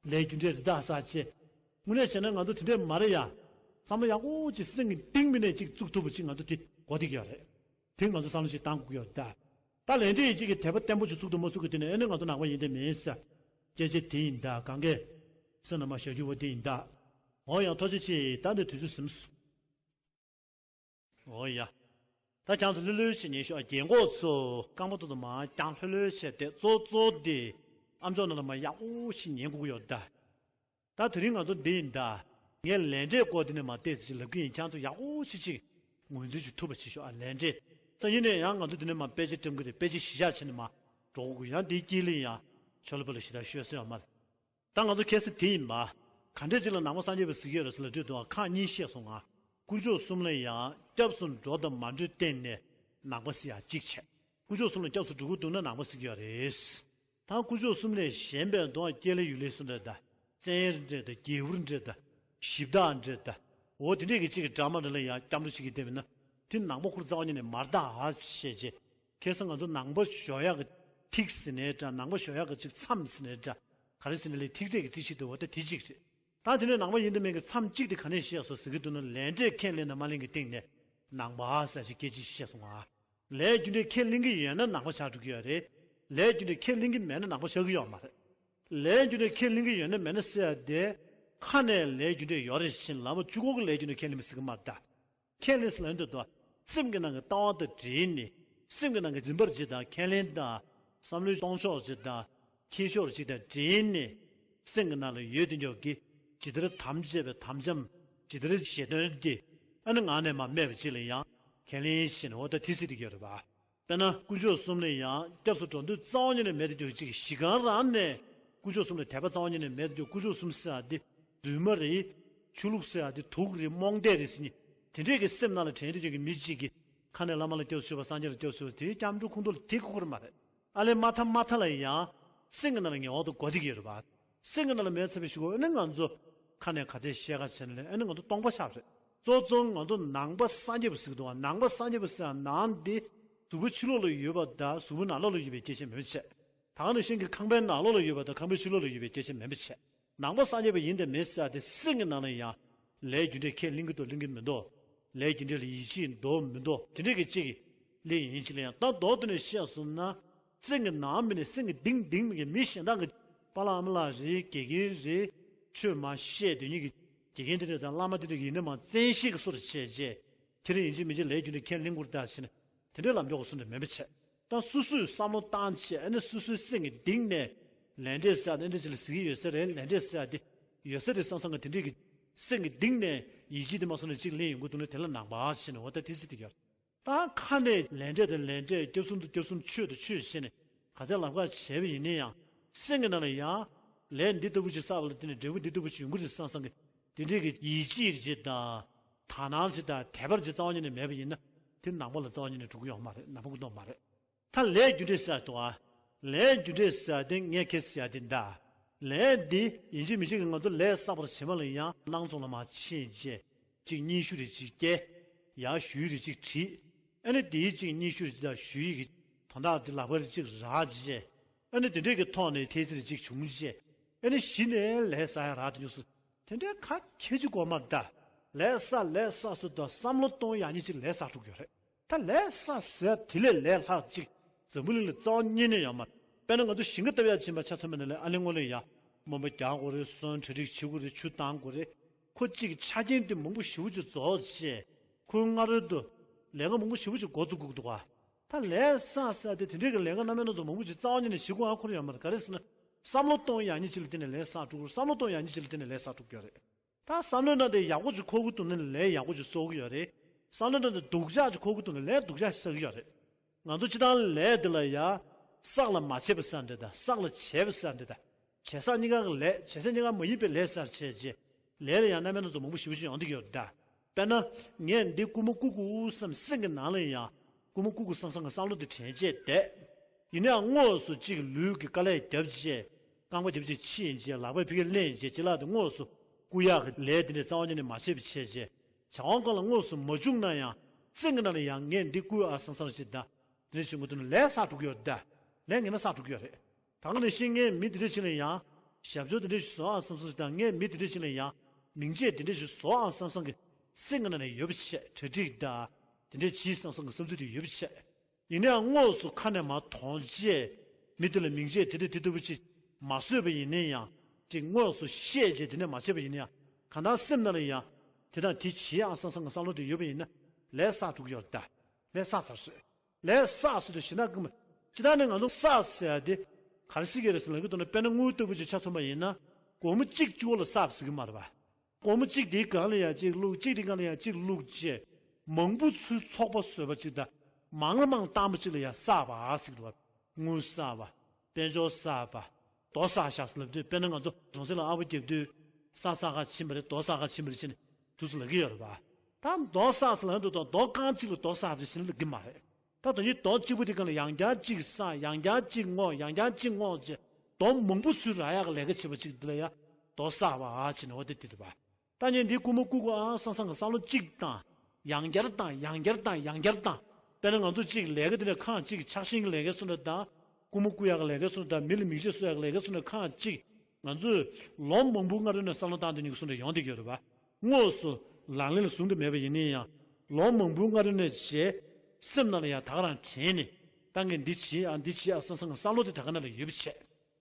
ལས་རྒྱུ་འབྲས་རི་དྭགས་ཟ་བྱས། དངོས་གནས་བྱས་ན་ང་ཚོ་དེ་འདྲས་མ་རེད་ཡ། བསམ་བློ་ཡག་པོ་ཅིག་སེམས་ཀྱི་གཏིང་མི་ནས་ཅིག་བཙུགས་ཐུབ་པ་ཅིག་ང་ཚོ་དེ་གོ་བསྡད་ཀྱི་ཡོད་རེད། དེ་ང་ཚོ་བསམ་བློ་ཞིག་བཏང་དགོས་ཀྱི་ཡོད་རེད་ད། ད་ལས་འབྲས་ཡིད་ཆེས་ཀྱི་དད་པ་བརྟན་པོ་ཞིག་ཚུགས་ཐུབ་མ་ཚུགས་ཀྱི་དེ་ནས་ཨེ་ནི་ང་ཚོ་ནང་པ་ཡིན་དང་མིན་ཟེར། སྐད་ཆ་དེ་ཡིན་ད་གང་གས། སེམས་ནང་མ་བཞག་རྒྱུ་བ་དེ་ཡིན་ད། འོ་ཡང་ཐུགས་རྗེ་ཆེ། ད་འདི་དུས་ཚོད་ཟིན་སོང་། འོ་ཡ། ད་ཁྱང་ཚོ་ལྷོད་ལྷོད་བྱེད་ཉན་ཤོག་རྒན་གོག་ཚོ་རྐང་པ་ཐོག་ཏུ་མ་རྐྱང་ལྷོད་ལྷོད་བྱས་ཏེ་གཙོ་གཙོ་དེ། ཨམ་ཅོག་ནང་ལ་མ་ཡག་པོ་ཞིག་ཉན་དགོས་ཀྱི་ཡོད་ད། ད་དེ་རིང་ང་ཚོ་འདི་ཡིན་ད། ངས་ལས་འབྲས་སྐོར་འདི་ནས་མ་བལྟས་ཟེར་ལབ་ཀྱི་ཡིན། ཁྱེད་ཚོ་ཡག་པོ་ཅིག་ཅིག་ངོས་འཛིན་ཅིག་ཐུབ་པ་བྱེད་ཤོག་ཨ། ལས་འབྲས་སང་ཉིན་ནས་ཡང་ང་ཚོ་འདི་ནས་མ་དཔེ་ཆ་བཀྲམ་གི་རེད། དཔེ་ཆ་གཞི་བཞག་བྱས་ནས་མ་འགྲོ་དགོས་ཀྱི། ཡང་འདིའི་དཀྱིལ་ལ་ཡང་ཆོ་ལོ་པོ་ལ་ཞེ་དྲག་ཤོད་ས་ཡོད་མ་རེད། ད་ང་ཚོ་ཁ་སང་དེ་ཡིན་པ། ག་འདྲས་ཅིག་ལ་ནང་པ་སངས་རྒྱས་པ་ཟེར་གྱི་ཡོད་རེད་ཟེར་ལབ་དུས་དུ་ཁག་གཉིས་བཤད་སོང་ང་། དཀོན་མཆོག་གསུམ་ལ་ཡང་སྐྱབས་སུ་འགྲོ་དང་མ་འགྲོའི་སྟེང་ནས་ནང་པ་ཟེར་ཡག་གཅིག་བྱས། དཀོན་མཆོག་གསུམ་ལ་སྐྱབས་སུ་འགྲོ་གི་འདུག་ན་ནང་པ་ཟེར་གྱི་ཡོད་རེད། ད་དཀོན་མཆོག་གསུམ་ལས་གཞན་པའི་མདོ་སྐྱེས་ལེ་ཡུལ་ལེ་སུ་འདྲ་ད། བཙན་འདྲ་ད། རྒྱལ་བུ་འདྲ་ད། གཞི་བདག་འདྲ་ད། འོ་དེ་འདྲས་ཀྱི་གཅིག་གི་འདྲ་མ་འདྲ་ལ་ཡང་སྐྱབས་འགྲོ་བྱེད་ཀྱི་བསྡད་པ་ན། དེ་ནང་པ་ཁོ་རང་རྩ་བ་ཉིད་ནས་མ་རེད་ད་ཨ་བཤད་རྗེས། ཁ་སང་ང་ཚོ་ནང་པ་ཞོག་ཡག་གི་ཐིག་ཟེར་ནའི་འདྲ། ནང་པ་ཞོག་ཡག་གི་གཅིག་མཚམས་ཟེར་ནའི་འདྲ། ག་རེ་ཟེར་ན་ལས་ཐིག་ཚད་ཀྱི་རྩིས་ཆད་དུ་འོ་ད་དེ་གཅིག་རེད། ད་དེ་ནས་ནང་པ་ཡིན་དང་མིན་གྱི་མཚམས་གཅིག་དེ་ག་ནས་བཤད་སོང་ཟེར་གྱི་འདུག་ན། ལས་འབྲས་ཁས་ལེན་དང་མ་ལེན་གྱི་སྟེང་ནས་ནང་པ་ཟེར་ཞིག་སྐད་ཆ་བཤད་སོང་ཨ། ལས་རྒྱུ་འབྲས་ཁས་ལེན་གྱི་ཡོད་ན་ནང་པ་ཆགས་འགྲོ་གི་ཡོད་རེད། ལས་རྒྱུ་འབྲས་ཁས་ལེན་གྱི་མེད་ན་ནང་པ་ཆགས་ཀྱི་ཡོད་མ་རེད། ལས་རྒྱུ་འབྲས་ཁས་ལེན་གྱི་ཡོད་ན་མེད་ན་ཟེར་ཡ་དེ། ཁ་ནས་ལས་རྒྱུ་འབྲས་ཡོད་རེད་ཕྱིན་ལམ་བཅུ་སྐོར་གྱི་ལས་རྒྱུ་འབྲས་ཁས་ལེན་མི་སྲིད་ཀྱི་མ་རེད་ད། ཁས་ལེན་ཟེར་ལབ་འདོད་དོ། སེམས་ཀྱི་ནང་གི་ལྟ་བ་དང་འབྲེལ་ནས། སེམས་ཀྱི་ནང་གི་འཛིན་པར་བྱེད་དང་ཁས་ལེན་དང་། བསམ་བློའི་གཏོང་ཕྱོགས་བྱེད་དང་། འཁྱེར་ཕྱོགས་བྱེད་དང་འབྲེལ་ནས། སེམས་ཀྱི་ནང་ལ་ཡོད་དེ་འཇོག་གི། ཇི་ལྟར་དམ་བཅས་པའི་དམ་བཅའམ། ཇི་ལྟར་བཞེད་དོན་དེ། ཨ་ནི་ངག་ནས་མ་སྨྲས་པ་ཅིག་ལ་ཡང་། ཁས་ལེན་ཞེས་ནས་འོ་ད་དེ་ཟེར་གྱི་ཡོད་རེད་པ། དཔེར་ན་དཀོན་མཆོག་གསུམ་ལ་ཡང་སྐྱབས་སུ་འགྲོ་འདོད་རྩ་བ་ཉིད་ནས་མེད་དུ་འཇོག་ཅིག་གཞི་གང་རང་ནས་དཀོན་མཆོག་གསུམ་ལ་དད་པ་རྩ་བ་ཉིད་ནས་མེད་དུ་འཇོག་དཀོན་མཆོག་གསུམ་ཟེར་ཡ་དེ་རྫུན་མ་རེད། ཆོས་ལུགས་ཟེར་ཡ་དེ་དུག་རེད། རྨོངས་དད་རེད་ཟེར་ནས་དེ་འདྲས་ཀྱི་སེམས་ནང་ལ་དྲན་དུ་འཇོག་གི་མི་གཅིག་གིས་ཁ་ནས་བླ་མ་ལ་སྐྱབས་སུ་མཆིའོ་སངས་རྒྱས་ལ་སྐྱབས་སུ་མཆིའོ་དེ་སྐྱབས་འགྲོ་ཁོངས་གཏོགས་ལ་དེ་གོ་གི་མ་རེད། ཨ་ལས་མ་ཐ་མ་ཐ་ལ་ཡང་སེམས་ཀྱི་ནང་ལ་ངེས་པར་དུ་གོ་བསྡད་ཀྱི་ཡོད་རེད་པ། སེམས་ཀྱི་ནང་ལ་མེད་ཚར་བའི་གཞུག་གུ་ཨ་ནི་ང་ཚོ་ཁ་ནས་ག་ཚད་བཤད་ག་བྱས་ན་ལས་ཨ་ནི་ང་ཚོ་སྟོང་པ་ཆགས་རེད། གཙོ་གཙོ་ང་ཚོ་ནང་པ་སངས་རྒྱས་པ་ཟེར་གི་འདུག་བ། ནང་པ་སངས་རྒྱས་པ་ཟེར་ཡ་ནང་འདི་གཟུགས་པོ་ཕྱི་ལོགས་ལ་ཡོད་པ་དང་གཟུགས་པོ་ནང་ལོགས་ལ་ཡོད་པའི་སྐད་ཆ་མིན་པ་བྱས། ད་ག་ནང་བཞིན་གྱི་ཁང་པའི་ནང་ལོགས་ལ་ཡོད་པ་དང་ཁང་པའི་ཕྱི་ལོགས་ལ་ཡོད་པའི་སྐད་ཆ་མིན་པ་བྱས། ནང་པ་སངས་རྒྱས་པ་ཡིན་དང་མིན་ཟེར་ཡ་དེ་སེམས་ཀྱི་ནང་ལ་ཡང་ལས་རྒྱུ་འབྲས་ཁས་ལེན་གྱི་འདུག་ལེན་གྱི་མི་འདུག་ལས་རྒྱུ་འབྲས་ལ་ཡིད་ཆེས་འདུག་མི་འདུག་དེ་འདྲས་ཀྱི་གཅིག་གི་ལས་ཡིན་གཅིག་ལ་ཡང་ད་མདོར་བསྡུས་ནས་བཤད་སོང་ན། སེམས་ཀྱི་ནང་མི་ནས་སེམས་ཀྱི་གཏིང་གཏིང་མི་གི་མི་གཞན་དག་གི་པཱ་ལགས་ཨ་མ་ལགས་རེད། དགེ་རྒན་རེད། ཆོས་མ་བཤད་དེ་ཉིད་ཀྱི་དགེ་རྒན་དེ་འདྲས་དང་བླ་མ་དེ་འདྲས་ཡིན་ན་མ་བཙན་ཤེད་ཀྱི་སོར་བྱས་རྗེས། དེ་རིང་ཡིན་གཅིག་མིན་གཅིག་ལས་རྒྱུ་འབྲས་ཁས་ལེན་དགོས་རེད་ད་ཟེར་ནས་དེ་འདྲའི་ལམ་འཇོག་གི་སུ་འདྲ་མིན་པ་བྱས། ད་སོ་སོས་བསམ་བློ་བཏང་བྱས་ཨ་ནི་སོ་སོའི་སེམས་ཀྱི་གཏིང་ནས་ལས་འབྲས་ཟེར་ཡ་དེ་འདྲ་ཅིག་ལ་ཟེར་གྱི་ཡོད་ས་རེད། ལས་འབྲས་ཟེར་ཡ་དེ་ཡོད་ས་རེད་བསམ་བསམ་གི་དེ་འདྲས་ཀྱི་ སེམས་ཀྱི་གཏིང་ནས་ཡིད་ཆེས་དེ་མ་སོང་ནས་གཅིག་ལེན་ཡོང་གི་འདུག་ན་དེ་ལ་ནང་པ་ཞེས་ནས་འོ་ད་དེ་ཟེར་དེ་གྱུར། ད་ཁ་ནས་ལས་འབྲས་དང་ལས་འབྲས། སྐྱབས་གསུམ་དང་སྐྱབས་གསུམ། ཆོས་དང་ཆོས་ཞེས་ནས་ག་ཚད་ལབ་ཁ་བྱས་པ་ཡིན་ན་ཡང་། སེམས་ཀྱི་ནང་ལ་ཡང་ལས་འདི་ལྟ་བུ་ཅིག་བསགས་པ་ལ་བརྟེན་ནས་འབྲས་བུ་འདི་ལྟ་བུ་ཅིག་ཡོང་གི་རེད་བསམ་བསམ་གི་དེ་འདྲའི་གི་ཡིད་ཆེས་ཅིག་དང་། དག་སྣང་ཅིག་དང་། དད་པ་ཅིག་རྩ་བ་ཉིད་ནས་མེད་པ་ཡིན་ན། དེ་ནང་པ་ལ་རྩ་བ་ཉིད་ནས་འགྲོ་གི་ཡོད་མ་རེད། ནང་པ་ཀུན་རྟོག་མ་རེད། ད་ལས་རྒྱུ་འབྲས་ཟེར་ཡ་འདུག་ཨ། ལས་རྒྱུ་འབྲས་ཟེར་ཡ་དེ་ངས་ཁྱེད་ཟེར་ཡ་དེ་འདྲ། ལས་འདི་ཡིན་གཅིག་མིན་གཅིག་གི་ང་ཚོ་ལས་བསགས་པར་བྱེད་པ་ལ་ཡང་སྣང་ཚུལ་ལ་མ་ཕྱིན་བྱས། གཅིག་སྙན་ཞུ་རེ་གཅིག་སྐྱེལ། ཡང་ཞུ་ཡིག་རེ་གཅིག་བྲིས། ཨ་ནི་དེའི་གཅིག་སྙན་ཞུ་རེ་གཅིག་དང་ཞུ་ཡིག་གི་དོན་དག་དེ་ལག་པ་རེ་གཅིག་རག་བྱས། ཨ་ནི་དེ་འདྲས་ཀྱི་ཐོག་ནས་ཐེལ་ཙེ་རེ་གཅིག་བྱུང་བྱས། ཨ་ནི་གཞི་ནས་ལས་བསགས་ཡ་རག་དེ་ཉུག་སུ། དེ་འདྲའི་ཁ་ཁྱེར་གྱི་དགོས་མ་རེད་ད། ལས་བསགས་ལས་བསགས་སུ་དང་བསམ་བློ་གཏོང་ཡག་ཉིད་ཅིག་ལས་བསགས་འགྲོ་གི་ཡོད་རེད། ད་ལས་བསགས་ཟེར་དེ་ལས་ལས་ལྷག་ཅིག་འཛམ་བུ་གླིང་ལ་རྩ་བ་ཉིད་ནས་ཡོད་མ་རེད། དཔེར་ན་ང་ཚོ་ཞིང་ཁ་བཏབ་ཡག་ཕྱིན་པ་ཆ་མཚོན་པ་ན་ལས་ཨ་ལས་སྔོན་ལ་ཡ། རྨོན་པ་རྒྱག་དགོས་རེད། སོན་གྲ་སྒྲིག་བྱེད་དགོས་རེད། ཆུ་བཏང་དགོས་རེད། ཁོ་གཅིག་གི་ཆ་རྐྱེན་དེ་མང་པོ་ཞེ་པོ་ཅིག་རྫོགས་བྱས། ཁོའི་སྔ་རོལ་དུ་ལས་ཀ་མང་པོ་ཞེ་པོ་ཅིག་འགོ་བཙུགས་དགོས་ཀྱི་འདུག་ག་ད་ལས་བསགས་ཟེར་དེ་དེ་འདྲའི་གི་ལས་ཀ་རྣམ་པ་སྣ་ཚོགས་མང་པོ་ཅིག་རྩ་བ་ཉིད་ནས་བྱེད་དགོས་ཨ་ཁོ་ར་ཡོད་མ་རེད། ག་རེ་ཟེར་ན། བསམ་བློ་གཏོང་ཡག་ཉིད་ཅིག་ལ་བརྟེན་ནས་ལས་བསགས་འགྲོ་གི་རེད། བསམ་བློ་གཏོང་ཡག་ཉིད་ཅིག་ལ་བརྟེན་ནས་ལས་བསགས་འགྲོ་གི་ཡོད་རེད། ད་བསམ་བློའི་ནང་དེ་ཡག་པོ་ཅིག་འཁོར་གྱི་འདུག་ན་ལས་ཡག་པོ་ཅིག་གསོག་གི་ཡོད་རེད། བསམ་བློའི་ནང་དེ་སྡུག་ཅག་ཅིག་འཁོར་གྱི་འདུག་ན་ལས་སྡུག་ཅག་ཅིག་བསགས་ཀྱི་ཡོད་རེད། ང་ཚོ་སྤྱིར་བཏང་ལས་འདི་ལ་ཡ། བསགས་ལ་མ་བྱས་པ་ཟེར་འདྲ་དང་། བསགས་ལ་བྱས་པ་ཟེར་འདྲ་དང་། བྱས་བསགས་གཉིས་ཀ་གི་ལས། བྱས་བསགས་གཉིས་ཀ་མ་ཡིན་པའི་ལས་ཟེར་བྱས་རྗེས། ལས་ལ་ཡང་རྣམ་པ་སྣ་ཚོགས་མང་པོ་ཞེ་པོ་ཅིག་ཡོང་བསྡད་ཀྱི་ཡོད་རེད་ད། དཔེར་ན། ངས་འདི་རྐུ་མ་རྐུ་དགོས་བསམ་སེམས་ཀྱི་ནང་ལ་ཡང་རྐུ་མ་རྐུ་དགོས་བསམ་བསམ་གྱི་བསམ་བློ་དེ་དྲན་བྱས་བསྡད། ཡིན་ནའང་དངོས་སུ་གཅིག་ལུས་ཀྱི་དཀའ་ལས་བརྒྱབ་བྱས། རྐང་པ་བརྒྱབ་བྱས་ཕྱིན་བྱས། ལག་པས་ཕ་གིར་ལེན་བྱས། ཅི་ལགས་དེ་དངོས་སུ་རྐུ་ཡག་གི་ལས་དེ་འདྲ་རྩ་བ་ཉིད་ནས་མ་བྱས་པ་བྱས་བྱས། བྱ་བ་སྒང་ལ་དངོས་སུ་མ་བྱུང་ན་ཡང་། སེམས་ཀྱི་ནང་ལ་ཡང་ངས་འདི་རྐུ་ཨ་བསམ་བསམ་ཅིག་དང་། དེ་འདྲ་བྱུང་གི་འདུག་ན་ལས་བསགས་འགྲོ་གི་ཡོད་ད། ལས་ངེས་མེད་བསགས་འགྲོ་གི་ཡོད་རེད། ད་ག་ནང་བཞིན་ངས་མི་དེ་འདྲ་ཅིག་ལ་ཡང་། ཞབས་ཞུ་དེ་འདྲ་ཞིག་བཟོ་ཨ་བསམ་བསམ་ཅིག་དང་། ངས་མི་དེ་འདྲ་ཅིག་ལ་ཡང་། མིང་ཆད་དེ་འདྲ་ཞིག་བཟོ་ཨ་བསམ་བསམ་གྱི་སེམས་ཀྱི་ནང་ནས་ཡོད་པ་བྱས། གྲ་སྒྲིག་དང་། དེ་འདྲ་བྱེད་བསམ་བསམ་གྱི་བསམ་ཚུལ་དེ་ཡོད་པ་བྱས། ཡིན་ནའང་དངོས་སུ་ཁ་ནས་མར་དོན་བྱས། མི་དེ་ལ་མིང་ཆད་དེ་འདྲ་དེ་ལྟ་བུ་ཅིག་མ་བཟོས་པ་ཡིན་ན་ཡང་། ཅིག་དངོས་སུ་བཤད་བྱས་དེ་འདྲ་མ་བྱས་པ་ཡིན་ན་ཡང་། གང་ལྟར་སེམས་ནང་ལ་ཡང་། དེ་དང་དེ་བྱེད་ཨ་བསམ་བསམ་གྱི་བསམ་བློ་དེ་ཡོད་པ་ཡིན་ན། ལས་བསགས་འགྲོ་གི་ཡོད་རེད་ད། ལས་བསགས་ཚར་སོང་། ལས་བསགས་ཟེར་དུས་གཞན་དག་གི་མ། སྤྱིར་བཏང་ནས་ང་ཚོ་བསགས་ཟེར་ཡ་དེ་ག་རེ་ཟེར་གྱི་རེད་ཟེར་ལབ་ཀྱི་འདུག་ན། དཔེར་ན་དངུལ་ལྟ་བུ་ཅིག་ཆ་མཚོན་པ་ཡིན་ན། སྒོར་མོ་གཅིག་གཅིག་པོ་ལ་བསགས་ཟེར་གྱི་མ་རེད་པ། སྒོར་མོ་གཅིག་དེའི་སྒང་ལ་ཡང་གཅིག་བླུགས། གཅིག་དེའི་སྒང་ལ་ཡང་གཅིག་བླུགས་བྱས། མང་པོ་ཚུར་ཚོགས་པ་བཟོས་པ་ཅིག་དང་། མང་ལ་མང་བཏང་པ་ཅིག་ལ་ཡང་བསགས་པ་ཟེར་གྱི་འདུག་པ། དངུལ་བསགས་པ། དཔལ་འབྱོར་བསགས་པ། རྡོ་བསགས་བཞག་ཟེར་ལབ་དུས། དཔེར་ན་ང་ཚོ་གྲོང་གསེབ་ལ་ཨ་ཕོ་རྒྱབ་དུས། ས་བསགས་ག་ཕྱིན་པ་རེད། རྡོ་བསགས་ག་ཕྱིན་པ་རེད་ཅེས་ནས་དུས་སུ་ལབ་ཀྱི་ཡོད་རེད་པ། ད་རྡོ་བསགས་ཟེར་ལབ་དུས་ད་རྡོ་རྐང་གཅིག་ལ་རྡོ་བསགས་རེད་ཟེར་ནས་ལབ་ཀྱི་མ་རེད། ད་དོན་གྱིས་རྡོ་གཅིག་པོ་དེ་སྒང་ལ་ཡང་བསྐྱར་གཅིག་བསགས། ཡང་བསྐྱར་གཅིག་བརྔོ། ཡང་བསྐྱར་གཅིག་བརྔོ་བྱས། རྡོ་མང་པོ་ཚུར་རག་ཡག་གི་ལས་ཀ་བྱེད་པ་ཅིག་འདི་ལ་ཡང་རྡོ་བསགས་པ་ཨ་བྱས་ནས་འོ་དེ་དེ་རེད་པ། ད་ངས་འདི་རྐུ་མ་རྐུ་དགོས་ཨ་བསམ་བསམ་གྱི་བསམ་བློ་གཅིག་བཏང་། ཡང་བསྐྱར་བཏང་། ཡང་བསྐྱར་བཏང་། ཡང་བསྐྱར་བཏང་། དཔེར་ན་ང་ཚོ་གཅིག་ལས་ཀ་དེ་འདྲ་ཁག་གཅིག་ཆགས་ཞེན་གྱི་ལས་ཀའི་བཟོ་འདྲ་དང་། རྐུ་མ་རྐུ་ཡག་གི་ལས་ཀའི་བཟོ་འདྲ་དང་། མི་ལ་མིག་ཆུ་གསོ་ཡག་གི་ལས་ཀའི་བཟོ་འདྲ་ཁག་གཅིག་ང་ཚོས་ལོ་མང་པོའི་སྔ་རོལ་ནས་བསམ་བློ་བཏང་དེ་ཉིད་ཀྱི་བཟོ་འདྲ་ཡོང་བསྡད་ཀྱི་ཡོད་རེད་པ། དངོས་སུ་ལག་ལེན་ལ་བཟུང་དུ་མེད་པ་ཡིན་ན་ཡང་། ལོ་མང་པོའི་སྔ་རོལ་ནས་བྱས། སེམས་ནང་ལ་ཡང་ད་ག་རང་དྲན་ནས། ད་ངས་འདི་བྱེད་ཨ། འདི་བྱེད་ཨ་བསམ་བསམ་གྱི་བསམ་བློ་དེ་ད་ག་ནང་ལ་ཡོད་པ་བྱས།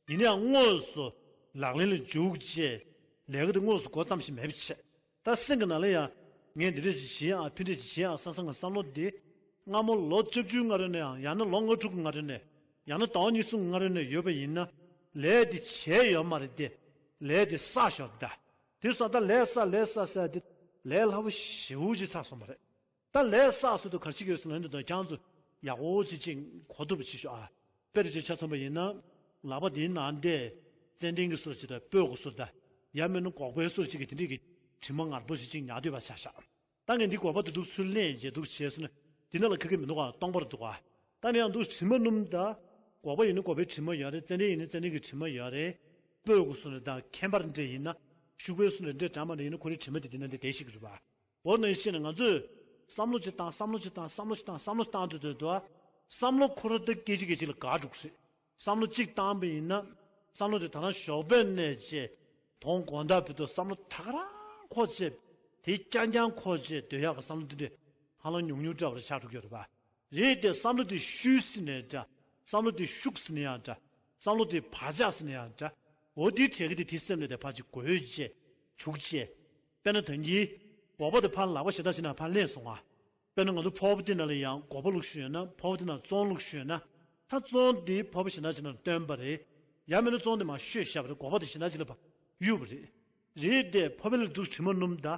ཡིན་ནའང་དངོས་སུ་ལག་ལེན་ལ་འཇུག་བྱས། ལས་ཀ་དེ་དངོས་སུ་འགོ་བརྩམས་ཤིག་མེད་པ་བྱས། ད་སེམས་ཀྱི་ནང་ལ་ཡང་། ངས་འདི་འདྲ་ཅིག་བྱེད་ཨ། ཕི་འདྲ་ཅིག་བྱེད་ཨ་བསམ་བསམ་གྱི་བསམ་བློ་དེ། སྔ་མོ་ལོ་བཅུ་བཅུའི་སྔ་རོལ་ནས་ཡང་། ཡང་ན་ལོ་ལྔ་དྲུག་གི་སྔ་རོལ་ནས། ཡང་ན་ཟླ་བ་གཉིས་གསུམ་གྱི་སྔ་རོལ་ནས་ཡོད་པ་ཡིན་ན། ལས་དེ་བྱས་ཡོད་མ་རེད་དེ། ལས་དེ་བསགས་ཤོར་ད། དེ་སོང་ཙང་ད་ལས་བསགས་ལས་བསགས་ཟེར་དེ་ལས་སླ་པོ་ཞེ་པོ་ཅིག་ཆགས་སོང་བ་རེད། ད་ལས་བསགས་ཟེར་དུས་ག་རེ་བྱེད་ཀྱི་ཡོད་ཟེར་ན། འདི་དང་ཁྱེད་ཚོ་ཡག་པོ་ཅིག་ཅིག་གོ་ཐུབ་པ་བྱེད་ཤོག་ཨ། དཔེར་བརྗོད་ཆ་མཚོན་པ་ཡིན་ན། ལག་པ་འདིའི་ནང་དེ་ཙན་དན་གྱི་བཟོ་འདྲ་ཅིག་དང་། སྤོས་ཀྱི་བཟོ་འདྲ་དང་། ཡང་མིན་ན་སྒོག་པའི་བཟོ་འདྲ་ཅིག་གི་དེ་འདྲས་ཀྱི་དྲི་མ་ངར་པོ་ཞིག་ཅིག་ཉར་སྡོད་པ་ཆགས་ཤག་ད་ངས་འདི་སྒོག་པ་དེ་འདུག་ཚུར་ལེན་བྱས་འདུག་བྱས་སོང་ན། འདི་ནང་ལ་ག་གེ་མི་འདུག་ག་སྟོང་པར་འདུག་ག་ད་ནི་ཡང་འདུག་དྲི་མ་སྣུམ་དང་། སྒོག་པ་ཡིན་ན་སྒོག་པའི་དྲི་མ་ཡོད་རེད། ཙན་དན་ཡིན་ན་ཙན་དན་གྱི་དྲི་མ་ཡོད་རེད། སྤོས་ཀྱི་བཟོ་འདྲ་དང་ཁེམ་པར་འདྲ་ཡིན་ན། ཤུག་པའི་བཟོ་འདྲ་འདྲ་འདྲ་མ་འདྲ་ཡིན་ན། ཁོ་རའི་དྲི་མ་དེ་འདི་ནང་དེ་བསྡད་ཤེས་ཀྱི་རེད་པ། འོ་ན་ཡིན་ཕྱིན་ནས་ང་ཚོས་བསམ་བློ་ཅིག་བཏང་། བསམ་བློ་ཅིག་བཏང་། བསམ་བློ་ཅིག་བཏང་། བསམ་བློ་ཅིག་བཏང་དུས་དུས་དུ། བསམ་བློ་ཁོ་རང་ད་སྐད་ཅིག་སྐད་ཅིག་ལ་འགག་འགྲོ་གི་རེད། བསམ་བློ་གཅིག་བཏང་པ་ཡིན་ན། བསམ་བློ་དེ་ད་ལྟ་ཞོགས་པ་ནས་བྱས། དོན་དགོང་དག་བར་དུ་བསམ་བློ་ད་ག་རང་འཁོར་བྱས། དེ་རྐྱང་རྐྱང་འཁོར་བྱས་སྡོད་ཡག་གི་བསམ་བློ་འདི་འདྲ་ཧ་ལམ་ཉུང་ཉུང་འདྲ་བ་རེ་ཆགས་འགྲོ་གི་ཡོད་རེད་པ། རེད་དེ། བསམ་བློ་དེ་ཤུལ་ཟིན་ནའང་འདྲ། བསམ་བློ་དེ་ཤུགས་ཟིན་ནའང་འདྲ། བསམ་བློ་དེ་བག་ཆགས་ཟིན་ནའང་འདྲ། འོ་དེའི་གྲས་ཀྱི་དེ་དེ་སེམས་ནང་དེ་ཕར་ཅིག་འགོས་བྱས། བྱུག་བྱས། དཔེར་ན་ད་གིན་སྒོག་པ་དེ་ཕར་ལག་པ་གཞན་དག་ཅིག་ནང་ཕར་ལེན་སོང་ང་། དཔེར་ན་ང་ཚོ་ཕོར་པ་དེ་ནང་ལ་ཡང་སྒོག་པ་བླུགས་བཞག་ཡོད་ན། ཕོར་པ་དེ་ནང་བཙོང་བླུགས་བཞག་ཡོད་ན། ད་བཙོང་དེ་ཕོར་པ་གཞན་དག་ཅིག་ནང་བཏོན་པ་རེད། ཡང་མིན་ན་བཙོང་དེ་མར་བཤུས་བཞག་པ་རེད། སྒོག་པ་དེ་གཞན་དག་ཅིག་ལ་ཕར་གཡུགས་པ་རེད། རེད་དེ་ཕོར་པའི་ལ་འདུག་དྲི་མ་སྣོམ་ད།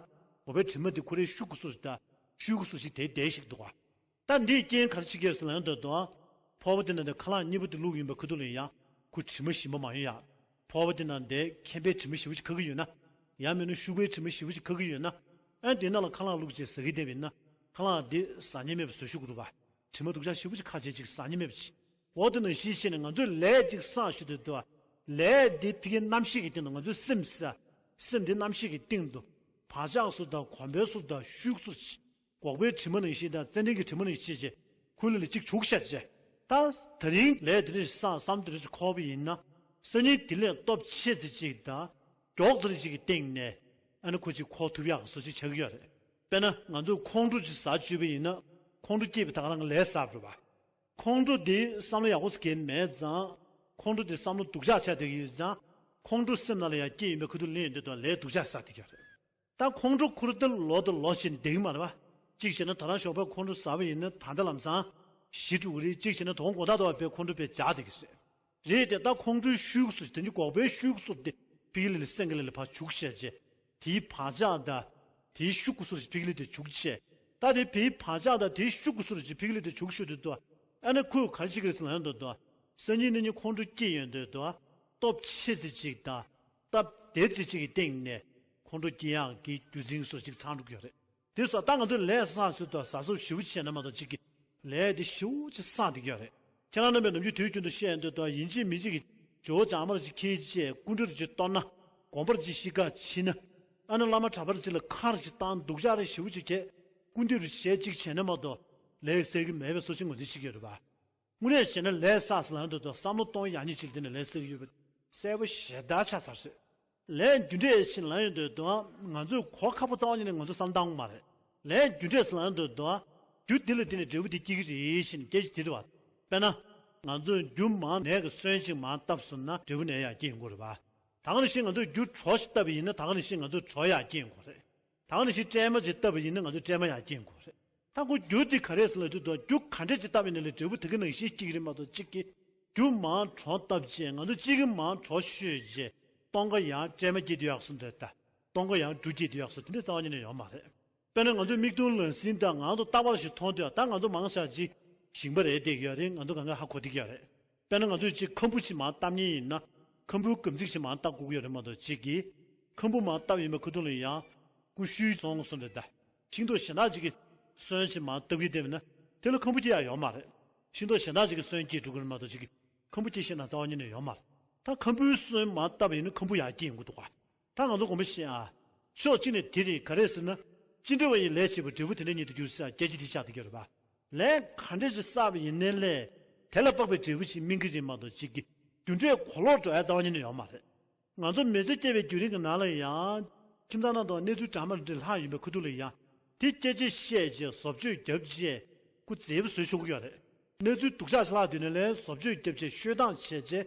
འོ་བའི་དྲི་མ་དེ་ཁོ་རའི་ཤུགས་ཀྱིས་སུ་ཞིག་ད། ཤུགས་ཀྱིས་སུ་ཞིག་དེ་དེ་ཞིག་འདུག་ག་ད་འདིའི་རྐྱེན་ག་རེ་བྱེད་ཀྱི་ཡོད་ཟེར་ན་ཡང་འདོད་དོ། ཕོར་པ་དེ་ནང་དུ་ཁ་རླངས་གཉིས་པོ་དེ་བླུགས་ཡིན་པའི་ཁ་ཐུག་ལ་ཡང་ཁོ་དྲི་མ་ཞིམ་པ་མ་ཡོང་ཡ། ཕོར་པ་དེ་ནང་དེ་མཁན་པའི་དྲི་མ་ཞིམ་པོ་ཞིག་ཁ་གི་ཡོད་ན། ཡང་མིན་ན་ཤུག་པའི་དྲི་མ་ཞིམ་པོ་ཞིག་ཁ་གི་ཡོད་ན། ཨ་དེ་ནང་ལ་ཁ་རླངས་བླུགས་བྱས་ཟ་གི་བསྡད་པ་ཡིན་ན། ཁ་རླངས་དེ་ཟ་ཉན་མེད་པ་བཟོ་ཤུགས་རུ་བ། དྲི་མ་སྡུག་ཅག་ཞིམ་པོ་ཞིག་ཁ་བྱས་ཅིག་ཟ་ཉན་མེད་པ་ཅིག་འོ་དེ་ནང་བཞིན་བྱས་ནས་ང་ཚོས་ལས་ཅིག་བསགས་ཞུ་དུས་དུ། ལས་དེ་ཕ་གི་རྣམ་ཤེས་ཀྱི་སྟེང་དུ་ང་ཚོའི་སེམས་ས། སེམས་དེ་རྣམ་ཤེས་ཀྱི་སྟེང་དུ། བག་ཆགས་སུ་དང་གོམས་པའི་སུ་དང་ཤུགས་སུ་ཆེ། འགོག་པའི་དྲི་མ་ནང་བཞིན་དང་ཙན་དན་གྱི་དྲི་མ་ནང་བཞིན་བྱས། ཁོ་ལ་ལ་གཅིག་བྱུག་ཤར་བྱས། ད། དེ་རིང་ལས་དེ་རིང་བསགས་བསམ་དེ་རིང་ཅིག་འཁོར་བ་ཡིན་ན། སང་ཉིན་དེ་ལས་སྟོབས་ཆེ་ཙི་གཅིག་དང་། མགྱོགས་ཙི་གཅིག་གི་སྟེང་ནས། ཨ་ནི་ཁོ་ཅིག་འཁོར་ཐུབ་ཡག་བཟོ་ཅིག་ཆགས་ཀྱི་ཡོད་རེད། དཔེར་ན་ང་ཚོས་ཁོང་ཁྲོ་ཅིག་ཟ་བཅུག་པ་ཡིན་ན། ཁོང་ཁྲོ་སྐྱེས་པའི་ད་ག་རང་གི་ལས་བསགས་རེད་བ། ཁོང་ཁྲོ་དེ་བསམ་བློ་ཡག་པོ་ཟེར་མཁན་མེད་ཙང་། ཁོང་ཁྲོ་དེ་བསམ་བློ་སྡུག་ཅག་ཆགས་བསྡད་ཀྱི་ཡོད་ཙང་། ཁོང་ཁྲོ་སེམས་ནང་ལ་ཡང་སྐྱེས་ཡིན་པའི་ཁ་ཐུག་ལེན་ཡོང་དུས་དང་ལས་སྡུག་ཅག་བསགས་བསྡད་ཀྱི་ཡོད་རེད། ད་ཁོང་ཁྲོ་ཁུར་ཏེ་ལོ་དང་ལོ་ཕྱིན་བསྡད་ཀྱི་མ་རེད་བ། གཅིག་བྱས་ན་ད་རང་ཞོགས་པ་ཁོང་ཁྲོ་ཟ་བ་ཡིན་ན་ད་ལྟ་ལམ་སང་ཞི་འགྲོ་གི་རེད། གཅིག་བྱས་ན་དོ་དགོང་དག་དུ་བ་དཔེ་ཁོང་ཁྲོ་དཔེ་འཇགས་བསྡད་ཀྱི་རེད། རེད་དེ་ད་ཁོང་ཁྲོའི་ཤུགས་སུ་དེ་ནི་འགོག་པའི་ཤུགས་སུ་དེ་ཕིག་ལི་ལི་སེང་གེ་ལི་ལི་ཕར་བྱུག་བྱས་རྗེས། དེའི་བག་ཆགས་དང་། དེའི་ཤུགས་སུ་ཕིག་ལི་དེ་བྱུག་བྱས། ད་དེ་ཕིའི་བག་ཆགས་དང་དེའི་ཤུགས་སུ་ཕིག་ལི་དེ་བྱུག་ཤུ་དུ་དོ། ཨ་ནི་ཁོས་ག་རེ་བྱེད་ཀྱི་རེད་ཟེར་ན་ཡང་དོ་དོ། སང་ཉིན་གནངས་ཉིན་ཁོང་ཁྲོ་སྐྱེས་ཡོང་དུས་དོ། སྟོབས་ཆེ་ཙི་གཅིག་དང་། སྟབས་བདེ་ཙི་གཅིག་གི་སྟེང་ནས། ཁོང་ཁྲོ་སྐྱེ་ཡག་གི་རྒྱུ་མཚན་སོགས་ཅིག་ཚང་འགྲོ་གི་ཡོད་རེད། དེ་སོགས་ད་ང་ཚོས་ལས་བསགས་ཚུལ་དང་ཟ་སོགས་ཞེ་པོ་ཅིག་བྱས་ན་མ་གཏོགས་ཅིག་གི་ལས་དེ་ཞེ་པོ་ཅིག་བསགས་བསྡད་ཀྱི་ཡོད་རེད། ཁྱེད་རང་རྣམ་པས་ནམ་རྒྱུན་དུས་རྒྱུན་དུ་བཤད་འདོད་དོ། ཡིན་གཅིག་མིན་གཅིག་གི་ཇོ་བོ་བྱང་མར་ཅིག་ཁྱེར་བྱས་སྐུ་འདྲ་རུ་ཅིག་གཏོར་ན། དགོན་པར་ཅིག་གཤིས་ཀ་ཕྱིན་ན། ཨ་ནི་བླ་མ་གྲྭ་པར་ཅིག་ལ་ཁར་ཅིག་བཏང་སྡུག་ཅག་རེ་ཞེ་པོ་ཅིག་བྱས། སྐུ་འདྲ་རུ་བྱས་ཅིག་བྱས་ན་མ་གཏོགས་ལས་གསལ་གྱི་མེད་པའི་བཟོ་ཅིག་ངོས་འཛིན་བྱེད་ཀྱི་ཡོད་རེད་པ། དངོས་གནས་བྱས་ན་ལས་བསགས་ལ་འདོད་དོ་བསམ་བློ་གཏོང་ཡག་ཉིད་ཅིག་དེ་ནས་ལས་གསལ་གྱི་ཡོད་པ། གསལ་པོ་ཞེ་དྲག་ཆགས་ཚར་རེད། ལས་རྒྱུ་འབྲས་ཕྱིན་ལ་ཡོང་དུས་དོ། ང་ཚོས་གོ་ཁ་པོ་རྩ་བ་ཉིད་ནས་ང་ཚོ་བསམ་བཏང་མ་རེད། ལས་རྒྱུ་འབྲས་ལ་ཡོང་དུས་དོ། རྒྱུ་འདི་ལ་བརྟེན་ནས་འབྲས་བུ་འདི་སྐྱེ་གི་རེད་ཞེས་ནས་སྐད་ཆ་དེ་རེད་བ། དཔེར་ན། ང་ཚོས་རྒྱུ་མང་ནས་ཀྱི་སོན་ཅིག་མང་བཏབ་སོང་ན་འབྲས་བུ་ནས་ཡར་སྐྱེ་ཡོང་གི་རེད་བ། ད་ག་ནང་བཞིན་ང་ཚོས་རྒྱུ་གྲོ་ཞིག་བཏབ་པ་ཡིན་ན་ད་ག་ནང་བཞིན་ང་ཚོས་གྲོ་ཡར་སྐྱེ་ཡོང་གི་རེད། ད་ག་ནང་བཞིན་སྲན་མ་ཅིག་བཏབ་པ་ཡིན་ན་ང་ཚོས་སྲན་མ་ཡར་སྐྱེ་ཡོང་གི་རེད། ད་ཁོ་རྒྱུ་དེ་ག་རེ་ཟེར་ལབ་དུས་དོ། རྒྱུ་ག་འདྲ་ཅིག་བཏབ་ཡིན་ན་ལས་འབྲས་བུ་དེ་ག་ནང་བཞིན་སྐྱེ་གི་རེད་མ་གཏོགས་གཅིག་གིས། རྒྱུ་མང་གྲོ་བཏབ་རྗེས་ང་ཚོ་གཅིག་གིས་མང་གྲོ་བཤོས་རྗེས་སྟོན་ཁ་ཡང་སྲན་མ་སྐྱེས་བསྡད་ཡག་སོང་དུས་ད། སྟོན་ཁ་ཡང་འབྲུ་སྐྱེས་བསྡད་ཡག་སོང་དེ་འདྲ་རྩ་བ་ཉིད་ནས་ཡོད་མ་རེད། དཔེར་ན་ང་ཚོ་མིག་མཐོང་ལག་ཟིན་དང་ང་ཚོ་རྟག་པར་ཞིག་མཐོང་དུས་ད་ང་ཚོ་མང་ཆེ་ཅིག་ཞིང་པ་རེད་བསྡད་ཀྱི་ཡོད་རེད། ང་ཚོ་གང་ག་ཧ་གོ་བསྡད་ཀྱི་ཡོད་རེད། དཔེར་ན་ང་ཚོས་ཅིག་ཁམ་བུ་ཅིག་མར་བཏབ་མཁན་ཡིན་ན། ཁམ་བུའི་སྒམ་ཚིགས་ཅིག་མར་བཏབ་དགོས་ཀྱི་ཡོད་རེད་མ་གཏོགས་གཅིག་གིས། ཁམ་བུ་མར་བཏབ་ཡོད་མེད་ཁ་ཐུག་ལ་ཡང་། ཀུ་ཤུའི་ཚོང་སོང་རེད་ད། ཤིང་ཏོག་གཞན་དག་ཅིག་གི་སོན་ཅིག་མར་བཏབ་ཀྱི་བསྡད་པ་ན། དེ་ལ་ཁམ་བུ་སྐྱེ་ཡག་ཡོད་མ་རེད། ཤིང་ཏོག་གཞན་དག་ཅིག་གི་སོན་སྐྱེ་འགྲོ་གི་རེད་མ་གཏོགས་གཅིག་གིས། ཁམ་བུ་སྐྱེ་ཤེས་ན་རྩ་བ་ཉིད་ནས་ཡོད་མ་རེད། ད་ཁམ་བུའི་སོན་མར་བཏབ་ཡིན་ན་ཁམ་བུ་ཡར་སྐྱེ་ཡོང་གི་འདུག་ག་ད་ང་ཚོ་དགོངས་པ་བཞེས་ཨ། ཕྱོགས་གཅིག་ནས་དེ་རེད། ག་རེ་ཟེར་ན། ཅི་འདྲ་བ་ཡི་ལས་བྱས་པ་འབྲས་བུ་དེ་འདྲ་ཉིད་དུ་འགྱུར་ཟེར་སྐད་ཆ་དེ་ཆགས་བསྡད་ཀྱི་ཡོད་རེད་པ། ལས་ག་འདྲ་ཞིག་བསགས་པ་ཡིན་ནའི་ལས། དེ་ལ་དཔག་པའི་འབྲས་བུ་ཞིག་སྨིན་གྱི་རེད་མ་གཏོགས་གཅིག་གིས། རྒྱུ་འབྲས་གོ་ལོག་འགྲོ་ཡ་རྩ་བ་ཉིད་ནས་ཡོད་མ་རེད། ང་ཚོ་མི་ཚེ་སྐྱེལ་བའི་བརྒྱུད་རིམ་གྱི་ནང་ལ་ཡང་། ཁྱིམ་ཚང་ནང་དུ་གནས་ཚུལ་འདྲ་མི་འདྲ་ལྷག་ཡོང་པའི་ཁ་ཐུག་ལ་ཡང་། དེ་སྐད་ཆ་བཤད་རྗེས་བཟོ་བཅོས་བརྒྱབ་རྗེས། ཁོ་མཛེས་པོ་བཟོ་ཆོག་གི་ཡོད་རེད། གནས་ཚུལ་སྡུག་ཅག་ཞིག་ལྷག་དུས་ནས་ལས་བཟོ་བཅོས་བརྒྱབ་རྗེས་བཤོས་སྟངས་བྱས་རྗེས།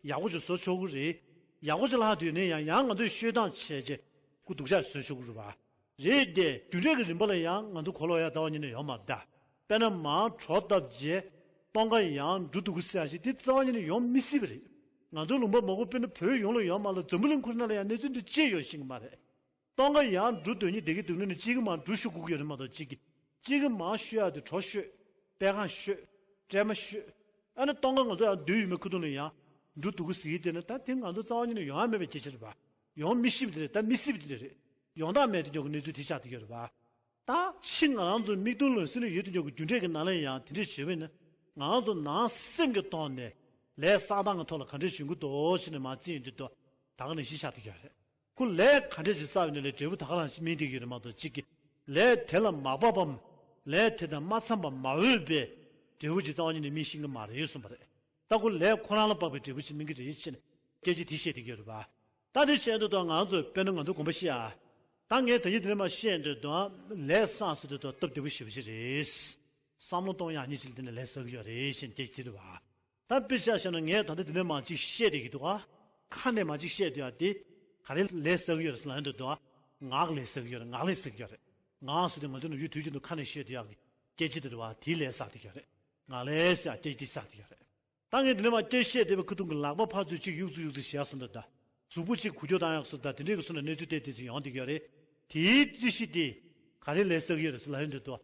ཡག་པོ་ཅིག་བཟོ་ཆོག་གི་རེད། ཡག་པོ་ཅིག་ལྷག་དུས་ནས་ཡང་ཡང་ང་ཚོས་བཤོས་སྟངས་བྱས་རྗེས། ཁོ་སྡུག་ཅག་བཟོ་ཆོག་གི་རེད་པ། རེད་དེ། རྒྱུ་འབྲས་ཀྱི་རིམ་པ་ལ་ཡང་ང་ཚོ་གོ་ལོག་ཡ་རྩ་བ་ཉིད་ནས་ཡོད་མ་རེད་ད། དཔེར་ན་མར་གྲོ་བཏབ་རྗེས། སྟོན་ཁ་ཡང་འབྲུ་སྡུག་གི་ཟེར་ཡ་ཞིག་དེ་རྩ་བ་ཉིད་ནས་ཡོང་མི་སྲིད་པ་རེད། ང་ཚོའི་ལུང་པ་མང་པོ་དཔེར་ན་བོད་ཡོངས་ལ་ཡོད་མ་ལ་འཛམ་བུ་གླིང་ཁོ་རང་ལ་ཡང་གནས་ཚུལ་འདི་ཅི་ཡོད་ཤེས་ཀྱི་མ་རེད། སྟོན་ཁ་ཡང་འབྲུ་འདོད་ཉིད་བསྡད་ཀྱི་འདུག་ན་ནི་གཅིག་གིས་མར་འབྲུ་བཤུ་དགོས་ཀྱི་ཡོད་རེད་མ་གཏོགས་གཅིག་གིས། གཅིག་གིས་མར་བཤོས་ཡག་དེ་གྲོ་བཤོས། པད་ཁ་བཤོས། སྲན་མ་བཤོས། ཨ་ནི་སྟོན་ཁ་ང་ཚོ་ཡང་འདོད་ཡོད་མེད་ཁ་ཐུག་ལ་ཡང་། འབྲུ་སྡུག་གི་ཟེར་གྱི་དེ་ནི་ད་དེ་ང་ཚོ་རྩ་བ་ཉིད་ནས་ཡོང་ཡ་མེད་པའི་སྐད་ཆ་རེད་པ། ཡོང་མི་སྲིད་པ་དེ་རེད། ད་མི་སྲིད་པ་དེ་རེད། ཡོང་སྟངས་མེད་དེ་འཇོག་གི་གནས་ཚུལ་དེ་ཆགས་བསྡད་ཀྱི་ཡོད་རེད་པ། ད་ཕྱི་ང་རང་ཚོ་མིག་མཐོང་ལག་ཟིན་ནས་ཡོད་དེ་འཇོག་གི་རྒྱུ་འབྲས་ཀྱི་ནང་ལ་ཡང་དེ་འདྲས་བྱས་པས་ན། ང་རང་ཚོ་ནང་སེམས་ཀྱི་ཐོག་ནས་ལས་བསགས་སྟངས་ཀྱི་ཐོག་ལ་ག་འདྲས་བྱུང་གི་འདུག་ཟེར་ནས་མར་རྩིས་ཡོང་དུས་དོ། ད་ག་ནང་བཞིན་ཆགས་བསྡད་ཀྱི་ཡོད་རེད། ཁོ་ལས་ག་འདྲས་ཅིག་བསགས་པ་ཡིན་ན་ལས་འབྲས་བུ་ད་ག་རང་བཞིན་སྨིན་བསྡད་ཀྱི་ཡོད་རེད་མ་གཏོགས་གཅིག་གིས། ལས་དེ་ལ་མ་བབ་བམ། ལས་དེ་དང་མ་འཚམས་པ་མ་འོས་པའི་འབྲས་བུ་ཅིག་རྩ་བ་ཉིད་ནས་སྨིན་ཤེས་ཀྱི་མ་རེད་གསུངས་པ་རེད། ད་ཁོ་ལས་ཁོ་རང་ལ་དཔག་པའི་འབྲས་བུ་ཅིག་སྨིན་གྱི་རེད་ཅེས་ནས་སྐད་ཆ་དེ་བཤད་བསྡད་ཀྱི་ཡོད་རེད་པ། ད་དེ་བཤད་དུས་ད་ང་ཚོས་དཔེར་ན་ང་ཚོ་དགོངས་པ་བཞེས་ཨ། ད་ངས་ད་ཡིན་དེ་ནས་མར་བཤད་དུས་ད་ལས་བསགས་ཟེར་དུས་ད་སྟབས་བདེ་པོ་ཞེ་པོ་ཅིག་རེད། བསམ་བློ་གཏོང་ཡག་ཉིད་ཅིག་ལ་དེ་ནས་ལས་བསགས་ཀྱི་ཡོད་རེད་ཅེས་སྐད་ཆ་དེ་རེད་པ། ད་དཔེ་ཆ་བཞག་ན་ངས་ད་ལྟ་དེ་ནས་མར་ཅིག་བཤད་བསྡད་ཀྱི་འདུག་ག་ཁ་ནས་མར་ཅིག་བཤད་བསྡད་ཡག་དེ། ག་རེ་ལས་བསགས་ཀྱི་ཡོད་རེད་ཟེར་ན་ཡོང་དུས་ད། ངག་ལས་བསགས་ཀྱི་ཡོད་རེད། ངག་ལས་བསགས་ཀྱི་ཡོད་རེད། ངག་ཟེར་དུས་ང་ཚོ་ནམ་རྒྱུན་དུས་རྒྱུན་དུ་ཁ་ནས་བཤད་བསྡད་ཡག་གི་སྐད་ཆ་དེ་རེད་པ། དེའི་ལས་བསགས་བསྡད་ཀྱི་ཡོད་རེད། ངག་ལས་ཟེར་ཡག་སྐད་ཆ་དེ་བསགས་བསྡད་ཀྱི་ཡོད་རེད། ད་ངས་འདི་ནས་མར་སྐད་བཤད་བསྡད་པའི་ཁ་ཐུག་གི་ལག་པ་ཕར་ཚུར་གཅིག་གཡུག་ཚུར་གཡུག་ཚུར་བྱས་སོང་ད་ད། གཟུགས་པོ་གཅིག་འགུལ་སྐྱོད་བཏང་ཡག་སོ་དང་དེ་འདྲའི་གི་སོ་ན་གནས་ཚུལ་དེ་དེ་ཚོ་ཡོང་བསྡད་ཀྱི་ཡོད་རེད། དེའི་རྩིས་གཞི་དེ་ག་རེ་ལས་བསགས་ཀྱི་ཡོད་རེད་ཟེར་ལབ་ཡོང་དུས་དུ་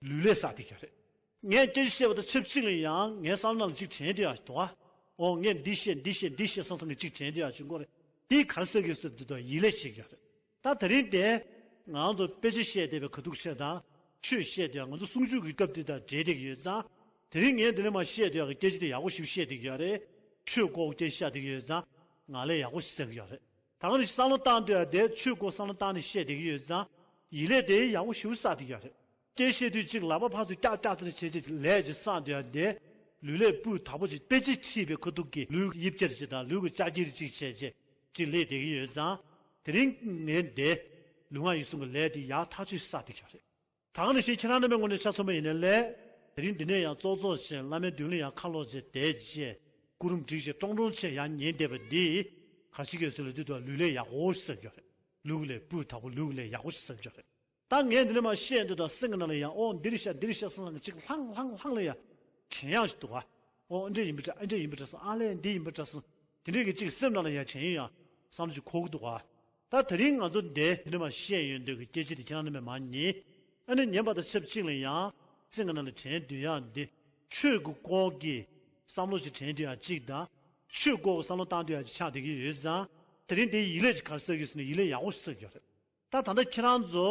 ལུས་ལས་བསགས་བསྡད་ཀྱི་ཡོད་རེད། ངས་སྐད་ཆ་བཤད་པ་དང་ཆབས་ཅིག་ལ་ཡང་ངའི་བསམ་བློ་ནང་ལ་གཅིག་དྲན་བསྡད་ཡག་ཞིག་འདུག་ཨ། ཨོ་ངས་འདི་བཤད་འདི་བཤད་འདི་བཤད་བསམ་བསམ་གི་གཅིག་དྲན་བསྡད་ཡག་ཞིག་མགོ་རེད། དེ་ག་རེ་བསགས་ཀྱི་ཡོད་ཟེར་དུས་དུ་ཡིད་ལས་བྱེད་ཀྱི་ཡོད་རེད། ད་དེ་རིང་དེ་ང་ཚོ་དཔེ་ཆ་བཤད་བསྡད་པའི་ཁ་ཐུག་བཤད་དང་ཆོས་བཤད་དེ་ང་ཚོ་གསུང་ཆོས་ཀྱི་སྐབས་དེ་དང་འབྲེལ་བསྡད་ཀྱི་ཡོད་ཙང་། དེ་རིང་ངས་འདི་ནས་མར་བཤད་བསྡད་ཡག་གི་སྐད་ཆ་དེ་ཡག་པོ་ཞིག་བཤད་བསྡད་ཀྱི་ཡོད་རེད། ཆོས་སྐོར་སྐད་ཆ་བཤད་བསྡད་ཀྱི་ཡོད་ཙང་ང་ལས་ཡག་པོ་ཞིག་བསགས་ཀྱི་ཡོད་རེད། ད་ག་ནང་བཞིན་བསམ་བློ་བཏང་དུས་ཡང་དེ་ཆོས་སྐོར་བསམ་བློ་བཏང་ནས་བཤད་བསྡད་ཀྱི་ཡོད་ཙང་། ཡིད་ལས་དེ་ཡག་པོ་ཞིག་བསགས་བསྡད་ཀྱི་ཡོད་རེད། སྐད་བཤད་དུས་གཅིག་ལག་པ་ཕར་ཚུར་ཀྱག་ཀྱག་དེ་འདྲ་བྱས་བྱས་ལས་ཅིག་བསགས་དུས་ཡང་དེ་ལུས་ལས་སྤུས་དག་པོ་ཅིག་དཔེ་ཆ་ཁྲིད་པའི་ཁ་ཐུག་གི་ལུས་དབྱིབས་ཅར་ཅིག་དང་ལུས་ཀྱི་ལྕགས་ཀྱི་རིགས་ཅིག་བྱས་བྱས་ཅིག་ལས་བསྡད་ཀྱི་ཡོད་ཙང་། དེ་རིང་ངས་འདི་ལུས་ངག་ཡིད་གསུམ་གྱི་ལས་དེ་ཡག་ཐག་ཆོད་བསགས་བསྡད་ཀྱི་ཡོད་རེད། ད་ག་ནང་བཞིན་ཁྱེད་རང་རྣམ་པའི་ངོས་ནས་ཆ་མཚོན་པ་ཡིན་ན་ལས། དེ་རིང་འདི་ནས་ཡང་ཙོག་ཙོག་བྱས་བླ་མའི་མདུན་ལ་ཡང་ཁ་ལོག་བྱས་བསྡད་བྱས་སྐུ་རིམ་བསྒྲིགས་བྱས་ཀྲོང་ཀྲོང་བྱས་ཡང་ཉན་བསྡད་པ་འདི། ག་རེ་བྱེད་ཀྱི་ཡོད་ཟེར་ལབ་དུས་དུ་ལུས་ལས་ཡག་པོ་ཞིག་བསགས་ཀྱི་ཡོད་རེད། ལུས་ལས་སྤུས་དག་པོ་ལུས་ལས་ཡག་པོ་ཞིག་བསགས་ཀྱི་ཡོད་རེད། ད་ངས་འདི་ནས་མར་བཤད་འདི་དང་སེམས་ཀྱི་ནང་ལ་ཡང་ཨོ་འདི་རེད་ཤག་འདི་རེད་ཤག་བསམ་བསམ་གྱི་ཅིག་ལྷང་ལྷང་ལྷང་ལ་ཡང་དྲན་ཡག་ཞིག་འདུག་ག་ཨོ་ཨ་འདྲས་ཡིན་པ་འདྲ་ཨ་འདྲས་ཡིན་པ་འདྲ་བསམ་ཨ་ལས་འདི་ཡིན་པ་འདྲ་བསམ། དེ་འདྲས་ཀྱི་ཅིག་སེམས་ནང་ལ་ཡང་དྲན་ཡག་བསམ་བློ་ཅིག་འཁོར་གྱི་འདུག་ག་ད་དེ་རིང་ང་ཚོ་འདི་འདི་ནས་མར་བཤད་ཡོང་འདོད་ཀྱི་སྐད་ཆ་དེ་ཁྱེད་རང་རྣམ་པས་མར་ཉན། ཨ་ནི་ཉན་པ་དང་ཆབས་ཅིག་ལ་ཡང་སེམས་ཀྱི་ནང་ལ་དྲན་སྡོད་ཡག་འདི་ཆོས་ཀྱི་སྐོར་གྱི་བསམ་བློ་ཞིག་དྲན་སྡོད་ཡག་ཅིག་དང་། ཆོས་སྐོར་གྱི་བསམ་བློ་བཏང་སྡོད་ཡག་ཅིག་ཆགས་བསྡད་ཀྱི་ཡོད་ཙང་། དེ་རིང་འདི་ཡིད་ལས་ཅིག་ག་རེ་བསགས་ཀྱི་ཡོད་ཟེར་ན་ཡིད་ལས་ཡག་པོ་ཞིག་བསགས་ཀྱི་ཡོད་རེད། ད་ད་ལྟ་ཁྱེད་རང་ཚོ་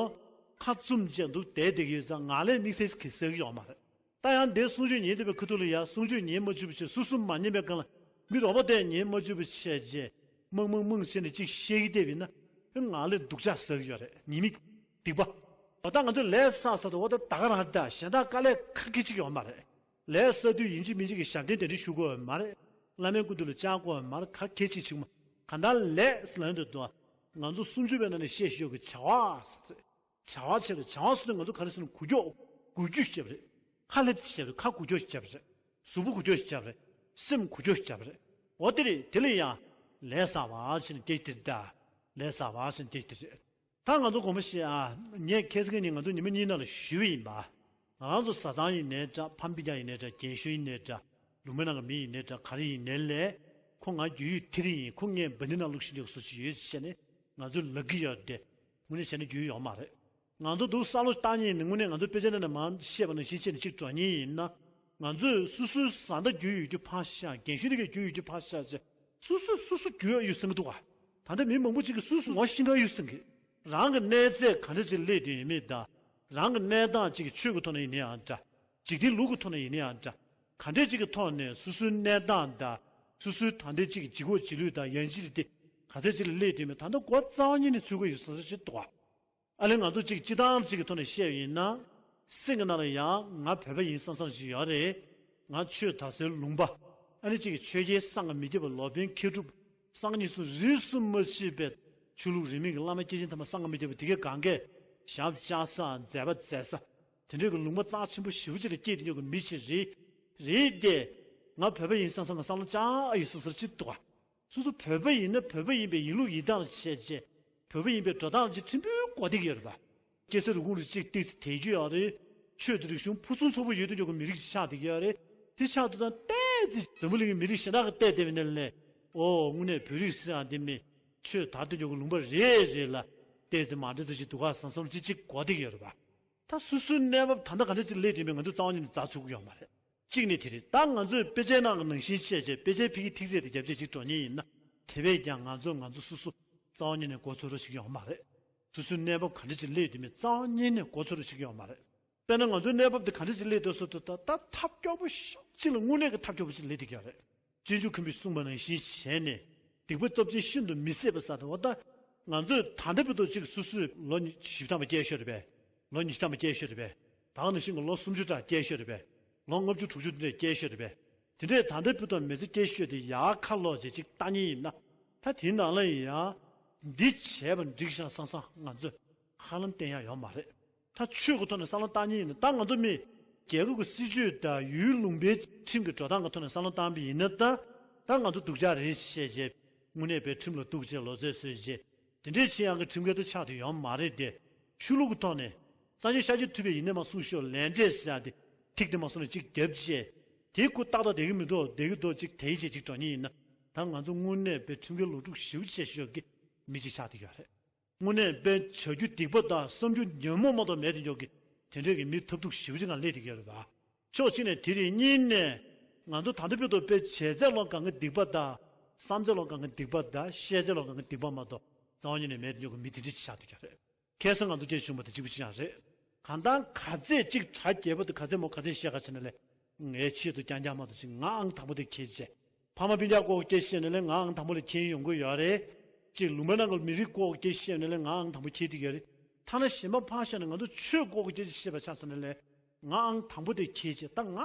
ཁ་བཙུམ་བྱས་འདུག་བསྡད་བསྡད་ཀྱི་ཡོད་ཙང་ང་ལས་དམིགས་བསལ་གྱི་བསགས་ཀྱི་ཡོད་མ་རེད། ད་ཡང་འདིར་གསུང་ཆོས་ཉན་བསྡད་པའི་ཁ་ཐུག་ལ་ཡང་གསུང་ཆོས་ཉན་མ་བཅུག་པ་བྱས་སོ་སོ་མ་ཉན་པའི་སྒང་ལ་མི་རོགས་པ་དེས་ཉན་མ་བཅུག་པ་བྱས་རྗེས་མང་མང་མང་བྱས་ནས་ཅིག་བཤད་ཀྱི་བསྡད་པ་ཡིན་ན་ང་ལས་སྡུག་ཅག་བསགས་ཀྱི་ཡོད་རེད། ཉེས་དམིགས་སྡིག་པ། འོ་ད་ང་ཚོས་ལས་བསགས་ས་དང་འོ་ད་ད་ག་རང་ད་གཞན་དག་དཀའ་ལས་ཁག་གི་ཅིག་ཡོད་མ་རེད། ལས་བསགས་དུས་ཡིན་གཅིག་མིན་གཅིག་གི་ཞབས་བརྟན་དེ་འདྲ་ཞུ་དགོས་ཡོད་མ་རེད། བླ་མའི་སྐུ་མདུན་ལ་བཅར་དགོས་ཡོད་མ་རེད། ག་གལ་ཆེ་ཆེ་མ། གང་ལྟར་ལས་ལ་འདོད་དོ། ང་ཚོ་སུམ་ཅུ་པའི་ནང་ནས་བཤད་ཤེས་ཡོད་ཀྱི་བྱ་བ་ཟེར། བྱ་བ་བྱས་ཏེ་བྱ་བ་ཟེར་དུས་ང་ཚོ་ག་རེ་ཟེར་ན་འགུལ་སྐྱོད་འགུལ་སྐྱོད་བྱས་པ་རེད། ཁ་ལྷེབ་ཙམ་བྱས་པ་རེད། ཁ་འགུལ་སྐྱོད་བྱས་པ་རེད། གཟུགས་པོ་འགུལ་སྐྱོད་བྱས་པ་རེད། སེམས་འགུལ་སྐྱོད་བྱས་པ་རེད། འོ་དེ་རེད། དེ་ལ་ཡང་ལས་བསགས་པ་ཟེར་ནས་སྐད་དེ་རེད་ད། ལས་བསགས་པ་ཟེར་ནས་སྐད་དེ་རེད། ད་ང་ཚོ་དགོངས་པ་བཞེས་ཨ། ངས་ཁ་སང་ཉིན་ང་ཚོ་ཉི་མ་གཉིས་ནང་ལ་ཞུས་པ་ཡིན་པ། ང་རང་ཚོ་བཟའ་ཚང་ཡིན་ནའི་འདྲ། ཕམ་སྤུན་ཀྱག་ཡིན་ནའི་འདྲ། རྒན་གཞོན་ཡིན་ནའི་འདྲ། ལུང་པའི་ནང་གི་མི་ཡིན་ནའི་འདྲ། ག་རེ་ཡིན་ནའི་ལས། ཁོ་ང་རྒྱུས་ཡོད་དེ་རིང་ཡིན། ཁོ་ངས་འབའ་འདི་ནང་བླུགས་ཤིག་འདྲ་བཟོ་ཅིག་ཡོད་ཅེས་བཤད་ནས་ང་ཚོས་ལབ་ཀྱི་ཡོད་དེ། དངོས་གནས་བྱས་ན་རྒྱུས་ཡོད་མ་རེད། ང་ཚོ་འདུག་བསམ་བློ་བཏང་མཁན་ཡིན་ན་དངོས་གནས་ང་ཚོ་དཔེ་ཆ་ནང་ནས་མར་བཤད་པ་ནང་བཞིན་བྱས་ནས་ཅིག་འགྲོ་མཁན་ཡིན་ན། ང་ཚོས་སོ་སོའི་བཟའ་ཟླ་རྒྱུས་ཡོད་རྒྱུ་ཕར་བཞག་རྒན་གཞོན་རིགས་ཀྱི་རྒྱུས་ཡོད་རྒྱུ་ཕར་བཞག་བྱས། སོ་སོས་སོ་སོ་རྒྱུས་ཡོད་ཟེར་གྱི་འདུག་ག་ད་ལྟ་མི་མང་པོ་ཅིག་གིས་སོ་སོ་ངོ་ཤེས་ཀྱི་ཡོད་ཟེར་གྱི། རང་གི་གནས་ཚད་ག་འདྲ་ཅིག་སླེབས་བསྡད་ཡོད་མེད་དང་། རང་གི་གནས་སྟངས་ཅིག་གི་ཆོས་ཀྱི་ཐོག་ནས་ཡིན་ན་ཡང་འདྲ། འཇིག་རྟེན་ལུགས་ཀྱི་ཐོག་ནས་ཡིན་ན་ཡང་འདྲ། ག་འདྲ་ཅིག་གི་ཐོག་ནས་སོ་སོའི་གནས་སྟངས་དང་། སོ་སོའི་ད་ལྟའི་ཅིག་གི་འཇིགས་སྐུལ་བྱེད་ལུགས་དང་ཡང་ཅིག་དེ་ག་ཚད་ཅིག་ལ་སླེབས་བསྡད་ཡོད་མེད་ད་ལྟ་མགོ་རྩ་བ་ཉིད་ནས་ཚོད་དགོས་ཡོད་ས་ཞིག་འདུག་ག་ཨ་ལས་ང་ཚོ་གཅིག་སྤྱི་བཏང་གཅིག་གི་ཐོག་ནས་བཤད་པ་ཡིན་ན། སེམས་ཀྱི་ནང་ལ་ཡང་ང་བོད་པ་ཡིན་བསམ་བསམ་ཞིག་ཡོད་རེད། ང་ཆོས་དར་སའི་ལུང་པ། ཨ་ནི་གཅིག་གི་ཆོས་རྒྱལ་སངས་རྒྱས་མི་བརྒྱ་པ་ལོ་པཎ་མཁས་གྲུབ། སངས་རྒྱས་གཉིས་གསུམ་རིས་སུ་མ་ཆད་པའི་ཆོས་ལུགས་རིས་མེད་ཀྱི་བླ་མ་སྐྱེས་ཆེན་ཐ་མ་སངས་རྒྱས་མི་བརྒྱ་པ་དེ་གའི་གང་གས་ཞབས་བཅགས་ས་མཛད་པ་མཛད་ས། དེ་འདྲའི་གི་ལུང་པ་རྩ་ཆེན་པོ་ཞེ་པོ་ཅིག་ལ་སྐྱེས་བསྡད་ཡོད་ཀྱི་མི་ཞིག་རེད། རེད་དེ། ང་བོད་པ་ཡིན་བསམ་བསམ་ལ་བསམ་བློ་བཅག་ཨ་ཡོད་བསམ་བསམ་ཅིག་འདུག་ག་སོ་སོ་བོད་པ་ཡིན་ན་བོད་པ་ཡིན་པའི་ཡིན་ལུགས་ཡིན་སྟངས་ལ་བྱས་རྗེས། བོད་པ་ཡིན་པའི་འགྲོ་སྟངས་ཅིག་ཕྲན་བུ་གོ་བསྡད་ཀྱི་ཡོད་རེད་པ། སྐྱ་སེར་རུས་ཁུངས་རེ་གཅིག་ཏོག་ཙམ་དེད་རྒྱུ་ཡོད་རེད། ཆོས་དང་རིག་གཞུང་ཕུན་སུམ་ཚོགས་པོ་ཡོད་དུ་འཇོག་གི་མི་རིགས་ཅིག་ཆགས་བསྡད་ཀྱི་ཡོད་རེད། དེ་ཆགས་དུས་ད་ཏོག་ཙམ་འཛམ་བུ་གླིང་གི་མི་རིགས་གཞན་དག་གིས་བལྟས་བསྡད་པ་ཡིན་ན་ལས། ཨོ་དངོས་གནས་བོད་རིགས་ཟེར་ཡག་འདི་མི་ཆོས་དར་དུ་འཇོག་གི་ལུང་པ་རེད་རེད་ལ། ཏོག་ཙམ་མ་འདྲ་ཚོད་ཅིག་འདུག་ག་བསམ་བསམ་ཅིག་ཅིག་གོ་བསྡད་ཀྱི་ཡོད་རེད་པ། ད་སོ་སོའི་གནས་བབ་ད་ལྟ་ག་འདྲ་ཅིག་སླེབས་ཡོད་མེད་ང་ཚོས་རྩ་བ་ཉིད་ནས་མཛའ་ཚུགས་ཀྱི་ཡོད་མ་རེད། གཅིག་ནས་དེ་རེད། ད་ང་ཚོས་དཔེ་ཆའི་ནང་གི་ནང་བཞིན་བྱས་བྱས་དཔེ་ཆའི་ཕ་གི་ཐིག་ཚད་དེ་རྒྱབ་བྱས་ཅིག་འགྲོ་མཁན་ཡིན་ན། དེ་བས་ཀྱང་ང་ཚོ་ང་ཚོ་སོ་སོ་རྩ་བ་ཉིད་ནས་མགོ་ཚོད་རོགས་བྱེད་ཀྱི་ཡོད་མ་རེད། སོ་སོའི་གནས་བབ་ག་འདྲ་ཅིག་སླེབས་ཡོད་མེད་རྩ་བ་ཉིད་ནས་མགོ་ཚོད་རོགས་བྱེད་ཀྱི་ཡོད་མ་རེད། དཔེར་ན་ང་ཚོའི་གནས་བབ་དེ་ག་འདྲ་ཅིག་སླེབས་འདུག་ཟེར་དུས་ད་ད་ཐབས་སྐྱོ་པོ་ཤོག་ཅིག་ལ་དངོས་གནས་ཀྱི་ཐབས་སྐྱོ་པོ་ཅིག་སླེབས་བསྡད་ཀྱི་ཡོད་རེད། སྤྱོད་འཇུག་མཁན་པོས་གསུངས་པ་ནང་བཞིན་བྱས་ནས། སྡིག་པ་སྟོབས་ཆེན་ཤིན་ཏུ་མི་བཟད་པ་ཟེར་དང་འོ་ད། ང་ཚོས་ད་ལྟ་བར་དུ་གཅིག་སོ་སོས་ལོ་བཞི་བཅུ་ཐམ་པ་སྐྱེལ་ཤོར་རེད་པས། ལོ་ཉི་ཤུ་ཐམ་པ་སྐྱེལ་ཤོར་རེད་པས། ད་ག་ནང་བཞིན་གྱི་ལོ་སུམ་ཅུ་ཕྲག་སྐྱེལ་ཤོར་རེད་པས། ལོ་ལྔ་བཅུ་དྲུག་ཅུ་དེ་འདྲས་སྐྱེལ་ཤོར་རེད་པས། དེ་འདྲས་ད་ལྟ་བར་དུ་མི་ཚེ་སྐྱེལ་ཤོར་དེ་ཡར་ཁ་ལོག་བྱས་ཅིག་ལྟ་མཁན་ཡིན་ན། ད་དེའི་ནང་ལ་ཡང་། འདི་བྱས་པ་འགྲིག་ཤག་བསམ་བསམ་ང་ཚོས་ཧ་ལམ་བསྟན་ཡག་ཡོད་མ་རེད། ད་ཆོས་ཀྱི་ཐོག་ནས་བསམ་བློ་བཏང་མཁན་ཡིན་ན་ད་ང་ཚོ་མི་རྒྱལ་ཁབ་ཀྱི་སྲིད་ཇུས་དང་ཡུལ་ལུང་པའི་ཁྲིམས་ཀྱི་འགྲོ་སྟངས་ཀྱི་ཐོག་ནས་བསམ་བློ་བཏང་པ་ཡིན་ན་ད། ད་ང་ཚོ་སྡུག་ཅག་རེད་བཤད་བྱས། དངོས་གནས་པའི་ཁྲིམས་ལ་གཏུག་བྱས་ལོ་ཚད་བཟོས་བྱས། དེ་འདྲས་བྱེད་ཡག་གི་ཁྲིམས་འགལ་དུ་ཆགས་དུ་ཡོད་མ་རེད་དེ། ཆོས་ལུགས་ཀྱི་ཐོག་ནས། སངས་རྒྱས་ཤཱཀྱ་ཐུབ་པས་ཡིན་ནས་མ་གསུངས་ཤོག་ལས་འབྲས་ཟེར་ཡག་དེ། ཐིག་དེ་མ་སོང་ནས་གཅིག་རྒྱབ་བྱས། དེ་ཁོ་ཏག་ཏག་བསྡད་ཀྱི་མི་འདུག་བསྡད་ཀྱི་འདུག་གཅིག་དེ་ཡིན་བྱས་གཅིག་འགྲོ་མཁན་ཡིན་ན། ད་ང་ཚོ་དངོས་གནས་དཔེ་ཁྲིམས་འགལ་ལོག་སྒྲུབ་ཞེ་པོ་བྱས་ཤོག་གི་མི་ཅིག་ཆགས་བསྡད་ཡོད་རེད། དངོས་གནས་དཔེ་བྱ་རྒྱུ་སྡིག་པ་དང་བསམ་རྒྱུ་ཉོན་མོངས་མ་གཏོགས་མེད་དེ་འཇོག་གི་དེ་འདྲས་ཀྱི་མི་ཐབས་སྡུག་ཞེ་པོ་ཅིག་ང་སླེབས་བསྡད་ཡོད་རེད་པ། ཕྱོགས་གཅིག་ནས་དེ་རེད། གཉིས་ནས་ང་ཚོ་ད་ལྟ་བར་དུ་དཔེ་བྱས་ཚད་ལོག་གང་གི་སྡིག་པ་དང་། བསམ་ཚད་ལོག་གང་གི་སྡིག་པ་དང་། བཤད་ཚད་ལོག་གང་གི་སྡིག་པ་མ་གཏོགས་རྩ་བ་ཉིད་ནས་མེད་དེ་འཇོག་གི་མི་དེ་འདྲས་ཅིག་ཆགས་བསྡད་ཡོད་རེད། ཁ་སང་ང་ཚོ་སྐད་བྱུང་བ་དེ་གཅིག་པུ་ཅི་ཡང་རེད། གང་ལྟར་ག་ཚད་གཅིག་གྲ་རྒྱས་པོ་དེ་ག་ཚད་མོ་ག་ཚད་བཤད་ག་བྱས་ན་ལས། ངའི་ཆེད་དུ་རྐྱང་རྐྱང་མ་གཏོགས་ཅིག་ང་ཨང་དང་པོ་དེ་ཁྱེད་བྱས། ཕ་མ་སྤུན་ཀྱག་སྐོར་སྐད་བཤད་ན་ལས་ང་ཨང་དང་པོ་ལ་ཁྱེད་ཡོང་གི་ཡོད་རེད། གཅིག་ལུང་པ་ནང་གི་མི་རིགས་སྐོར་སྐད་བཤད་ན་ལས་ང་ཨང་དང་པོ་ཁྱེད་དེ་ཡོད་རེད། ཐ་ན་གཞན་པ་ཕར་བཞག་ན་ང་ཚོ་ཆོས་སྐོར་སྐད་ཆ་བཤད་པ་ཆ་ཚང་ན་ལས། ང་ཨང་དང་པོ་དེ་ཁྱེད་བྱས། ད་ང་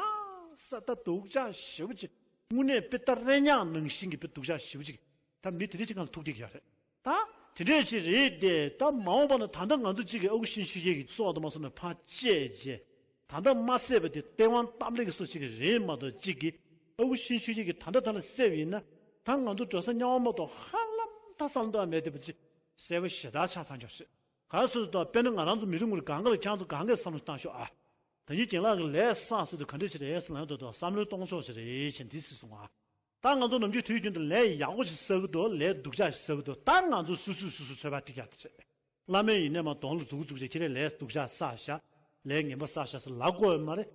ས་ད་སྡུག་ཅག་ཞེ་པོ་ཅིག་དངོས་གནས་དཔེ་ད་རེ་ཉག་ནང་བཞིན་གྱི་དཔེ་སྡུག་ཅག་ཞེ་པོ་ཅིག་ད་མི་དེ་འདྲས་ཅིག་སྒང་ལ་ཐུག་བསྡད་ཀྱི་ཡོད་རེད། ད་དེ་འདྲས་ཅིག་རེད་དེ། ད་མ་འོངས་པ་ན་ད་ལྟ་ང་ཚོ་གཅིག་གི་ཨ་ཁུ་ཤིན་ཆོས་རྒྱལ་གྱིས་གསོལ་བ་དུ་མ་གསུངས་ནས་ཕར་བཅད་བྱས། ད་ལྟ་མ་བསད་པ་དེ་སྟེས་དབང་སྟབས་ལེགས་ཀྱི་སོ་ཅིག་རེད་མ་གཏོགས། གཅིག་གིས་ཨ་ཁུ་ཤིན་ཆོས་རྒྱལ་གྱིས་ད་ལྟ་ད་ལ་བསད་པ་ཡིན་ན། ད་ང་ཚོ་འགྲོ་ས་དམྱལ་བ་མ་གཏོགས་ཧ་ལམ་ད་བསམ་བློ་མེད་བསྡད་པ་ཅིག་གསལ་པོ་ཞེ་དྲག་ཆགས་ཚར་འགྱོ་རེད། ག་སོ་སོ་དང་། དཔེར་ན་ང་རང་ཚོ་མི་རེ་ངོ་རེ་གང་ག་ལ་ཁྱེད་ཚོ་གང་གས་བསམ་བློ་བཏང་ཤོག་ཨ། ད་ནི་རྒན་ལགས་ཀྱིས་ལས་བསགས་སོ་དེ་ག་འདྲ་ཞིག་རེད་ཟེར་ལབ་དུས། ད་བསམ་བློའི་གཏོང་ཕྱོགས་ཞིག་རེད་ཅེས་འདི་ཟེར་སོང་ཨ། ད་ང་ཚོ་ནམ་རྒྱུན་དུས་རྒྱུན་དུ་ལས་ཡག་པོ་ཞིག་བསགས་ཀྱི་འདུག་ལས་སྡུག་ཅག་ཞིག་བསགས་ཀྱི་འདུག་ད་ང་ཚོ་སོ་སོས་སོ་སོ་ཚོད་དཔག་འདི་རྒྱག་དེ་རེད། བླ་མས་ཡིན་ནའི་མ་གདོང་ལ་འཛུགས་འཛུགས་བྱས། ཁྱེད་རང་ལས་སྡུག་ཅག་བསགས་ཤག་ལས་ངན་པ་བསགས་ཤག་ཟེར་ལབ་དགོས་ཡོད་མ་རེད།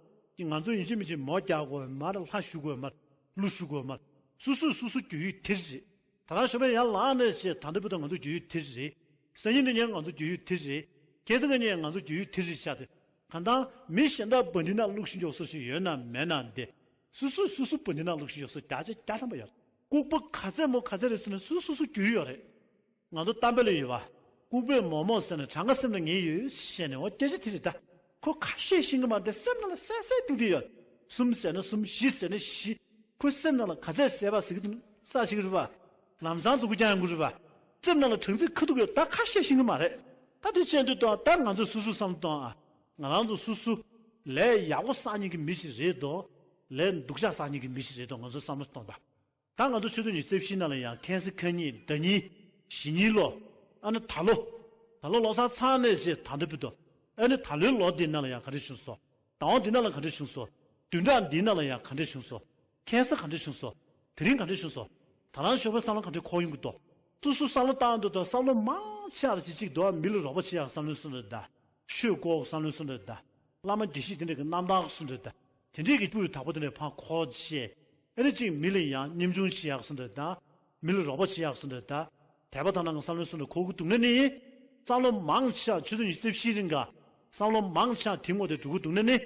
ང་ཚོ་ཡིན་གཅིག་མིན་གཅིག་མོ་རྒྱག་དགོས་ཡོད་མ་རེད། ལྷ་ཞུ་དགོས་ཡོད་མ་རེད། ཀླུ་ཞུ་དགོས་ཡོད་མ་རེད། སོ་སོས་སོ་སོའི་རྒྱུས་ཡོད་དེ་རེད། ད་རང་ཞོགས་པ་ཡར་ལངས་ནས་བྱས། ད་ལྟ་བར་དུ་ང་ཚོ་རྒྱུས་ཡོད་དེ་རེད། སང་ཉིན་དེ་ཉིན་ང་ཚོ་རྒྱུས་ཡོད་དེ་རེད། ཁ་སང་གི་ཉིན་ང་ཚོ་རྒྱུས་ཡོད་དེ་རེད་ཤག་དེ། གང་ལྟར་མི་གཞན་དག་བ་འདི་ན་བླུགས་ཤིང་འཇོག་སོ་ཞིག་ཡོད་ན་མེད་ན་དེ། སོ་སོས་སོ་སོ་བ་འདི་ན་བླུགས་ཤིང་འཇོག་སོ་བརྒྱ་ཆ་བརྒྱ་ཐམ་པ་ཡོད། ལྐུགས་པ་ག་ཚད་མོ་ག་ཚད་རེད་ཟེར་ན་སོ་སོ་སོ་རྒྱུས་ཡོད་རེད། ང་ཚོ་གཏམ་དཔེ་ལ་ཡོད་པ། ལྐུགས་པས་མོག་མོག་བཟས་ན་གྲངས་ཀ་སེམས་ལ་ངེས་ཡོད་ཟེར་ནས། འོ་སྐད་ཆ་དེ་རེད་ད། ཁོ་ཁ་ཤས་ཤེས་ཀྱི་མ་རེད། སེམས་ནང་ལ་གསལ་གསལ་ཏིག་ཏིག་ཡོད། གསུམ་ཟེར་ན་གསུམ། བཞི་ཟེར་ན་བཞི། ཁོ་སེམས་ནང་ལ་ག་ཚད་གསལ་པོ་ཟེར་གྱི་འདུག་ས་བྱེད་ཀྱི་རེད་པ། ལམ་སང་མཛུབ་གུ་རྒྱག་ཡོང་གི་རེད་པ། སེམས་ནང་ལ་གྲངས་ཚད་ཁ་ཐུག་ཡོད། ད་ཁ་ཤས་ཤེས་ཀྱི་མ་རེད། ད་དེ་བྱས་དུས་ད་ད་ང་ཚོས་སོ་སོ་བསམ་བློ་གཏོང་ཨ། ང་རང་ཚོ་སོ་སོ་ལས་ཡག་པོ་བསགས་མཁན་གྱི་མི་ཞིག་རེད་དོ། ལས་སྡུག་ཅག་བསགས་མཁན་གྱི་མི་ཞིག་རེད་དོ། ང་ཚོས་བསམ་བློ་གཏོང་ད། ད་ང་ཚོ་ཆིག་སྟོང་ཉི་ཤུ་རྩ་བཞི་ནང་ལ་ཡང་ཁ་སང་ཁ་ཉིན་ཟླ་ཉིན་གཞེས་ནིང་ལོ། ཨ་ནི་ད་ལོ། ད་ལོ་ལོ་གསར་ཚར་ནས་བྱས་ད་ལྟ་བར་དུ། ཨ་ནི་ད་ལོའི་ལོ་འདིའི་ནང་ལ་ཡང་ག་འདྲ་བྱུང་སོང་། ཟླ་བ་འདིའི་ནང་ལ་ག་འདྲ་བྱུང་སོང་། བདུན་ཕྲག་འདིའི་ནང་ལ་ཡང་ག་འདྲ་བྱུང་སོང་། ཁ་སང་ག་འདྲ་བྱུང་སོང་། དེ་རིང་ག་འདྲ་བྱུང་སོང་། ད་རང་ཞོགས་པ་བསམ་བློ་ག་འདྲ་འཁོར་ཡོང་གི་འདུག་སོ་སོ་བསམ་བློ་བཏང་འདུག་ད་བསམ་བློ་མང་ཆེ་བ་ཅིག་གཅིག་འདུག་མི་ལ་རོགས་པ་བྱེད་ཡག་བསམ་བློའི་སོ་འདྲ་ད། ཆོས་སྐོར་བསམ་བློའི་སོ་འདྲ་ད། བླ་མ་དགེ་བཤེས་དེ་འདྲ་གི་རྣམ་ཐར་སོ་འདྲ་ད། དེ་འདྲས་ཀྱི་སྤུས་དག་པོ་དེ་འདྲ་ཕར་འཁོར་བྱས། ཨ་ནི་གཅིག་མི་ལ་ཡང་སྙེམས་ཆུང་བྱེད་ཡག་སོ་འདྲ་ད། མི་ལ་རོགས་པ་བྱེད་ཡག་སོ་འདྲ་ད། དད་པ་དག་སྣང་གི་བསམ་བློའི་སོ་འདྲ་འཁོར་གྱི་འདུག་ན་ནི། བསམ་བློ་མང་ཆེ་བ་ཆིག་སྟོང་ཉི་ཤུ་རྩ་བཞིའི་རིང་ག་བསམ་བློ་མང་ཆེ་བ་དེ་ངོས་དེ་འགྲོ་གི་འདུག་ན་ནི།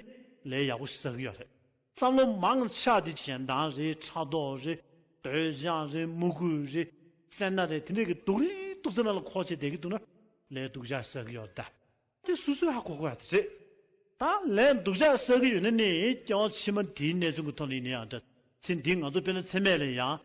ལས་ཡག་པོ་ཞིག་བསགས་ཀྱི་ཡོད་རེད། བསམ་བློ་མང་ཆེ་བ་དེ་གཞན་དོན་རེད། ཕྲག་དོག་རེད། འདོད་ཆགས་རེད། མོས་གུས་རེད། སེར་སྣ་རེད། དེ་འདྲས་ཀྱི་སྡུག་རུས་སྡུག་ཚད་ནང་ལ་འཁོར་བྱས་བསྡད་ཀྱི་འདུག་ན། ལས་སྡུག་ཅག་བསགས་ཀྱི་ཡོད་རེད་ད། དེ་སོ་སོས་ཧ་གོ་དགོས་ཡ་དེ་རེད། ད་ལས་སྡུག་ཅག་བསགས་ཀྱི་ཡོད་ན་ནི། སྐྱེ་བ་ཕྱི་མ་འདིའི་གནས་ཚུལ་གྱི་ཐོག་ལ་ཡིན་ན་ཡང་འདྲ། ཚེ་འདིའི་ང་ཚོ་དཔེར་ན་མཚན་མེད་ལ་ཡང་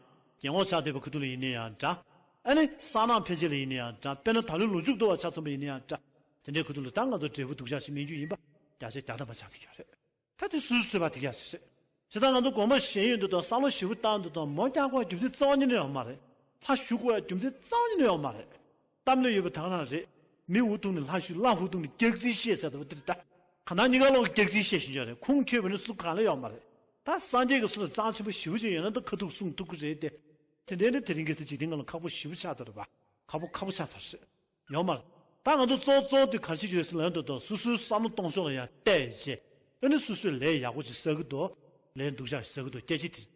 རྒན་གོག་ཆགས་བསྡད་པའི་ཁ་ཐུག་ལ་ཡིན་ན་ཡང་འདྲ། ཨ་ནི་གསང་སྔགས་འཕེན་བྱེད་ལ་ཡིན་ན་ཡང་འདྲ། དཔེར་ན་ད་ལོའི་ལོ་མཇུག་བསྡུ་བ་ཆ་མཚོན་པ་ཡིན་ན་ཡང་འདྲ། དེ་འདྲའི་ཁ་ཐུག་ལ་ད་ང་ཚོ་འབྲས་བུ་སྡུག་ཅག་ཞིག་སྨིན་རྒྱུ་ཡིན་པ་བརྒྱ་ཆ་བརྒྱ་ཐམ་པ་ཆགས་བསྡད་ཀྱི་ཡོད་རེད། ད་དེ་སོ་སོས་ཚོད་དཔག་དེ་ག་ཞིག་རེད། བྱས་ཙང་ང་ཚོ་དགོངས་པ་བཞེས་ཡོང་དུས་དང་། བསམ་བློ་ཞེ་པོ་བཏང་དུས་དང་། མོ་རྒྱག་དགོས་རྒྱུ་མཚན་རྩ་བ་ཉིད་ནས་ཡོད་མ་རེད། ལྷ་ཞུ་དགོས་རྒྱུ་མཚན་རྩ་བ་ཉིད་ནས་ཡོད་མ་རེད། གཏམ་ལ་ཡོད་པ་དེ་ག་རང་རེད། མི་འུ་ཐུག་ནས་ལྷ་ཞུ། ལྷ་འུ་ཐུག་ནས་སྐྱག་རྫུན་བཤད་ཟེར་བ་དེ་རེད་ད། གང་ལྟར་གཉིས་ཀ་ལོག་གི་སྐྱག་རྫུན་བཤད་བཞིན་ཡོད་རེད། ཁུངས་འཁྱོལ་བའི་གནས་ཚུལ་གང་ལ་ཡོད་མ་རེད། ད་སངས་རྒྱས་ཀྱི་སོ་ལ་གཙང་ཆེན་པོ་ཞེ་པོ་ཅིག་ཡོད་ན་ད་ཁ་ཐུག་གསུང་ཐུབ་ཀྱི་རེད་དེ། དེ་འདྲ་ནི་དེ་རིང་ཁ་སང་འཇིག་རྟེན་སྒང་ལ་ཁག་པོ་ཞེ་པོ་ཆགས་བསྡད་རེད་པ། ཁག་པོ་ཁག་པོ་ཆགས་ཚར་རེད། ཡོད་མ་རེད། ད་ང་ཚོ་གཙོ་གཙོ་དེ་ག་རེ་བྱེད་ཀྱི་ཡོད་ཟེར་ན། ཡང་དུ་དང་སོ་སོའི་བསམ་བློ་གཏོང་ཕྱོགས་ལ་ཡང་བལྟས་བྱས། ཨ་ནི་སོ་སོས་ལས་ཡག་པོ་ཅིག་བསགས་ཀྱི་འདུག་ལས་སྡུག་ཅག་ཅིག་བསགས་ཀྱི་འདུག་སྐད་ཆ་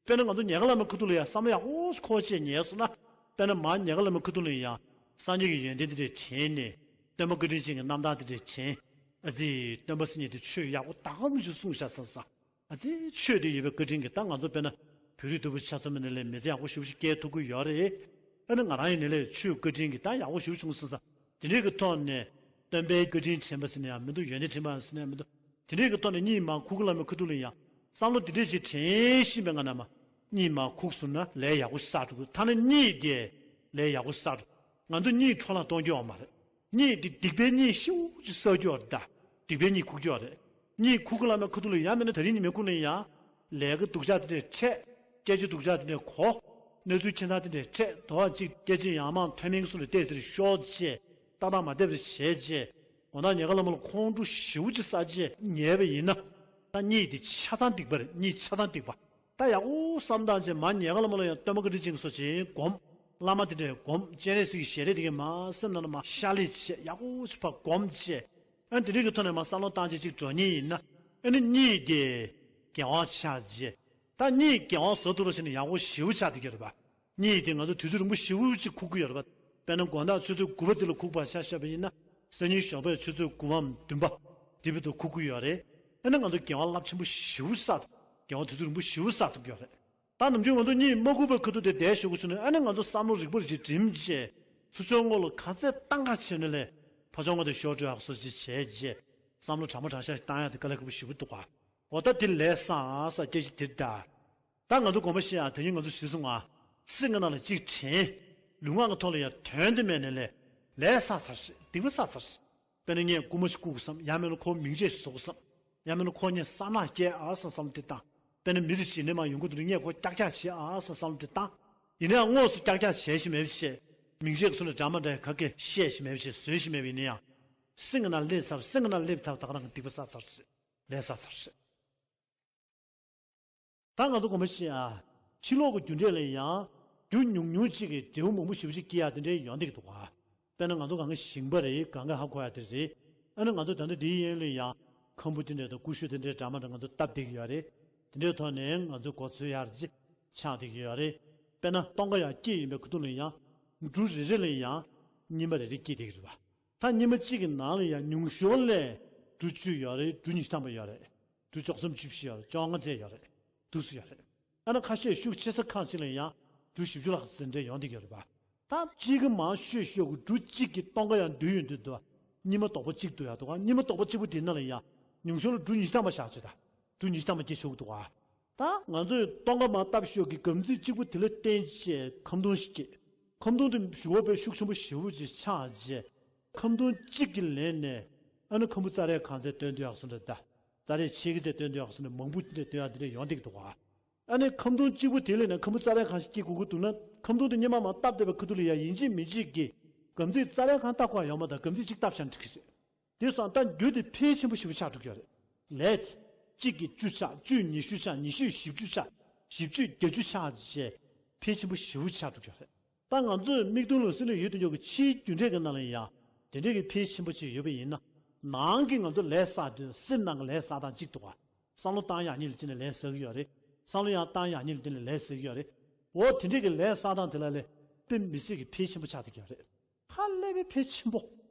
དེ། དཔེར་ན་ང་ཚོ་ཉལ་ཁ་ལ་མའི་ཁ་ཐུག་ལ་ཡང་བསམ་བློ་ཡག་པོ་ཞིག་འཁོར་བྱས་ཉལ་སོང་ན། དཔེར་ན་མར་ཉལ་ཁ་ལ་མའི་ཁ་ཐུག་ལ་ཡང་སངས་རྒྱས་ཀྱི་ཡོན་ཏན་དེ་འདྲས་དྲན་ནས། སྟོན་པ་བཀའ་དྲིན་ཅན་གྱི་རྣམ་ཐར་དེ་འདྲས་དྲན། ཨ་ཙི། སྟོན་པ་སངས་རྒྱས་དེ་ཆོས་ཡག་པོ་ད་ག་མི་ཞིག་གསུངས་བཞག་བསམ་བསམ། ཨ་ཙི། ཆོས་དེ་ཡོད་པའི་བཀའ་དྲིན་གྱིས་ད་ང་ཚོ་དཔེར་ན་བོད་རིགས་ཕྲུ་གུ་ཆ་ཚང་མའི་ནང་ལ་མི་ཚེ་ཡག་པོ་ཞེ་པོ་ཞིག་སྐྱེལ་ཐུབ་ཀྱི་ཡོད་རེད། ཨ་ནི་ང་རང་ཡི་ནང་ལ་ཆོས་བཀའ་དྲིན་གྱིས་ད་ཡག་པོ་ཞེ་པོ་བྱུང་སོང་བསམ། དེ་འདྲའི་གི་ཐོག་ནས་སྟོན་པའི་བཀའ་དྲིན་དྲན་པ་ཟེར་ན་ཡང་མི་འདུག་ཡོན་ཏན་དྲན་པ་ཟེར་ན་ཡང་མི་འདུག་དེ་འདྲའི་གི་ཐོག་ནས་གཉིད་མ་ཁུག་གི་ལ་མའི་ཁ་ཐུག་ལ་ཡང་བསམ་བློ་དེ་འདྲས་ཞིག་དྲན་བཞིན་པའི་ང་རང་མ། གཉིད་མ་ཁུག་སོང་ན་ལས་ཡག་པོ་ཞིག་བསགས་འགྲོ་གི། ཐ་ན་གཉིད་དེ་ལས་ཡག་པོ་ཞིག་བསགས་འགྲོ། ང་ཚོ་གཉིད་འཕྲོ་བརླག་གཏོང་རྒྱུ་ཡོད་མ་རེད། གཉིད་དེ་སྡིག་པའི་གཉིད་ཞེ་པོ་ཅིག་བསགས་རྒྱུ་ཡོད་རེད་ད། སྡིག་པའི་གཉིད་ཁུག་རྒྱུ་ཡོད་རེད། གཉིད་ཁུག་གི་ལ་མའི་ཁ་ཐུག་ལ་ཡང་མིན་ན་དེ་རིང་ཉི་མའི་གུང་ལ་ཡང་། ལས་ཀ་སྡུག་ཅག་དེ་འདྲས་འཕྲད། སྐད་ཆ་སྡུག་ཅག་དེ་འདྲས་གོ། གནས་ཚུལ་ཁྱད་མཚར་དེ་འདྲས་འཕྲད། དོ་བ་གཅིག་སྐད་ཆ་ཡང་མང་ཐོན་མིན་གྱི་སོ་ལ་བལྟས་ཚེ་ཤོག་ཅེས། ཏག་ཏག་མ་བསྡད་པ་བྱས་རྗེས། དགོང་དག་ཉལ་ཁ་ལ་མ་ལ་ཁོང་ཁྲོ་ཞེ་པོ་ཅིག་ཟ་རྗེས་ཉལ་བ་ཡིན་ན། ད་གཉིད་དེ་ཆ་ཚང་སྡིག་པ་རེད། གཉིད་ཆ་ཚང་སྡིག་པ། ད་ཡག་པོ་བསམ་བཏང་བྱས་མར་ཉལ་ཁ་ལ་མ་ལ་ཡང་སྟོན་པ་བཀའ་དྲིན་ཅན་གྱི་སོ་ཅིག་སྒོམ། བླ་མ་དེ་འདྲས་སྒོམ། སྤྱན་རས་གཟིགས་ཀྱི་ཞལ་རས་དེ་གའི་མར་སེམས་ནང་ལ་མར་ཤར་ལེ་བྱས་ཡག་པོ་ཅིག་ཕར་སྒོམ་བྱས། ཨ་དེ་འདྲས་ཀྱི་ཐོག་ནས་མར་བསམ་བློ་བཏང་བྱས་ཅིག་འགྲོ་ཉེན་ཡིན་ན། ཨ་ནི་གཉིད་དེ་རྒྱལ་བ་ཆགས་བྱས། ད་གཉིད་རྒྱལ་བ་བཟོ་ཐུབ་རོགས་བྱས་ནས་ཡག་པོ་ཞེ་པོ་ཆགས་བསྡད་ཀྱི་རེད་པ། གཉིད་དེ་ང་ཚོ་དུས་ཚོད་རིང་པོ་ཞེ་པོ་ཅིག་ཁུག་གི་ཡོད་རེད་པ། དཔེར་ན་དགོང་དག་ཆུ་ཚོད་དགུ་པ་དེ་ལ་ཁུག་པ་ཆ་བཞག་པ་ཡིན་ན། སང་ཉིན་ཞོགས་པའི་ཆུ་ཚོད་དགུ་པའམ་བདུན་པ། དེ་བར་དུ་ཁུག་གི་ཡོད་རེད། ཨ་ནི་ང་ཚོ་རྒྱལ་བ་རླབས་ཆེན་པོ་ཞེ་པོ་བསགས་ཐུབ། རྒྱལ་བ་དུས་ཚོད་རིང་པོ་ཞེ་པོ་བསགས་ཐུབ་ཀྱི་ཡོད་རེད། ད་ནམ་རྒྱུན་ང་ཚོ་གཉིད་མ་ཁུག་པའི་ཁ་ཐུག་དེ་བསྡད་ཞོག་གི་བྱུང་ན། ཨ་ནི་ང་ཚོ་བསམ་བློ་རིག་པ་རེ་ཅིག་སྒྲིམ་བྱས། ཚུར་ཕྱོགས་སྔོན་ལ་ག་ཚད་བཏང་ག་བྱས་ནས་ལས་ཕར་ཕྱོགས་སྔོན་དེ་ཤོར་འགྲོ་ཡག་བཟོ་ཅིག་བྱས་རྗེས། བསམ་བློ་དྲང་མོ་དྲང་བཞག་ཞིག་བཏང་ཡག་དེ་དཀའ་ལས་ཁག་པོ་ཞེ་པོ་འདུག་ག་འོ་ད་དེ་ལས་སང་ས་སྐད་ཆ་དེ་ད། ད་ང་ཚོ་དགོངས་པ་བཞེས་ཨ། དེ་ཉིན་ང་ཚོ་གཞི་བཟུང་ཨ། སེམས་ཀྱི་ནང་ལ་གཅིག་དྲན། ལུས་ངག་གི་ཐོག་ལ་ཡང་དོན་དེ་མེད་ནས་ལས། ལས་བསགས་ཚར་ཤག་སྡིག་པ་བསགས་ཚར་ཤག་དཔེར་ན་ངས་རྐུན་མ་ཞིག་རྐུ་དགོས་བསམ། ཡང་མིན་ན་ཁོ་མིང་ཆད་ཞིག་བཟོ་དགོས་བསམ། ཡང་མིན་ན་ཁོ་ངས་བསམ་ནག་བསྐྱལ་ཨ་བསམ་བསམ་བློ་དེ་བཏང་། དཔེར་ན་མི་རེ་ཅིག་ནས་མར་ཡོང་གི་འདུག་ངས་ཁོ་ཀྱག་ཀྱག་བྱེད་ཨ་བསམ་བསམ་བློ་དེ་བཏང་། ཡིན་ན་ཡང་དངོས་སུ་ཀྱག་ཀྱག་བྱེད་ཤེས་མེད་པ་བྱས། མིང་ཆད་ཀྱི་ཚུལ་ལ་འདྲ་མ་འདྲ་ག་གེ་བཤད་ཤེས་མེད་པ་བྱས། བཟོས་ཤེས་མེད་པ་ཡིན་ན་ཡང་། སེམས་ཀྱི་ནང་སླེབས་ཚར། སེམས་ཀྱི་ནང་སླེབས་ཐག་རང་གི་སྡིག་པ་བསགས་ཚར་ཤག་ལས་བསགས་ཚར་ཤག་ད་ང་ཚོ་དགོངས་པ་བཞེས་ཨ། ཕྱི་ལོགས་ཀྱི་རྒྱུ་འབྲས་ལ་ཡང་། རྒྱུ་ཉུང་ཉུང་གཅིག་གིས་འབྲས་བུ་མང་པོ་ཞེ་པོ་ཅིག་སྐྱེ་ཡག་དེ་འདྲའི་ཡོང་བསྡད་ཀྱི་འདུག་ག་དཔེར་ན་ང་ཚོ་གང་ག་ཞིང་པ་རེད། གང་ག་ཧ་གོ་ཡག་དེ་རེད། ཨ་ནི་ང་ཚོ་ད་ལྟ་འདིའི་གཡས་གཡོན་ལ་ཡང་ཁམ་བུ་དེ་འདྲ་དང་ཀུ་ཤུ་དེ་འདྲའི་འདྲ་མ་འདྲ་ང་ཚོ་བཏབ་བསྡད་ཀྱི་ཡོད་རེད། དེ་འདྲའི་ཐོག་ནས་ང་ཚོའི་གོ་ཚོད་ཡག་ཅིག་ཆགས་བསྡད་ཀྱི་ཡོད་རེད། དཔེར་ན་སྟོན་ཁ་ཡག་སྐྱེས་ཡིན་པའི་ཁ་ཐུག་ལ་ཡང་། འབྲུ་རེ་རེ་ལ་ཡང་སྙེ་མ་རེ་རེ་སྐྱེས་བསྡད་ཀྱི་རེད་པ། ད་སྙེ་མ་གཅིག་གི་ནང་ལ་ཡང་ཉུང་ཤོས་ལ་འབྲུ་བཅུ་ཡོད་རེད། འབྲུ་ཉི་ཤུ་ཐམ་པ་ཡོད་རེད། འབྲུ་བཅུ་གསུམ་བཅུ་བཞི་ཡོད་རེད། བཅོ་ལྔ་ཙམ་ཡོད་རེད། འདུག་སེ་ཡོད་རེད། ཨ་ན་ཁ་ཤས་ཤུགས་ཆེ་ས་ཁག་ཅིག་ལ་ཡང་འབྲུ་བཞི་བཅུ་ལྷག་ཙམ་འདྲ་ཡོང་བསྡད་ཀྱི་ཡོད་རེད་པ། ད་གཅིག་གི་མང་ཤོས་ཤོས་ཀྱི་འབྲུ་གཅིག་གི་སྟོན་ཁ་ཡང་བསྡུས་ཡོང་དུས་འདུག་སྙེ་མ་དོག་པོ་གཅིག་འདུག་ཡག་འདུག་སྙེ་མ་དོག་པོ་གཅིག་པོ་དེ་ནང་ལ་ཡང་ཉུང་ཤོས་ལ་འབྲུ་ཉི་ཤུ་ཐམ་པ་བཞག་བྱས། ད་འབྲུ་ཉི་ཤུ་ཐམ་པ་སྐྱེ་ཆོག་གི་འདུག་ད་ང་ཚོས་སྟོན་ཁ་མར་བཏབ་ཤོས་ཀྱི་སྒམ་ཚིག་གཅིག་པོ་དེ་ལ་བརྟེན་བྱས་ཁམ་སྡོང་ཞིག་སྐྱེས། ཁམ་སྡོང་དེ་ཞུ་བ་དཔེ་ཤུགས་ཆེན་པོ་ཞེ་པོ་ཅིག་ཆགས་རྗེས། ཁམ་སྡོང་གཅིག་གི་ལན་ནས་ཨ་ནི་ཁམ་བུ་རྩ་རལ་གང་ཚད་བཏོན་དུས་ཡག་སོང་འདྲ། ད་རྩ་རལ་ཆེ་གི་ཚད་བཏོན་དུས་ཡག་སོང་འདྲ། མང་པོ་འདྲ་བཏོན་ཡག་འདི་འདྲ་ཡོང་བསྡད་ཀྱི་འདུག་ག་ཨ་ནི་ཁམ་སྡོང་གཅིག་པོ་དེ་ལས་ནས་ཁམ་བུ་རྩ་རལ་གང་ཞིག་སྐྱེ་དགོས་ཀྱི་འདུག་ན། ཁམ་སྡོང་དེ་སྙེ་མ་མར་བཏབ་བསྡད་པའི་ཁ་ཐུག་ལ་ཡང་ཡིན་གཅིག་མིན་གཅིག་གིས་སྒམ་ཚིག་རྩ་རལ་གང་བཏབ་དགོས་ཡོད་མ་རེད། ད་སྒམ་ཚིག་གཅིག་བཏབ་བཞག་ན་འགྲིག་གི་རེད། དེ་སོང་ད་རྒྱུ་དེ་ཕལ་ཆེན་པོ་ཞེ་པོ་ཆགས་འགྲོ་གི་ཡོད་རེད། ལས་དེ། གཅིག་གིས་བཅུ་ཆགས། བཅུས་ཉི་ཤུ་ཆགས། ཉི་ཤུས་བཞི་བཅུ་ཆགས། བཞི་བཅུས་བརྒྱད་ཅུ་ཆགས་བྱས། ཕལ་ཆེན་པོ་ཞེ་པོ་ཆགས་འགྲོ་གི་ཡོད་རེད། ད་ང་ཚོས་མིག་མཐོང་ལ་གཟིགས་ནས་ཡོད་དུ་འཇོག་གི་ཕྱིའི་རྒྱུ་འབྲས་ཀྱི་ནང་ལ་ཡང་དེ་འདྲས་ཀྱི་ཕལ་ཆེན་པོ་ཅིག་ཡོད་པ་ཡིན་ན། ནང་གི་ང་ཚོ་ལས་བསགས་དུས་སེམས་ནང་གི་ལས་བསགས་སྟངས་གཅིག་འདུག་ག་བསམ་བློ་བཏང་ཡག་ཉིད་ལ་བརྟེན་ནས་ལས་བསགས་ཀྱི་ཡོད་རེད། བསམ་བློ་ཡང་བཏང་ཡག་ཉིད་ལ་བརྟེན་ནས་ལས་བསགས་ཀྱི་ཡོད་རེད། འོ་དེ་འདྲས་ཀྱི་ལས་བསགས་སྟངས་དེ་ལ་ལས་དཔེ་མི་སྲིད་ཀྱི་ཕལ་ཆེན་པོ་ཆགས་བསྡད་ཀྱི་ཡོད་རེད། ཧ་ལས་པའི་ཕལ་ཆེན་པོ།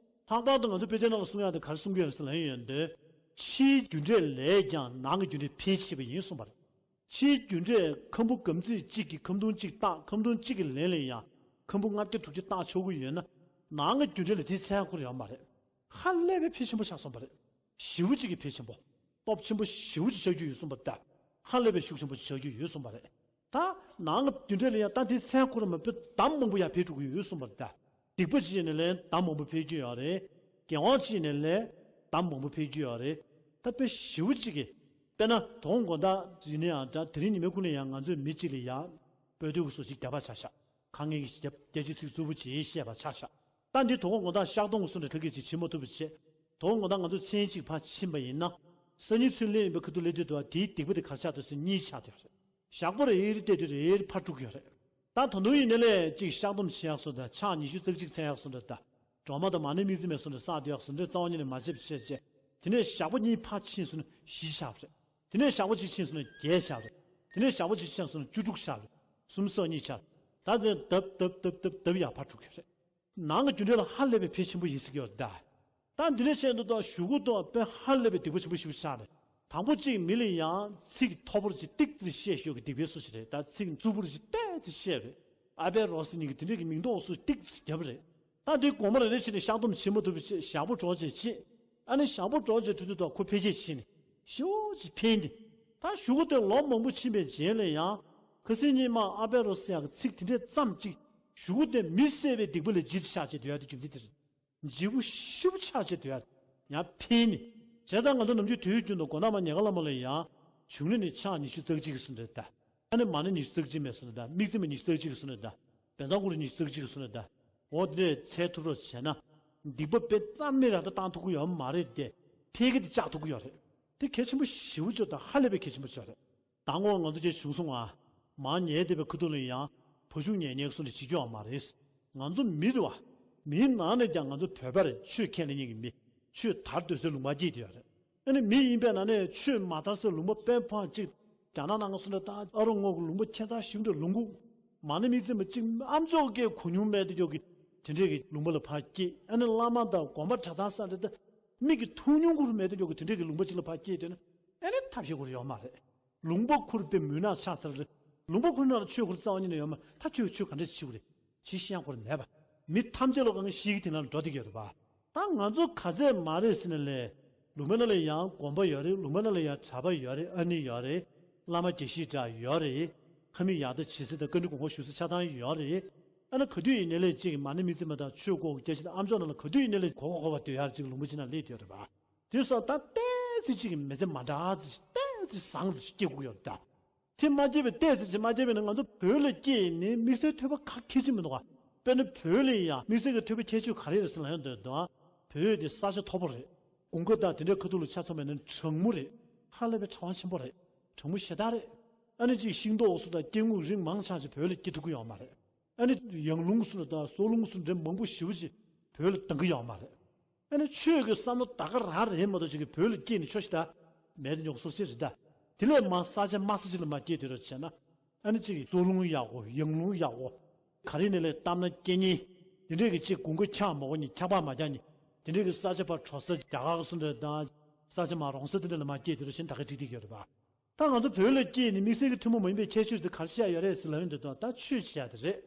ལྷག་པར་དུ་ང་ཚོ་དཔེ་ཆའི་ནང་ལ་གསུང་ཡག་དེ་ག་རེ་གསུང་གི་ཡོད་ཟེར་ལབ་ཡོང་དུས། ཕྱིའི་རྒྱུ་འབྲས་ལས་ཀྱང་ནང་གི་རྒྱུ་འབྲས་འཕེལ་ཆེ་བ་ཡིན་གསུངས་པ་རེད། ཕྱིའི་རྒྱུ་འབྲས་ཁམ་བུ་སྒམ་ཚིག་གཅིག་གིས་ཁམ་སྡོང་གཅིག་བཏགས། ཁམ་སྡོང་གཅིག་གི་ལན་ལ་ཡང་ཁམ་བུ་ལྔ་བརྒྱ་དྲུག་བརྒྱ་བཏགས་ཆོག་གི་ཡོད་ན། ནང་གི་རྒྱུ་འབྲས་ལ་དེའི་ཚད་ཁུར་ཡོད་མ་རེད། ཧ་ལས་པའི་ཕལ་ཆེན་པོ་ཆགས་སོང་བ་རེད། ཞེ་པོ་ཅིག་གི་ཕལ་ཆེན་པོ། སྟོབས་ཆེན་པོ་ཞེ་པོ་ཅིག་ཆགས་རྒྱུ་ཡོད་གསུངས་པ་རེད་ད། ཧ་ལས་པའི་ཤུགས་ཆེན་པོ་ཅིག་ཆགས་རྒྱུ་ཡོད་གསུངས་པ་རེད། ད་ནང་གི་རྒྱུ་འབྲས་ལ་ཡང་ད་དེའི་ཚད་ཁུར་མ་ཕེབས་གཏམ་མང་པོ་ཡང་ཕེབས་འགྲོ་གི་ཡོད་གསུངས་པ་རེད་ད། སྡིག་པ་ཅིག་ནས་ལན་གཏམ་མང་པོ་ཕེབས་རྒྱུ་ཡོད་རེད། དགེ་བ་ཅིག་ནས་ལན་གཏམ་མང་པོ་ཕེབས་རྒྱུ་ཡོད་རེད། ད་དཔེ་ཞེ་པོ་ཅིག་གི། དཔེར་ན་དོ་དགོང་དག་ཡིན་ན་ཡང་འདྲ། དེ་རིང་ཉི་མའི་གུང་ལ་ཡང་ང་ཚོས་མི་གཅིག་ལ་ཡང་སྤོས་དུད་ཀྱི་བཟོ་ཅིག་བརྒྱབ་པ་ཆ་བཞག་དཀའ་ངལ་གྱི་རྒྱབ་རྒྱལ་སྤྱིའི་ཚིག་རྩུབ་པོ་ཅིག་བཤད་པ་ཆ་བཞག་ད་འདི་དོ་དགོང་དག་གཤགས་གཏོང་གི་བཟོ་འདྲ་ག་གེ་ཅིག་བྱེད་མ་ཐུབ་པ་བྱས། དོ་དགོང་དག་ང་ཚོ་མཚན་གཅིག་ཕར་ཕྱིན་པ་ཡིན་ན། སང་ཉིན་ཚུར་སླེབས་ཡིན་པའི་ཁ་ཐུག་སླེབས་དུས་དུ་བ་དེའི་སྡིག་པ་དེ་ག་རེ་ཆགས་འདུག་ཟེར་གཉིས་ཆགས་བསྡད་ཡོད་རེད། ཞག་པོ་རེ་རེ་བལྟས་དུས་རེ་རེ་ཕར་དཀྲུགས་ཡོད་རེད། ད་ད་དུང་ཡིན་ནའི་ལས་གཅིག་བཤགས་སྡོམ་བྱེད་ཡག་བཟོ་འདྲ། ཕྱག་ཉི་ཤུ་རྩ་གཅིག་འཚལ་ཡག་བཟོ་འདྲ། ད་སྒྲོལ་མ་དང་མ་ཎི་དམིགས་བརྩེ་མའི་བཟོ་འདྲ་བསགས་སྡོད་ཡག་བཟོ་འདྲ་རྩ་བ་ཉིད་ནས་མ་བྱེད་པ་བྱས་བྱས། དེ་ནས་ཞག་པོ་གཉིས་ཕར་ཕྱིན་སོང་ན་བཞི་ཆགས་རེད། དེ་ནས་ཞག་པོ་གཅིག་ཕྱིན་སོང་ན་བརྒྱད་ཆགས་རེད། དེ་ནས་ཞག་པོ་གཅིག་ཕྱིན་སོང་ན་བཅུ་དྲུག་ཆགས་རེད། སུམ་ཅུ་སོ་གཉིས་ཆགས་རེད། ད་དེ་ལྡབ་ལྡབ་ལྡབ་ལྡབ་ལྡབ་ཡག་ཕར་དཀྲུགས་ཡོད་རེད། ནང་གི་རྒྱུ་འབྲས་ལ་ཧ་ལས་པའི་ཕལ་ཆེན་པོ་ཡིན་ཟེར་གྱི་ཡོད་རེད་ད། ད་འདི་ནས་བཤད་འདུག་ད་གཞུག་གུ་དུ་དཔེ་ཧ་ལས་པའི་སྡིག་པ་ཆེན་པོ་ཞིག་ཆགས་རེད། དང་པོ་གཅིག་མི་ལ་ཡང་ཚིག་མཐོ་པོར་ཅིག་ཏིག་ཙམ་བཤད་ཤོག་གི་སྡིག་པའི་སུ་ཞིག་རེད། ད་ཚིག་མཛུབ་པོར་ཅིག་ཏོག་ཙམ་བཤད་རེད། ཨ་པད་རོ་སི་ཉིད་ཀྱི་དེ་འདྲས་ཀྱི་མིང་འདོགས་སུ་ཏིག་ཙམ་བརྒྱབ་རེད། ད་འདི་དགོང་མོ་རེ་རེ་བྱས་ནས་བཤགས་སྡོམ་བྱེད་མ་ཐུབ་པ་བྱས། ཞག་པོ་གྲོལ་བྱས་བྱས། ཨ་ནི་ཞག་པོ་གྲོལ་བྱས་དུས་དུས་དུ་ཁོ་འཕེལ་རྒྱས་ཕྱིན་ནས་ཞེ་པོ་ཅིག་འཕེལ་ནས། ད་གཞུག་གུ་དེ་ལོ་མང་པོ་ཕྱིན་པའི་རྗེས་ལ་ཡང་། ཁ་སང་ཉིན་མ་ཨ་པད་རོ་སི་ཡག་གི་ཚིག་དེ་འདྲས་ཙམ་ཅིག་གཞུག་གུ་དེ་མི་བསད་པའི་སྡིག་པ་ལས་ལྗིད་ཆགས་བྱས་སྡོད་ཡག་དེ་རྒྱུ་མཚན་དེ་རེད། ལྗིད་པོ་ཞེ་པོ་ཆགས་བྱས་སྡོད་ཡག་ཡང་འཕེལ་ནས། བྱས་ཙང་ང་ཚོ་ནམ་རྒྱུན་དུས་རྒྱུན་དུ་དགོང་དག་མར་ཉལ་ཁ་ལ་མ་ལ་ཡང་། གཞུང་ལས་ནི་ཕྱག་ཉི་ཤུ་རྩ་གཅིག་གི་བཟོ་འདྲ་ད། ཨ་ནི་མ་ཎི་ཉི་ཤུ་རྩ་གཅིག་མའི་བཟོ་འདྲ་ད། དམིགས་བརྩེ་མའི་ཉི་ཤུ་རྩ་གཅིག་གི་བཟོ་འདྲ་ད། བཛྲ་གུ་རུ་ཉི་ཤུ་རྩ་གཅིག་གི་བཟོ་འདྲ་ད། འོ་དེ་འདྲས་འཚལ་ཐུབ་རོགས་བྱས་ན། སྡིག་པ་དཔེ་རྩ་མེད་རང་ད་བཏང་ཐུབ་ཀྱི་ཡོད་མ་རེད་དེ། འཕེལ་གྱི་དེ་བཅག་ཐུབ་ཀྱི་ཡོད་རེད། དེ་གལ་ཆེན་པོ་ཞེ་པོ་ཅིག་དང་ཧ་ལས་པའི་གལ་ཆེན་པོ་ཅིག་རེད། ད་སྔོན་ང་ཚོ་ཅིག་བྱུང་སོང་ང་། མར་ཉལ་བསྡད་པའི་ཁ་ཐུག་ལ་ཡང་བ་ཕྱུགས་ཉལ་ཉལ་གྱི་བཟོ་འདྲ་བྱེད་རྒྱུ་ཡོད་མ་རེད། ང་ཚོ་མི་རེད་བ། མིའི་ནང་ནས་ཀྱང་ང་ཚོ་བོད་པ་རེད། ཆོས་ཁས་ལེན་མཁན་གྱི་མི། ཆོས་དར་སྡོད་སའི་ལུང་པ་སྐྱེས་བསྡད་ཡོད་རེད། ཨ་ནི་མི་ཡིན་པའི་ནང་ནས་ཆོས་མ་དར་སའི་ལུང་པ་དཔེ་ཕངས་གཅིག་རྒྱ་ནག་ནང་གི་སོང་འདྲ་དང་ཨ་རོ་ངོ་གི་ལུང་པ་ཁྱད་མཚར་ཞིག་འདྲ་ལུང་ཁུག་མ་ཎི་མིག་བཙུན་པ་གཅིག་ཨ་མཆོག་གི་གོ་མྱོང་མེད་དུ་འཇོག་གི་དེ་འདྲས་ཀྱི་ལུང་པ་ལ་ཕར་སྐྱེས། ཨ་ནི་བླ་མ་དང་དགོན་པ་གྲྭ་ཚང་ས་འདྲ་དང་མིག་གི་ཐུག་མྱོང་ཁུར་མེད་དུ་འཇོག་གི་དེ་འདྲས་ཀྱི་ལུང་པ་གཅིག་ལ་ཕར་སྐྱེས་དུས་ན་ཨ་ནི་ཐབས་ཤེས་ཁུར་ཡོད་མ་རེད། ལུང་པ་ཁུར་དཔེ་མུན་ནག་ཆགས་ཚར་རེད། ལུང་པ་ཁུར་ནང་ལ་ཆོས་ཁུར་རྩ་བ་ཉིད་ནས་ཡོད་མ་ད་ཆོས་ཆོས་ག་འདྲས་བྱེད་ཁུར་རེད། ཇི་ཤེས་ཡང་ཁུར་མེད་པ། མི་ཐམས་ཅད་ལོ་གང་ཤིག་གི་དེ་ན་འགྲོ་བསྡད་ཀྱི་ཡོད་རེད་པ། ད་ང་ཚོ་ག་ཚད་མ་རེད་ཟེར་ན་ལས། ལུང་པ་ནང་ལ་ཡང་དགོན་པ་ཡོད་རེད། ལུང་པ་ནང་ལ་ཡང་གྲྭ་པ་ཡོད་རེད། ཨ་ནི་ཡོད་རེད། བླ་མ་དགེ་བཤེས་འདྲ་ཡོད་རེད། ཁ་མིག་ཡག་ཐག་བྱེད་ས་དང་བཀའ་འདྲི་དགོངས་པ་ཞུ་ས་ཆ་ཚང་ཡོད་རེད། ཨ་ནི་ག་དུས་ཡིན་ནའི་ལས་གཅིག་གི་མ་ཎི་མིག་བཙུན་པ་དང་ཆོས་སྐོར་རྒྱ་ཆེ་དང་ཨ་མཆོག་ནང་ལ་ག་དུས་ཡིན་ནའི་ལས་གོ་གོ་གོ་བ་སྡོད་ཡག་གཅིག་ལུང་པ་ཅིག་ན་སླེབས་བསྡད་ཡོད་རེད་པ། དེ་སོགས་ད་ཏོག་ཙམ་གཅིག་གི་མི་ཚེ་མ་འདྲ་ཙམ་ཞིག་ཏོག་ཙམ་བཟང་ཙམ་ཞིག་སྐྱེལ་དགོས་ཡོད་རེད་ད། དེ་མ་སྐྱེས་པའི་ཏོག་ཙམ་ཅིག་མ་སྐྱེས་པས་ན་ང་ཚོ་བོད་ལ་སྐྱེས་ནས་དམིགས་བསལ་ཐོས་པ་ཁག་ཁེར་ཅིག་མི་འདུག་ག་དཔེར་ན་བོད་ལ་ཡང་དམིགས་བསལ་གྱི་ཐོས་པ་ཁྱད་ཆོས་ག་རེ་རེད་ཟེར་ལབ་ཡོང་དུས་དང་། བོད་དེ་ས་ཆ་མཐོ་པོ་རེད། དགུན་ཁ་དང་དེ་འདྲའི་ཁ་ཐུག་ལ་ཆ་མཚོན་པས་ན་གྲང་མོ་རེད། ཧ་ལས་པའི་གྲང་བ་ཆེན་པོ་རེད། གྲང་མོ་ཞེ་དྲག་རེད། ཨ་ནི་ཅིག་ཤིང་ཏོག་སོགས་དང་སྐྱེ་དངོས་རིགས་མང་ཆེ་ཞིག་བོད་ལ་སྐྱེ་ཐུབ་ཀྱི་ཡོད་མ་རེད། ཨ་ནི་ཡང་རླུང་སོགས་དང་སྲོ་རླུང་སོགས་འདྲ་མང་པོ་ཞེ་པོ་ཅིག་བོད་ལ་ལྡང་གི་ཡོད་མ་རེད། ཨ་ནི་ཆོས་ཀྱི་བསམ་བློ་ད་ག་རང་རེད་མ་གཏོགས་ཅིག་གིས་བོད་ལ་སྐྱེས་ནས་ཆོས་ཤིག་ད་མེད་དུ་འཇོག་སོ་ཅི་རེད་ད། དེ་ལས་མང་ས་ཆ་དམའ་ས་ཅིག་ལ་མར་སྐྱེས་སྡོད་རོགས་བྱས་ན། ཨ་ནི་ཅིག་སྲོ་རླུང་ཡག་པོ་ཡང་རླུང་ཡག་པོ། ག་རེ་ནས་ལས་གཏམ་ན་སྐྱེ་ཉེན། དེ་འདྲས་ཀྱི་ཅིག་དགུན་ཁ་འཁྱག་མ་དགོས་ཉེན་འཁྱག་པ་མ་རྒྱག་ཉེན། དེ་འདྲས་ཀྱི་ས་ཆ་ཕར་དྲོ་ས་རྒྱ་གར་སོགས་འདྲ་དང་། ས་ཆ་མར་རོང་ས་དེ་འདྲ་ལ་མར་སྐྱེས་སྡོད་རོགས་བྱས་ན་ད་ག་འགྲིག་བསྡད་ཀྱི་ཡོད་རེད་པ། ད་ང་ཚོ་བོད་ལ་སྐྱེས་ནས་དམིགས་བསལ་གྱི་ཐུན་མོང་མ་ཡིན་པའི་ཁྱད་ཆོས་དེ་ག་རེ་ཤེས་ཡ་ཡོད་རེད་ཟེར་ལབ་ཡོང་དུས་ད་ཆོས་བྱས་དེ་རེད།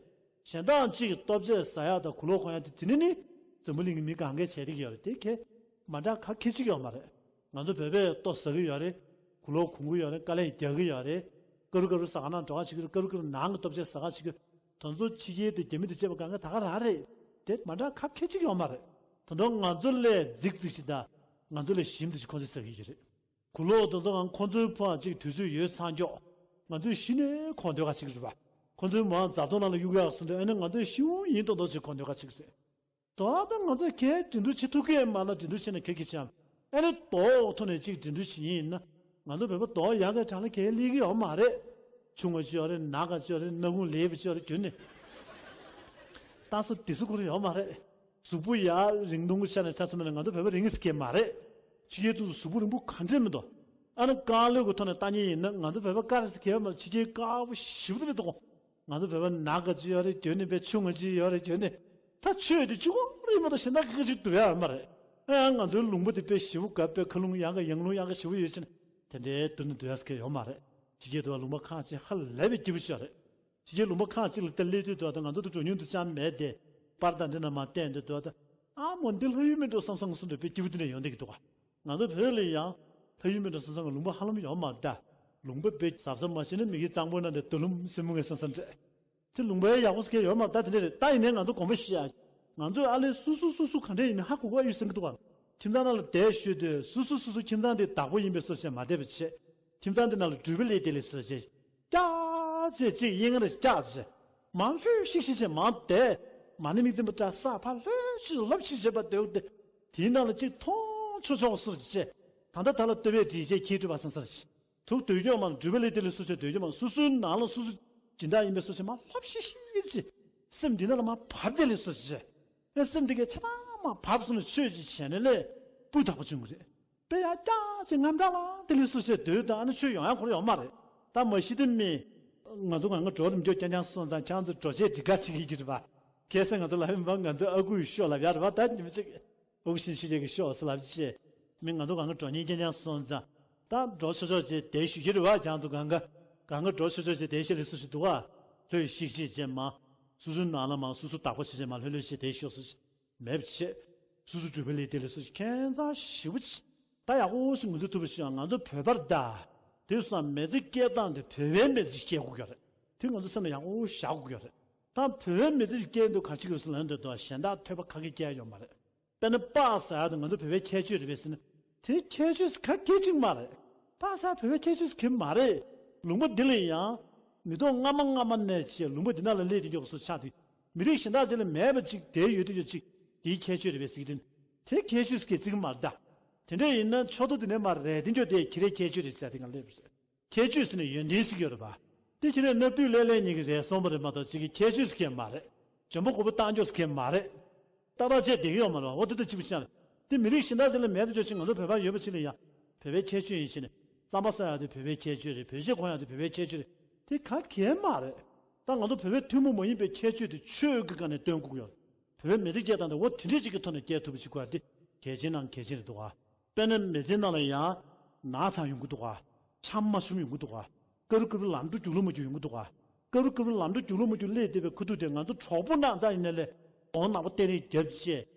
གཞན་དག་ཅིག་གི་ལྟོ་ཆས་ཟ་ཡག་དང་གོས་ལོག་གོན་ཡག་དེ་དེ་ནི་ནི་འཛམ་བུ་གླིང་གི་མི་གང་གས་བྱས་བསྡད་ཀྱི་ཡོད་རེད། དེ་གས་མ་འདྲ་ག་ཁེར་ཅིག་ཡོད་མ་རེད། ང་ཚོ་བོད་པས་ལྟོ་ཟ་གི་ཡོད་རེད། གོས་ལོག་གོན་གི་ཡོད་རེད། དཀའ་ལས་རྒྱག་གི་ཡོད་རེད། ཀ་རུ་ཀ་རུ་ཟ་ཁང་ནང་འགྲོ་ག་བྱེད་ཀྱི་རེད། ཀ་རུ་ཀ་རུ་ནང་གི་ལྟོ་ཆས་ཟ་ག་བྱེད་ཀྱི་རེད། དེ་ཚོ་ཕྱི་རྒྱལ་དུ་རྒྱ་མི་དང་བཅས་པ་གང་ག་ད་ག་རང་རེད། དེ་མ་འདྲ་ག་ཁེར་ཅིག་ཡོད་མ་རེད། ད་དུང་ང་ཚོ་ལས་རྫིག་རྫིག་ཞིག་དང་། ང་ཚོ་ལས་ཞིམ་ཙམ་ཞིག་ཁོ་ཚོས་ཟ་གི་ཡོད་རེད། གོས་ལོག་དེ་ཚོ་གང་ཁོ་ཚོའི་ཕུའང་ཅིག་དུས་ཚོད་ཡོལ་ཚར་མགྱོགས། ང་ཚོས་གཞི་ནས་གོན་སྡོད་ག་བྱེད་ཀྱི་རེད་པ། ཁོ་ཚོའི་མོའང་རྫ་དོང་ནང་ལ་གཡུག་ཡག་སོང་དུས་ཨ་ནི་ང་ཚོས་ཤི་བོ་ཡིན་མདོག་མདོག་ཅིག་གོན་སྡོད་ག་བྱེད་ཀྱི་རེད། ད་ལྟ་ང་ཚོས་གས་འགྲན་བསྡུར་བྱེད་ཐུབ་ཀྱི་མ་ལ་འགྲན་བསྡུར་བྱས་ན་གས་གས་ཆེ་ཨ། ཨ་ནི་མདོག་ཐོག་ནས་ཅིག་འགྲན་བསྡུར་བྱེད་ཡིན་ན། ང་ཚོ་བོད་པ་མདོག་ཡག་གི་གྲས་ལ་གས་སླེབས་ཀྱི་ཡོད་མ་རེད། ཆུང་བ་ཅིག་ཡོད་རེད། ནག་ག་ཅིག་ཡོད་རེད། སྣ་ཁུང་ལེབ་ཅིག་ཡོད་རེད། རྒྱུན་ནས་ལྟ་ས་དེ་སུ་ཁོ་རང་ཡོད་མ་རེད། གཟུགས་པོ་ཡག་རིང་ཐུང་གི་ཆ་ནས་ཆ་མཚོན་ན་ང་ཚོ་བོད་པ་རིང་ས་གས་མ་རེད། ཕྱི་རྒྱལ་དུ་གཟུགས་པོ་རིང་པོ་ག་འདྲས་མི་འདུག་ཨ་ནི་དཀར་ལོས་གི་ཐོག་ནས་ལྟ་ཉན་ཡིན་ན་ང་ཚོ་བོད་པ་དཀར་རེད་ཟེར་གས་ཡོད་མ་རེད། ཕྱི་རྒྱལ་དཀར་པོ་ཞེ་པོ་དེ་འདྲས་འདུག་ང་ཚོ་བོད་པ་ནག་ག་ཅིག་ཡོད་རེད། རྒྱུན་ནས་དཔེ་ཆུང་ང་ཅིག་ཡོད་རེད། རྒྱུན་ནས་ད་ཆོས་དེ་གཅིག་པོ་རེད་མ་གཏོགས་གཞན་དག་གི་ཅིག་བསྡུར་ཡ་ཡོད་མ་རེད། ཨ་ཡང་ང་ཚོའི་ལུང་པ་དེ་དཔེ་ཞེ་པོ་དགའ། དཔེ་མཁའ་རླུང་ཡག་ག་ཡང་རླུང་ཡག་ག་ཞེ་པོ་ཡོད་ཕྱིན་དེ་འདྲའི་བསྡུར་ནས་བསྡུར་ཡ་ཟེར་གི་ཡོད་མ་རེད། ཕྱི་རྒྱལ་དུ་བ་ལུང་པ་ཁག་ཅིག་ཧ་ལས་པའི་སྐྱིད་པོ་ཞིག་རེད། ཕྱི་རྒྱལ་ལུང་པ་ཁག་ཅིག་ལ་ད་སླེབས་དུས་དུ་བ་ད་ང་ཚོ་དུ་འགྲོ་མྱོང་དུ་ཅང་མེད་དེ། པར་དང་འདི་ན་མ་བལྟས་འདི་དུ་བ་ད། ཨ་མོ་འདི་ལྷ་ཡུལ་མིན་འགྲོ་བསམ་བསམ་གསུམ་འགྲོ་དཔེ་སྐྱིད་པོ་དེ་འདྲ་ཡོང་བསྡད་ཀྱི་འདུག་ག་ང་ཚོ་བོད་ལ་ཡང་ལྷ་ཡུལ་མི་འདྲ་སོང་ཙང་ལུང་པ་ཧ་ལམ་ཡོད་མ་རེད་ད། ལུང་པ་དཔེ་གཟབ་གཟབ་མ་བྱས་ན་མི་གི་གཙང་པོ་ན་འདྲ་རྡོ་ལུང་སྲིན་མོ་ངས་སང་སང་འདྲ། དེ་ལུང་པའི་ཡག་པོ་ཟེར་མཁན་ཡོད་མ་རེད་ད། དེ་འདྲ་རེད་ད། ཡིན་ནའི་ང་ཚོ་དགོངས་པ་བཞེས་ཡ། ང་ཚོས་ཨ་ལས་སུ་སུ་སུ་སུ་ག་འདྲ་ཡིན་ན་ཧ་གོ་གོ་ཨ་ཡུ་ཟེར་གི་འདུག་ག་ཁྱིམ་ཚང་ནང་ལ་བསྡད་ཤོད་དུས་སུ་སུ་སུ་སུ་ཁྱིམ་ཚང་དེ་བདག་པོ་ཡིན་པའི་བཟོ་བྱས་མ་བསྡད་པ་བྱས། ཁྱིམ་ཚང་དེ་ནང་ལ་འགྲུལ་པ་ལས་དེ་ལས་བཟོ་བྱས། སྐྱག་བྱས་ཅིག་ཡིན་ང་རེ་སྐྱག་བྱས། མ་ལྷོད་ཤིག་ཤིག་བྱས་མ་བསྡད། མ་ཎི་མིག་བཙུན་པ་འདྲ་ས་ཕར་ལྷོད་ཤིག་ལྷོད་ཤིག་བྱས་པ་དེའུ་དེ། དེའི་ནང་ལ་ཅིག་མཐོང་ཆོག་ཆོག་སོར་བྱས། ད་ལྟ་ད་ལ་ལྟོས་པའི་དྲི་བཅས་ཁྱེད་སྒྲུབ་པ་སང་སར་བྱས། ཐུག་སྡོད་རྒྱུ་མ་འགྲུལ་པ་ལས་དེ་ལས་སུ་ཆ་སྡོད་རྒྱུ་མ་སུ་སུའི་ནང་ལ་སུ་སུ་སྦྱིན་བདག་ཡིན་པའི་སུ་ཆ་མ་ལྷོད་ཤིག་ཤིག་ཅིག་སེམས་འདི་ན་ལ་མ་བབས་དེ་ལས་སུ་ཆ་ཨེ་སེམས་འདི་གའི་ཆ་ཚང་མ་བབས་སོང་ན་ཆོས་ཅིག་བྱས་ནས་ལས་སྤུས་དག་པོ་བྱུང་གི་རེད། དཔེ་ཡ་སྐྱག་ཅིག་ངམ་འདྲ་ལ་དེ་ལས་སུ་ཆ་སྡོད་དང་ཨ་ནི་ཆོས་ཡོང་ཡ་ཁོར་ཡོང་མ་རེད། ད་མ་གཞི་དེ་མི་ང་ཚོ་གང་ག་འགྲོ་རིམ་འགྱོ་རྐྱང་རྐྱང་སོང་ཙང་ཁྱང་ཚོ་འགྲོ་ཆས་འགྲིག་ག་ཅིག་ཡིན་གྱི་རེད་པ། ཁ་སང་ང་ཚོ་ལ་ཧིན་པ་ང་ཚོ་ཨ་ཁུའི་ཤོག་ལབ་ཡ་རེད་པ། ད་ཉི་མ་ཅིག་ཨུ་ཤིན་ཤི་ཡེ་གི་ཤོག་སི་ལབ་ཅེས། མི་ང་ཚོ་གང་ག་འགྲོ་ཉེན་རྐྱང་རྐྱང་སོང་ཙང་། ད་འགྲོ་ཆོག་ཆོག་ཅེས་དེ་ཞུ་གི་རེད་བ། ཁྱང་ཚོ་གང་ག་གང་ག་འགྲོ་ཆོག་ཆོག་ཅེས་དེ་ཤེས་ལི་སུ་ཞིག་འདུག་བ། ལྷོད་ཤིག་ཅེས་ཅེས་མ། སུ་སུ་ནང་ལ་མ་སུ་སུ་བདག་པོ་བྱེད་ཅེས་མ་ལྷོད་ལྷོད་ཅེས་དེ་ཤོག་སུ་ཞིག་མེད་པ་བྱེད། སུ་སུ་འགྲུལ་པ་ལས་དེ་ལི་སུ་ཞིག་ཁྱད་མཚར་ཞིབ་པོ་ཅིག་ད་ཡག་པོ་ཞིག་ང་ཚོ་ཐུབ་པ་ཞིག་ང་ཚོ་བོད་པར་ད། དེ་སོང་མི་ཚེ་སྐྱེལ་སྟངས་དེ་བོད་པའི་མི་ཚེ་སྐྱེལ་དགོས་ཀྱི་རེད། དེ་ང་ཚོ་སེམས་ལ་ཡག་པོ་བཞག་དགོས་ཀྱི་རེད། ད་བོད་པའི་མི་ཚེ་སྐྱེལ་འདུག་ག་ཅིག་ཡོད་སུ་ལ་འདོད་དོ་གཞན་དག་ཐོས་པ་ཁ་གི་སྐྱེལ་ཡོད་མ་རེད། དཔེར་ན་སྤགས་ཟ་ཡ་དང་ང་ཚོ་བོད་པའི་ཁྱད་ཆོས་རེད་པས་ཟེར་ན། དེ་ཁྱད་ཆོས་ག་གེ་ཅིག་མ་རེད། སྤགས་ཟ་བོད་པའི་ཁྱད་ཆོས་གེ་མ་རེད། ལུང་པ་འདི་ལ་ཡང་། མི་ཐོག་སྔ་མ་སྔ་མ་ནས་བྱས་ལུང་པ་འདི་ན་ལ་སླེབས་དེ་མགྱོགས་སུ་ཆགས་དུས། མི་རིགས་གཞན་དག་ཅིག་ལ་མེད་པ་ཅིག་དེ་ཡོད་དུས་ཅིག་དེའི་ཁྱད་ཆོས་རེད་པས་ཟེར་གི་དེ། དེ་ཁྱད་ཆོས་གེ་ཅིག་མ་རེད་ད། དེ་འདྲ་ཡིན་ན་ཕྱོགས་མཐོ་དེ་ནས་མ་རེད་དེ་མགྱོགས་དེ་ཁྱི་རའི་ཁྱད་ཆོས་རེད་ཟེར་དེ་ག་སླེབས་རེད། ཁྱད་ཆོས་ཟེར་ནས་ཡོན་ཏན་ཟེར་གྱི་ཡོད་རེད་པ། དེ་ཁྱེད་རང་སྣབས་དུས་ལས་ལས་གཉིས་ཀྱི་རེད་གསུངས་པ་རེད་མ་གཏོགས་གཅིག་གི་ཁྱད་ཆོས་ཟེར་མཁན་མ་རེད། འཇམ་པོ་དགུ་པོ་བཏང་ཆོག་ཟེར་མཁན་མ་རེད། ཏག་ཏག་བྱས་བསྡད་ཀྱི་ཡོད་མ་རེད་པ། འོ་དེ་ལྟ་གཅིག་པུ་ཤ་རེད། དེ་མི་རིགས་གཞན་དག་ཅིག་ལ་མེད་དུ་ཆོག་ཅིག་ང་ཚོ་བོད་པ་ཡོད་པ་ཅིག་ལ་ཡང་བོད་པའི་ཁྱད་ཆོས་ཡིན་ཞེས་ནས་རྩམ་པ་ཟ་ཡག་དེ་བོད་པའི་ཁྱད་ཆོས་རེད། བོད་ཆས་གོན་ཡག་དེ་བོད་པའི་ཁྱད་ཆོས་རེད། དེ་ག་གེ་མ་རེད། ད་ང་ཚོ་བོད་པའི་ཐུན་མོང་མ་ཡིན་པའི་ཁྱད་ཆོས་དེ་ཆོས་ཀྱི་སྒང་ནས་སྟོན་དགོས་ཀྱི་ཡོད། བོད་པའི་མི་ཚེ་སྐྱེལ་སྟངས་དེ་འོ་དེ་འདྲས་ཅིག་གི་ཐོག་ནས་སྐྱེལ་ཐུབ་པ་ཅིག་དགོས་ཡ་དེ་གལ་ཆེན་ནང་གལ་ཆེན་རེད་འདུག་ག་དཔེར་ན་མི་ཚེའི་ནང་ལ་ཡང་ན་ཚ་ཡོང་གི་འདུག་ག་ཆམ་མ་ཞུམ་ཡོང་གི་འདུག་ག་ཀ་རུ་ཀ་རུ་ལམ་འགྲོ་རྒྱུག་ལུགས་མ་རྒྱུག་ཡོང་གི་འདུག་ག་ཀ་རུ་ཀ་རུ་ལམ་འགྲོ་རྒྱུག་ལུགས་མ་རྒྱུག་སླེབས་བསྡད་པའི་ཁུ་ཐུག་དེ་ང་ཚོ་གྲོགས་པོ་ནང་ཚ་ཡིན་ནའི་ལས་འོང་ནག་པོ་སྟེར་རེས་རྒྱབ་བྱས་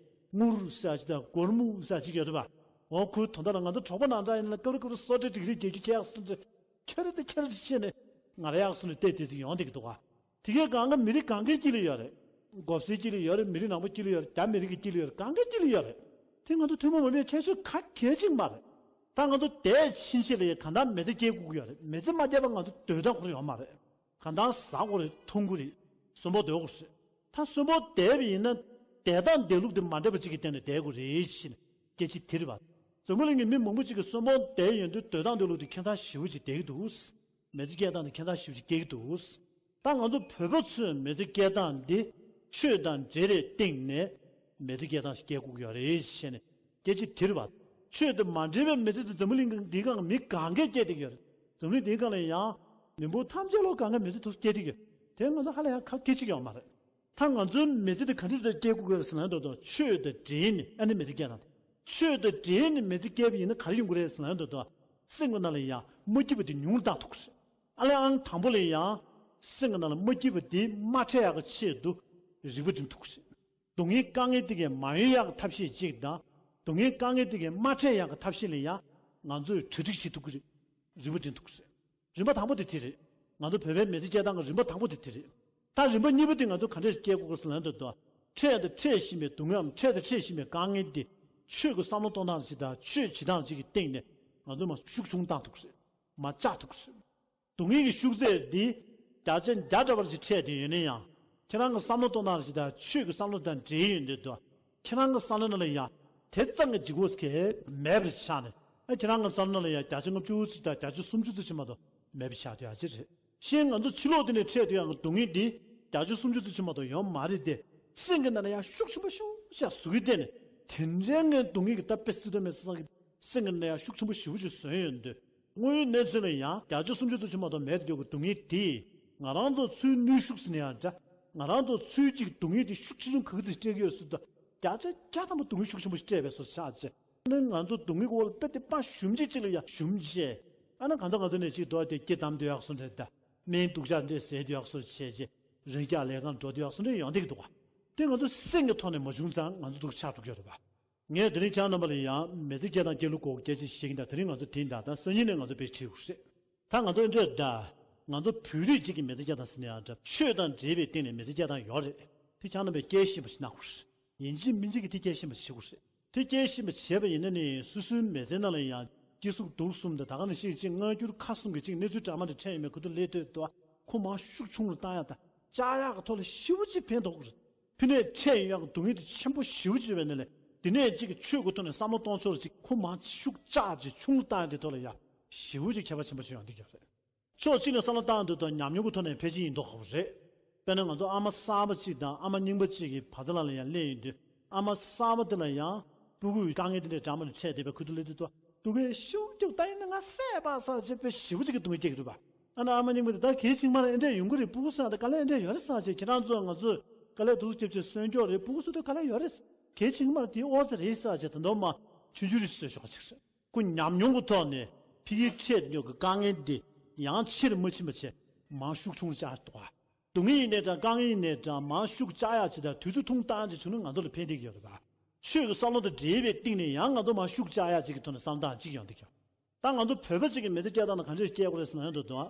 སྔུར་ཟ་ཅིག་དང་སྒོར་མོ་ཟ་ཅིག་ཡོད་རེད་པ། འོ་ཁུ་དོན་དག་ལ་ང་ཚོ་གྲོགས་པོ་ནང་ཚ་ཡིན་ནའི་ཀ་རུ་ཀ་རུ་སོ་ཏྲེ་ཏྲིག་རེ་རྒྱག་རྒྱུ་ཁྱེད་ཡག་སོང་ཚེ་ཁྱེར་རེ་དེ་ཁྱེར་རེ་བྱས་ནས་ང་རེ་ཡག་སོང་ནས་བལྟས་བལྟས་ཚིག་ཡོང་བསྡད་ཀྱི་འདུག་ག་དེ་གའི་སྒང་ག་མི་རིགས་གང་གའི་དཀྱིལ་ལ་ཡོད་རེད། མགོ་སེར་དཀྱིལ་ལ་ཡོད་རེད། མི་རིགས་ནག་པོ་དཀྱིལ་ལ་ཡོད་རེད། རྒྱ་མི་རིགས་ཀྱི་དཀྱིལ་ལ་ཡོད་རེད། གང་གའི་དཀྱིལ་ལ་ཡོད་རེད། དེ་ང་ཚོ་ཐུན་མོང་མ་ཡིན་པའི་ཁྱད་ཆོས་ག་གལ་ཆེན་མ་རེད། ད་ང་ཚོ་འདས་ཕྱིན་ཆད་ལ་ཡང་གང་ལྟར་མི་ཚེ་སྐྱེལ་དགོས་ཀྱི་ཡོད་རེད། མི་ཚེ་མ་སྐྱེལ་བར་ང་ཚོ་སྡོད་སྟངས་ཁོ་རང་ཡོད་མ་རེད། གང་ལྟར་ཟ་དགོས་རེད། འཐུང་དགོས་རེད། གསོན་པོ་སྡོད་དགོས་རེད། ད་གསོན་པོ་བསྡད་པ་ཡིན་ན་བསྡད་སྟངས་བསྡད་ལུགས་དེ་མ་འདྲ་བ་ཅིག་གི་སྟེང་ནས་བསྡད་དགོས་རེད་ཞེས་ནས་སྐད་ཆ་དེ་རེད་པ། འཛམ་བུ་གླིང་གི་མི་མང་པོ་ཅིག་གིས་གསོན་པོ་བསྡད་ཡོང་དུས་སྡོད་སྟངས་སྡོད་ལུགས་དེ་ཁྱད་མཚར་ཞེ་པོ་ཅིག་བསྡད་ཀྱི་འདུག་མི་ཚེ་སྐྱེལ་སྟངས་དེ་ཁྱད་མཚར་ཞེ་པོ་ཅིག་སྐྱེལ་གྱི་འདུག་ད་ང་ཚོ་བོད་པ་ཚོས་མི་ཚེ་སྐྱེལ་སྟངས་འདི་ཆོས་དང་འབྲེལ་བའི་སྟེང་ནས་མི་ཚེ་སྐྱེལ་སྟངས་ཤིག་སྐྱེལ་དགོས་ཀྱི་ཡོད་རེད་ཞེས་ནས་སྐད་ཆ་དེ་རེད་པ། ཆོས་དང་མ་འབྲེལ་བའི་མི་ཚེ་དེ་འཛམ་བུ་གླིང་འདིའི་སྒང་མི་གང་གས་སྐྱེལ་བསྡད་ཀྱི་ཡོད་རེད། འཛམ་གླིང་འདིའི་སྒང་ལ་ཡང་མི་འབོར་ཐམས་ཅད་ལོ་གང་ག་མི་ཚེ་དུ་སྐྱེལ་བསྡད་ཀྱི་ཡོད། དེ་ང་ཚོ་ཧ་ལས་ཡང་ཁ་སྐད་ཅིག་ཡོད་མ་རེད། ད་ང་ཚོའི་མི་ཚེ་འདི་ག་འདྲ་ཞིག་སྐྱེལ་དགོས་ཀྱི་རེད་ཟེར་ན་འདོད་དོ། ཆོས་དང་འབྲེལ་ནས་ཨ་ནི་མི་ཚེ་སྐྱེལ་དང་། ཆོས་དང་འབྲེལ་ནས་མི་ཚེ་སྐྱེལ་བ་ཡིན་ན་ག་རེ་ཡོང་གི་རེད་ཟེར་ན་འདོད་དོ། སེམས་ཀྱི་ནང་ལ་ཡང་མ་སྐྱིད་པ་དེ་ཉུང་རུ་བཏང་ཐུབ་ཀྱི་རེད། ཨ་ལས་ཨང་དང་པོ་ལ་ཡང་སེམས་ཀྱི་ནང་ལ་མ་སྐྱིད་པ་དེ་མ་འཕྲད་ཡག་གི་ཆེད་དུ་རིག་པ་འགྲིམ་ཐུབ་ཀྱི་རེད། སྡུག་བསྔལ་དཀའ་ངལ་དེ་གས་མ་ཡོང་ཡག་གི་ཐབས་ཤེས་གཅིག་དང་། སྡུག་བསྔལ་དཀའ་ངལ་དེ་གས་མ་འཕྲད་ཡག་གི་ཐབས་ཤེས་ལ་ཡང་ང་ཚོས་གྲ་སྒྲིག་བྱེད་ཐུབ་ཀྱི་རེད། རིག་པ་འགྲིམ་ཐུབ་ཀྱི་རེད། རིམ་པ་དང་པོ་དེ་དེ་རེད། ང་ཚོ་བོད་པའི་མི་ཚེ་སྐྱེལ་སྟངས་ཀྱི་རིམ་པ་དང་པོ་དེ་དེ་རེད། ད་རིམ་པ་གཉིས་པ་དེ་ང་ཚོ་ག་འདྲས་སྐྱེལ་དགོས་ཀྱི་ཟེར་ན་འདོད་དོ། འཕྲད་དང་འཕྲད་བཞིན་པའི་སྡུག་བསྔལ་འམ་འཕྲད་དང་འཕྲད་བཞིན་པའི་དཀའ་ངལ་འདི་ཆོས་ཀྱི་བསམ་བློ་གཏོང་སྟངས་ཅིག་དང་ཆོས་བྱེད་སྟངས་ཅིག་གི་སྟེང་ནས་ང་ཚོ་མར་ཤུགས་ཆུང་བཏང་ཐུབ་ཀྱི་རེད། མར་བཅག་ཐུབ་ཀྱི་རེད། སྡུག་བསྔལ་གྱི་ཤུགས་ཚད་འདི་བརྒྱ་ཆ་བརྒྱ་འདྲ་བར་ཅིག་འཕྲད་བསྡད་ཡོད་ན་ཡང་། ཁྱེད་རང་གི་བསམ་བློ་གཏོང་སྟངས་ཅིག་དང་ཆོས་ཀྱི་བསམ་བློ་དང་འབྲེལ་ཡོད་འདོད་དོ། ཁྱེད་རང་གི་བསམ་བློ་ནང་ལ་ཡང་དེ་ཙམ་གྱི་ལྗིད་ཁོག་གང་མེད་པར་ཆགས་ནས། ཨ་ཁྱེད་རང་གི་བསམ་བློ་ནང་ལ་ཡང་བརྒྱ་ཆ་ལྔ་བཅུ་ཙམ་དང་བརྒྱ་ཆ་སུམ་ཅུ་ཙམ་ཞིག་མ་གཏོགས་མེད་པ་ཆགས་བསྡད་ཡ་ཅིག་རེད། གཞན་ང་ཚོ་ཕྱི་ལོགས་དེ་ནས་འཕྲད་དུས་ཡང་སྡུག་བསྔལ་འདི་བརྒྱ་ཆ་སུམ་ཅུ་ཙམ་ཞིག་མ་གཏོགས་ཡོད་མ་རེད་དེ། སེམས་ཀྱི་ནང་ལ་ཡང་ཤུགས་ཆེན་པོ་ཤུགས་ཆེ་བཟོ་གི་བསྡད་ནས་དེ་འདྲའི་ངའི་སྡུག་བསྔལ་གྱི་ད་དཔེ་སྲིད་དོ་མེད་སྲིད་ས་གི་སེམས་ཀྱི་ནང་ལ་ཡང་ཤུགས་ཆེན་པོ་ཞེ་པོ་ཅིག་བཟོས་ཡོད་འདུག་དངོས་ཡོད་གནས་ཚུལ་ལ་ཡང་བརྒྱ་ཆ་སུམ་ཅུ་ཙམ་ཞིག་མ་གཏོགས་མེད་དུ་འགྱུར་གྱི་སྡུག་བསྔལ་དེས་ང་རང་ཚོ་ཚུར་ནུས་ཤུགས་ཟེར་ན་ཡང་འདྲ། ང་རང་ཚོ་ཚུར་གཅིག་སྡུག་བསྔལ་དེ་ཤུགས་ཆེ་ཆུང་ག་གི་ཚེ་སྤྲད་ཀྱི་ཡོད་ཟེར་དུས། བརྒྱ་ཆ་བརྒྱ་ཐམ་པ་སྡུག་བསྔལ་ཤུགས་ཆེན་པོ་ཞིག་སྤྲད་པའི་བཟོ་ཆགས་ཆེ། ཨ་ནི་ང་ཚོ་སྡུག་བསྔལ་གྱི་འོག་ལ་དཔེ་དེ་དཔའ་ཞུམ་གཅིག་གཅིག་ལ་ཡང་ཞུམ་བྱས། ཨ་ནི་གང་ཚ་གང་ཚ་ནས་གཅིག་འདུག་དེ་སྐྱེ་བསྡམ་སྡོད་ཡག་བཟོ་འདྲ་དང་། སྨན་སྡུག་ཅག་འདྲས་ཟས་སྡོད་ཡག་བཟོ་བྱས་རྗེས་རང་རྒྱག་ལས་ཀར་འགྲོ་སྡོད་ཡག་བཟོ་འདྲས་ཡོང་བསྡད་ཀྱི་འདུག་ག་དེ་ང་ཚོ་སེམས་ཀྱི་ཐོག་ནས་མ་བྱུང་ཙང་ང་ཚོ་སྡུག་ཆགས་འགྲོ་གི་ཡོད་རེད་པ། ངས་དེ་རིང་ཁྱེད་རྣམ་པ་ལ་ཡང་མི་ཚེ་སྐྱེལ་སྟངས་སྐྱེལ་ལུགས་སྐོར་སྐད་ཆ་བཤད་ཀྱིན། ད་དེ་རིང་ང་ཚོ་དེ་འདྲ་དང་སང་ཉིན་ནས་ང་ཚོ་དཔེ་བྱེད་དགོས་རེད། ད་ང་ཚོ་འདྲ་འདྲ། ང་ཚོ་བོད་རིགས་གཅིག་གི་མི་ཚེ་སྐྱེལ་སྟངས་ཟེར་ན་ཡང་འདྲ། ཆོས་དང་འབྲེལ་བའི་སྟེང་ནས་མི་ཚེ་སྐྱེལ་སྟངས་ཡོད་རེད། དེ་ཁྱེད་རྣམ་པས་སྐྱེལ་ཤེས་པ་ཞིག་གནང་དགོས་རེད། ཡིན་གཅིག་མིན་གཅིག་གིས་དེ་སྐྱེལ་ཤེས་པ་ཞིག་བྱེད་དགོས་རེད། དེ་སྐྱེལ་ཤེས་པ་བྱས་པ་ཡིན་ན་ནི་སོ་སོའི་མི་ཚེ་ནང་ལ་ཡང་སྤྱི་གཟུགས་སྡུག་གསུམ་དང་། ད་ག་ནང་བཞིན་གཅིག་སྔ་འགྱུར་ཁ་གསུམ་གྱི་གཅིག་གནས་ཚུལ་འདྲ་མི་འདྲ་འཕྲད་ཡོང་བའི་ཁུ་ཐུག་ལས་སྟོད་དུ་ཁོ་མར་ཤུགས་ཆུང་རུ་བཏང་ཡག་དང་བཅག་ཡག་གི་ཐོག་ལ་ཞེ་པོ་ཅིག་ཕན་ཐོགས་ཀྱི་རེད། ཕི་ནས་འཕྲད་ཡོང་ཡག་གི་སྡུག་བསྔལ་དེ་ཆེན་པོ་ཞེ་པོ་ཅིག་ཡོད་པའི་ནང་ལས། དེ་ནས་གཅིག་གི་ཆོས་ཀྱི་ཐོག་ནས་བསམ་བློ་གཏོང་ཕྱོགས་ལ་གཅིག་ཁོ་མར་ཤུགས་བཅག་ཅིག་ཆུང་རུ་བཏང་ཡག་དེ་ཐོག་ལ་ཡ་ཞེ་པོ་ཅིག་ཁྱད་པར་ཆེན་པོ་ཅིག་ཡོང་བསྡད་ཀྱི་ཡོད་རེད། ཕྱོགས་གཅིག་ནས་བསམ་བློ་བཏང་དུས་ད་ཉམས་མྱོང་གི་ཐོག་ནས་ཕལ་ཆེར་ཡིན་མདོག་ཁ་པོ་རེད། དཔེར་ན་ང་ཚོ་ཨ་མ་གསར་པ་གཅིག་དང་ཨ་མ་རྙིང་པ་གཅིག་གི་བར་མཚམས་ལ་ཡང་སླེབས་ཡོང་དུས། ཨ་མ་གསར་པ་དེ་ལ་ཡང་སྤུ་གུའི་དཀའ་ངལ་དེ་འདྲའི་འདྲ་མི་འདྲ་འཕྲད་བསྡད་པའི་ཁུ་ཐུག་ལས་དུས་དུ། སྡུག་གས་ཤུགས་རྒྱབ་ད་ཡིན་ན་ང་བསད་པ་ཟེར་བྱས་དཔེ་ཞེ་པོ་ཅིག་གི་སྡུག་བསྔལ་སྐྱེ་གི་འདུག་པ། ཨ་ནི་ཨ་མ་རྙིང་པ་དེ་ད་གལ་ཆེ་གི་མ་རེད། ཨེ་འདྲས་ཡོང་གི་རེད། སྤུ་གུ་སུ་ཡང་ད་དཀའ་ལས་ཨེ་འདྲས་ཡོད་རེད་ཟེར་བྱས། ཁྱེད་རང་ཚོ་ང་ཚོས་དཀའ་ལས་སྡུག་རྒྱབ་བྱས་གསོན་སྐྱོབ་རེད། སྤུ་གུ་སུ་དེ་དཀའ་ལས་ཡོད་རེད། གལ་ཆེ་གི་མ་རེད། དེ་ཨོ་ཙི་རེད་ཟེར་བྱས། ད་དུང་མ་ཆུང་ཆུང་རེད་ཟེར་ཆོག་པ་ཅིག་རེད། ཁོ་ཉམས་མྱོང་གི་ཐོག་ནས་ཕ་གིར་འཕྲད་ཡོང་གི་དཀའ་ངལ་འདི་ཡང་ཆེ་རུ་མ་ཕྱིན་པ་བྱས་མར་ཤུགས་ཆུང་རུ་བཅག་འདུག་ག་སྡུག་བསྔལ་ཡིན་ནའི་འདྲ། དཀའ་ངལ་ཡིན་ནའི་འདྲ། མར་ཤུགས་བཅག་ཡག་ཅིག་དང་དུས་ཚོད་ཐུང་ཐུང་བཏང་ཡག་ཅིག་བྱུང་ན་ང་ཚོ་ལ་ཕན་བསྡད་ཀྱི་ཡོད་རེད་པ། ཆོས་ཀྱི་བསམ་བློ་དང་འབྲེལ་བའི་སྟེང་ནས་ཡང་ང་ཚོ་མར་ཤུགས་བཅག་ཡག་ཅིག་གི་ཐོག་ནས་བསམ་སྟངས་གཅིག་ཡོང་བསྡད་ཀྱི་ཡོད། ད་ང་ཚོ་བོད་པ་གཅིག་གི་མི་ཚེ་སྐྱེལ་སྟངས་ལ་གང་འདྲས་སྐྱེལ་དགོས་རེད་ཟེར་ན། ཡོད་དོ།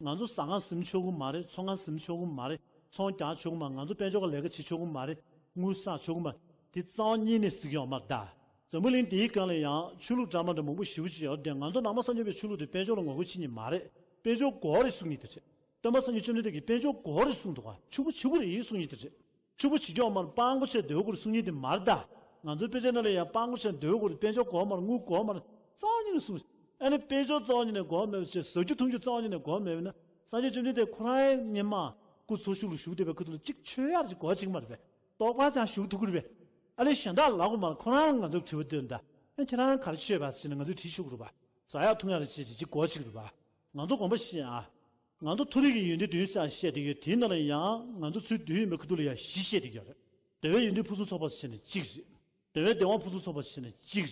ང་ཚོ་ཟ་ཁང་ཟིན་ཆོག་གི་མ་རེད། ཚོང་ཁང་ཟིན་ཆོག་གི་མ་རེད། ཚོང་རྒྱག་ཆོག་གི་མ་རེད། ང་ཚོ་དཔལ་འབྱོར་གྱི་ལས་ཀ་བྱེད་ཆོག་གི་མ་རེད། དངུལ་བསགས་ཆོག་གི་མ་རེད། དེ་རྩ་བ་ཉིད་ནས་ཟེར་གྱི་ཡོད་མ་རེད་ད། འཛམ་བུ་གླིང་འདིའི་སྒང་ལ་ཡང་ཆོས་ལུགས་འདྲ་མི་འདྲ་མང་པོ་ཞེ་པོ་ཅིག་ཡོད་དེ། ང་ཚོ་ནང་པ་སངས་རྒྱས་པའི་ཆོས་ལུགས་དེ་དཔལ་འབྱོར་ལ་ངོ་རྒོལ་བྱེད་མཁན་མ་རེད། དཔལ་འབྱོར་དགོས་རེད་གསུང་མཁན་དེ་རེད། སྟོན་པ་སངས་རྒྱས་བཅོམ་ལྡན་འདས་ཀྱིས་དཔལ་འབྱོར་དགོས་རེད་གསུངས་འདུག་ག་ཕྱུག་པོ་བྱེད་དགོས་རེད་གསུང་མཁན་དེ་རེད། ཕྱུག་པོ་བྱེད་རྒྱུ་ཡོད་མ་རེད། སྤྲང་པོ་བྱས་སྡོད་དགོས་རེད་གསུང་མཁན་དེ་མ་རེད་ད། ང་ཚོའི་དཔེ་ཆ་ནང་ལ་ཡང་སྤྲང་པོ་བྱས་སྡོད་དགོས་རེད། དཔལ་འབྱོར་དགོས་མ་རེད། དངུལ་དགོས་མ་རེད། རྩ་བ་ཉིད་ནས་གསུངས། ཨ་ནི་དཔལ་འབྱོར་རྩ་བ་ཉིད་ནས་གོ་བ་མེད་པ་བྱས། ཟ་རྒྱུ་འཐུང་རྒྱུ་རྩ་བ་ཉིད་ནས་གོ་བ་མེད་པ་ན། སངས་རྒྱས་བཅོམ་ལྡན་འདས་ཁོ་རང་ཡང་སྔོན་མ་སྐུ་འཚོ་བཞུགས་ལ་བཞུགས་བསྡད་པའི་ཁ་ཐུག་ལ་གཅིག་ཆོས་ཡག་ཅིག་གོ་བ་ཅིག་མ་རེད་པས། རྟོགས་པ་ཅང་ཞུ་ཐུབ་ཀྱི་རེད་པས། ཨ་ནི་གཞན་དག་ལབ་དགོས་མ་རེད། ཁོ་རང་ང་ཚོར་དྲི་བ་འདོན་ད། ཨ་ཁྱེད་རང་ག་རེ་ཆོས་པ་ཟེར་ནས་ང་ཚོས་དྲིས་ཆོག་གི་རེད་པ། ཟ་ཡག་འཐུང་ཡག་རེ་བྱེད་ཅིག་གཅིག་གོ་བ་ཅིག་རེད་པ། ང་ཚོ་དགོངས་པ་བཞེས་ཨ། ང་ཚོ་མཐོ་རིས་ཀྱི་ཡོན་ཏན་བདུན་ཟེར་བཤད་བསྡད་ཡོད། དེའི་ནང་ལ་ཡང་ང་ཚོ་ཚུལ་བདུན་ཡོད་པའི་ཁ་ཐུག་ལ་ཡང་བཞི་བཤད་བསྡད་ཡོད་རེད། འདོད་པའི་ཡོན་ཏན་ཕུན་སུམ་ཚོགས་པ་ཟེར་ནས་གཅིག་རེད། འདོད་པའི་བདེ་བ་ཕུན་སུམ་ཚོགས་པ་ཟེར་ནས་གཅིག་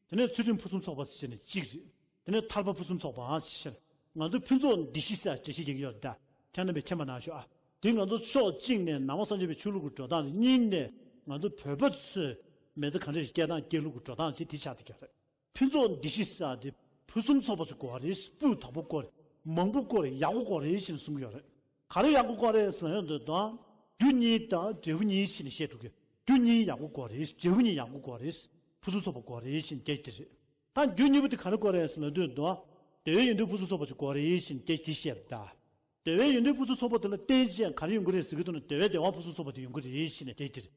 རེད། དེ་ནས་ཚུལ་ཁྲིམས་ཕུན་སུམ་ཚོགས་པ་ཟེར་ནས་གཅིག་རེད། དེ་ནས་ཐར་པ་ཕུན་སུམ་ཚོགས་པའང་ཟེར། ང་ཚོ་ཕུན་ཚོགས་འདི་བཞི་ཟེར་འགྲེལ་བཤད་རྒྱག་གི་ཡོད་རེད་ད། ཁྱེད་རྣམ་པས་མཁྱེན་པ་གནང་ཤོག་ཨ། དེ་ང་ཚོ་ཕྱོགས་གཅིག་ནས་ནང་པ་སངས་རྒྱས་པའི་ཆོས་ལུགས་ཀྱི་འགྲོ་སྟངས་རེད། གཉིས་ནས་ང་ཚོ་བོད་པ་ཚོས་མི་ཚེ་ག་འདྲ་ཞིག་སྐྱེལ་སྟངས་སྐྱེལ་ལུགས་ཀྱི་འགྲོ་སྟངས་ཅིག་དེ་ཆགས་བསྡད་ཀྱི་ཡོད་རེད། ཕུན་ཚོགས་འདི་བཞི་ཟེར་དེ་ཕུན་སུམ་ཚོགས་པ་ཅིག་དགོས་པ་རེད། སྤུས་དག་པོ་དགོས་རེད། མང་པོ་དགོས་རེད། ཡག་པོ་དགོས་རེད་ཞེས་གསུང་གི་ཡོད་རེད། ག་རེ་ཡག་པོ་དགོས་རེད་ཟེར་ན་ཡོང་དུས་དང་། རྒྱུ་གཉིས་དང་འབྲས་བུ་གཉིས་ཞེས་ནས་བཤད་འགྲོ་གི། རྒྱུ་གཉིས་ཡག་པོ་དགོས་རེད། འབྲས་བུ་གཉིས་ཡག་པོ་དགོས་རེད། ཕུན་སུམ་ཚོགས་པ་དགོས་རེད་ཞེས་ནས་སྐད་ཆ་དེ་རེད། ད་རྒྱུ་གཉིས་པོ་དེ་ག་རེ་དགོས་རེད་ཟེར་ན་ཡོང་དུས་དང་། འདོད་པའི་ཡོན་ཏན་ཕུན་སུམ་ཚོགས་པ་ཅིག་དགོས་རེད་ཞེས་ནས་སྐད་ཆ་དེ་བཤད་པ་ད། འདོད་པའི་ཡོན་ཏན་ཕུན་སུམ་ཚོགས་པ་དེ་ལ་བརྟེན་བྱས་ག་རེ་ཡོང་གི་རེད་ཟེར་གྱི་འདུག་ན། འདོད་པའི་བདེ་བ་ཕུན་སུམ་ཚོགས་པ་དེ་ཡོང་གི་རེད་ཞེས་ནས་སྐད་ཆ་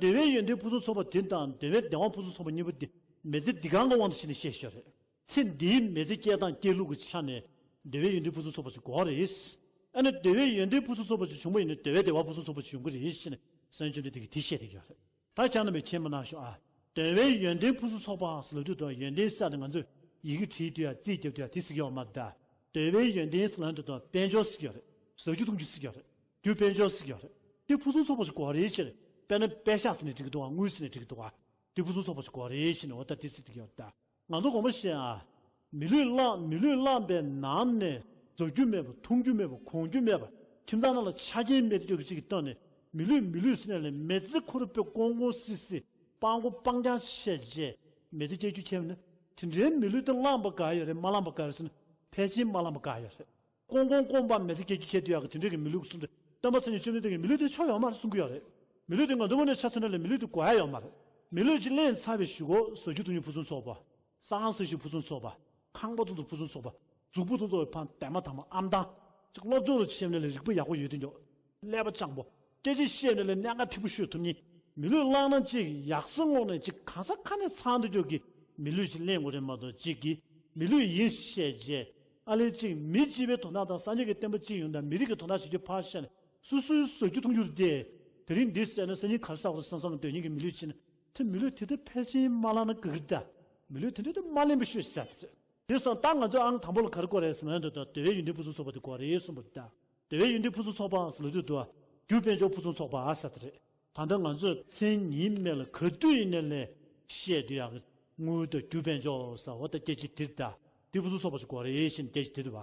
དེ་རེད། ད་འདོད་པའི་ཡོན་ཏན་ཕུན་སུམ་ཚོགས་པ་དེ་དང་འདོད་པའི་བདེ་བ་ཕུན་སུམ་ཚོགས་པ་གཉིས་པོ་དེ་མི་ཚེ་འདི་གང་གི་དབང་དུ་བྱས་ནས་བཤད་ཤོད་རེད། ཚེ་འདིའི་མི་ཚེ་སྐྱེལ་སྟངས་སྐྱེལ་ལུགས་ཀྱི་ཆ་ནས་འདོད་པའི་ཡོན་ཏན་ཕུན་སུམ་ཚོགས་པ་ཞིག་དགོས་རེད། ཨ་ནི་འདོད་པའི་ཡོན་ཏན་ཕུན་སུམ་ཚོགས་པ་ཞིག་བྱུང་བ་ཡིན་ན་འདོད་པའི་བདེ་བ་ཕུན་སུམ་ཚོགས་པ་ཞིག་ཡོང་གི་རེད་ཞེས་ནས་སངས་རྒྱས་བཅོམ་ལྡན་འདས་ཀྱིས་དེ་བཤད་བསྡད་ཀྱི་ཡོད་རེད། ད་ཁྱེད་རྣམ་པས་མཁྱེན་པ་གནང་ཤོག་ཨ། འདོད་པའི་ཡོན་ཏན་ཕུན་སུམ་ཚོགས་པ་ཟེར་ལབ་དུས་དང་། ཡོན་ཏན་ཟེར་དེ་ང་ཚོས་ཡི་གེ་བྲིས་དུས་ཡང་རྩིས་རྒྱབ་དུས་ཡང་དེ་ཟེར་གྱི་ཡོད་མ་རེད་ད། འདོད་པའི་ཡོན་ཏན་ཟེར་ལབ་དུས་དང་དཔལ་འབྱོར་ཟེར་གྱི་ཡོད་རེད། ཟ་རྒྱུ་འཐུང་རྒྱུ་ཟེར་གྱི་ཡོད་རེད། རྒྱུ་དཔལ་འབྱོར་ཟེར་གྱི་ཡོད་རེད། དེ་ཕུན་སུམ་ཚོགས་པ་ཞིག་དགོས་རེད་ཟེར། དཔེར་ན་པད་ཤག་ཟེར་ནས་འབྲི་གི་འདུག་ག་དངུལ་ཟེར་ནས་འབྲི་གི་འདུག་ག་དེ་ཕུན་སུམ་ཚོགས་པ་ཞིག་དགོས་རེད་ཟེར་ནས་འོ་ད་དེ་ཟེར་གྱི་ཡོད་རེད་ད། ང་ཚོ་དགོངས་པ་བཞེས་ཨ། མི་ལུས་བླངས། མི་ལུས་བླངས་པའི་ནང་ནས་ཟ་རྒྱུ་མེད་པ། འཐུང་རྒྱུ་མེད་པ། གོན་རྒྱུ་མེད་པ། ཁྱིམ་ཚང་ནང་ལ་ཆ་རྐྱེན་མེད་དུ་ཅིག་གི་སྟེང་ནས་མི་ལུས་མི་ལུས་ཟེར་ནས་ལས་མི་ཚེ་ཁོ་རང་དཔེ་ཀོང་ཀོང་སི་སི་སྤང་ཀོ་སྤང་རྐྱང་བྱས་རྗེས་མི་ཚེ་སྐྱེལ་རྒྱུ་ཁྱེར་ན། དེ་འདྲའི་མི་ལུས་དེ་བླངས་པ་དགའ་ཡོད་རེད། མ་བླངས་པ་དགའ་རེད་ཟེར་ན་ཕལ་ཆེར་མ་བླངས་པ་དགའ་ཡོད་རེད། ཀོང་ཀོང་ཀོང་པ་མི་ཚེ་སྐྱེལ་རྒྱུ་ཁྱེར་དུས་ཡག་གི་དེ་འདྲའི་གི་མི་ལུས་གསུངས་ཏེ། སྟོན་པ་སངས་རྒྱས་བཅོམ་ལྡན་འདས་ཀྱིས་མི་ལུས་དེ་ཆོ་ཡོད་མ་རེད་གསུང་གི་ཡོད་རེད། མི་ལུས་དེ་ང་ཚོ་ངོས་ནས་ཆ་མཚོན་ན་ལས་མི་ལུས་དེ་དགོས་ཡ་ཡོད་མ་རེད། མི་ལུས་ཅིག་ལེན་ཚར་བའི་གཞུག་གུ་ཟ་རྒྱུ་འཐུང་རྒྱུ་ཕུན་སུམ་ཚོགས་པ། ས་ཁང་ས་གཞི་ཕུན་སུམ་ཚོགས་པ། ཁང་པ་དེ་ཚོ་ཕུན་སུམ་ཚོགས་པ། གཟུགས་པོ་དེ་ཚོ་ཕར་དེ་མ་ཐག་མ་ཨམ་ཐང་། ཅིག་སློབ་སྦྱོང་ལ་ཕྱིན་ནས་ལས་རིག་པ་ཡག་པོ་ཡོད་དུ་འཇོག་ཀླད་པ་སྤྱང་པོ། སྐད་ཆ་བཤད་ནས་ལས་གནད་འགག་མཐུག་པོ་ཤོད་ཐུབ་མཁན། མི་ལུས་བླངས་ན་ཅིག་ཡག་སོ་ངོ་ནས་ཅིག་གང་ས་ག་ནས་ཚང་དུ་འཇོག་གི་མི་ལུས་ཅིག་ལེན་དགོས་རེད་མ་གཏོགས། ཅིག་གི་མི་ལུས་ཡིན་བཤད་རྗེས། ཨ་ལས་ཅིག་མི་གཅིག་པའི་དོན་དག་དང་སངས་རྒྱས་ཀྱི་བསྟན་པ་གཅིག་ཡོང་དང་མི་རིགས་ཀྱི་དོན་དག་བྱེད་རྒྱུ་ཕར་བཞག་ནས་སོ་སོའི་ཟ་རྒྱུ་འཐུང་རྒྱུ་རེད་དེ། དེ་རིང་འདི་བསད་ན་སང་ཉིན་ག་རེ་ཟ་དགོས་རེད་བསམ་བསམ་ལ་སྡོད་མཁན་གྱི་མི་ལུས་ཅིག་ན། དེ་མི་ལུས་དེ་དེ་ཕལ་ཆེར་མ་བླངས་ན་དགའ་གི་རེད་ད། མི་ལུས་དེ་འདྲ་དེ་མ་ལེན་པ་ཤོད་ཟེར་ཟེར། དེ་སོང་ད་ང་ཚོས་ཨང་དང་པོ་ལ་ག་རེ་དགོས་རེད་ཟེར་ན། འདོད་དང་འདོད་པའི་ཡོན་ཏན་ཕུན་སུམ་ཚོགས་པ་དེ་དགོས་རེད་གསུངས་པ་རེད་ད། འདོད་པའི་ཡོན་ཏན་ཕུན་སུམ་ཚོགས་པ་ཟེར་ལབ་དུས་དང་། རྒྱུ་དཔལ་འབྱོར་ཕུན་སུམ་ཚོགས་པ་ཟེར་དེ་རེད། ད་ལྟ་ང་ཚོས་མཚན་ཉིད་མེད་ལ་ག་དུས་ཡིན་ནའི་ལས་བཤད་དུས་ཡག་གི་དངུལ་དང་རྒྱུ་དཔལ་འབྱོར་ཟེར་འོ་ད་སྐད་ཆ་དེ་རེད་ད། དེ་ཕུན་སུམ་ཚོགས་པ་ཞིག་དགོས་རེད་ཟེར་ནས་སྐད་ཆ་དེ་རེད་པ།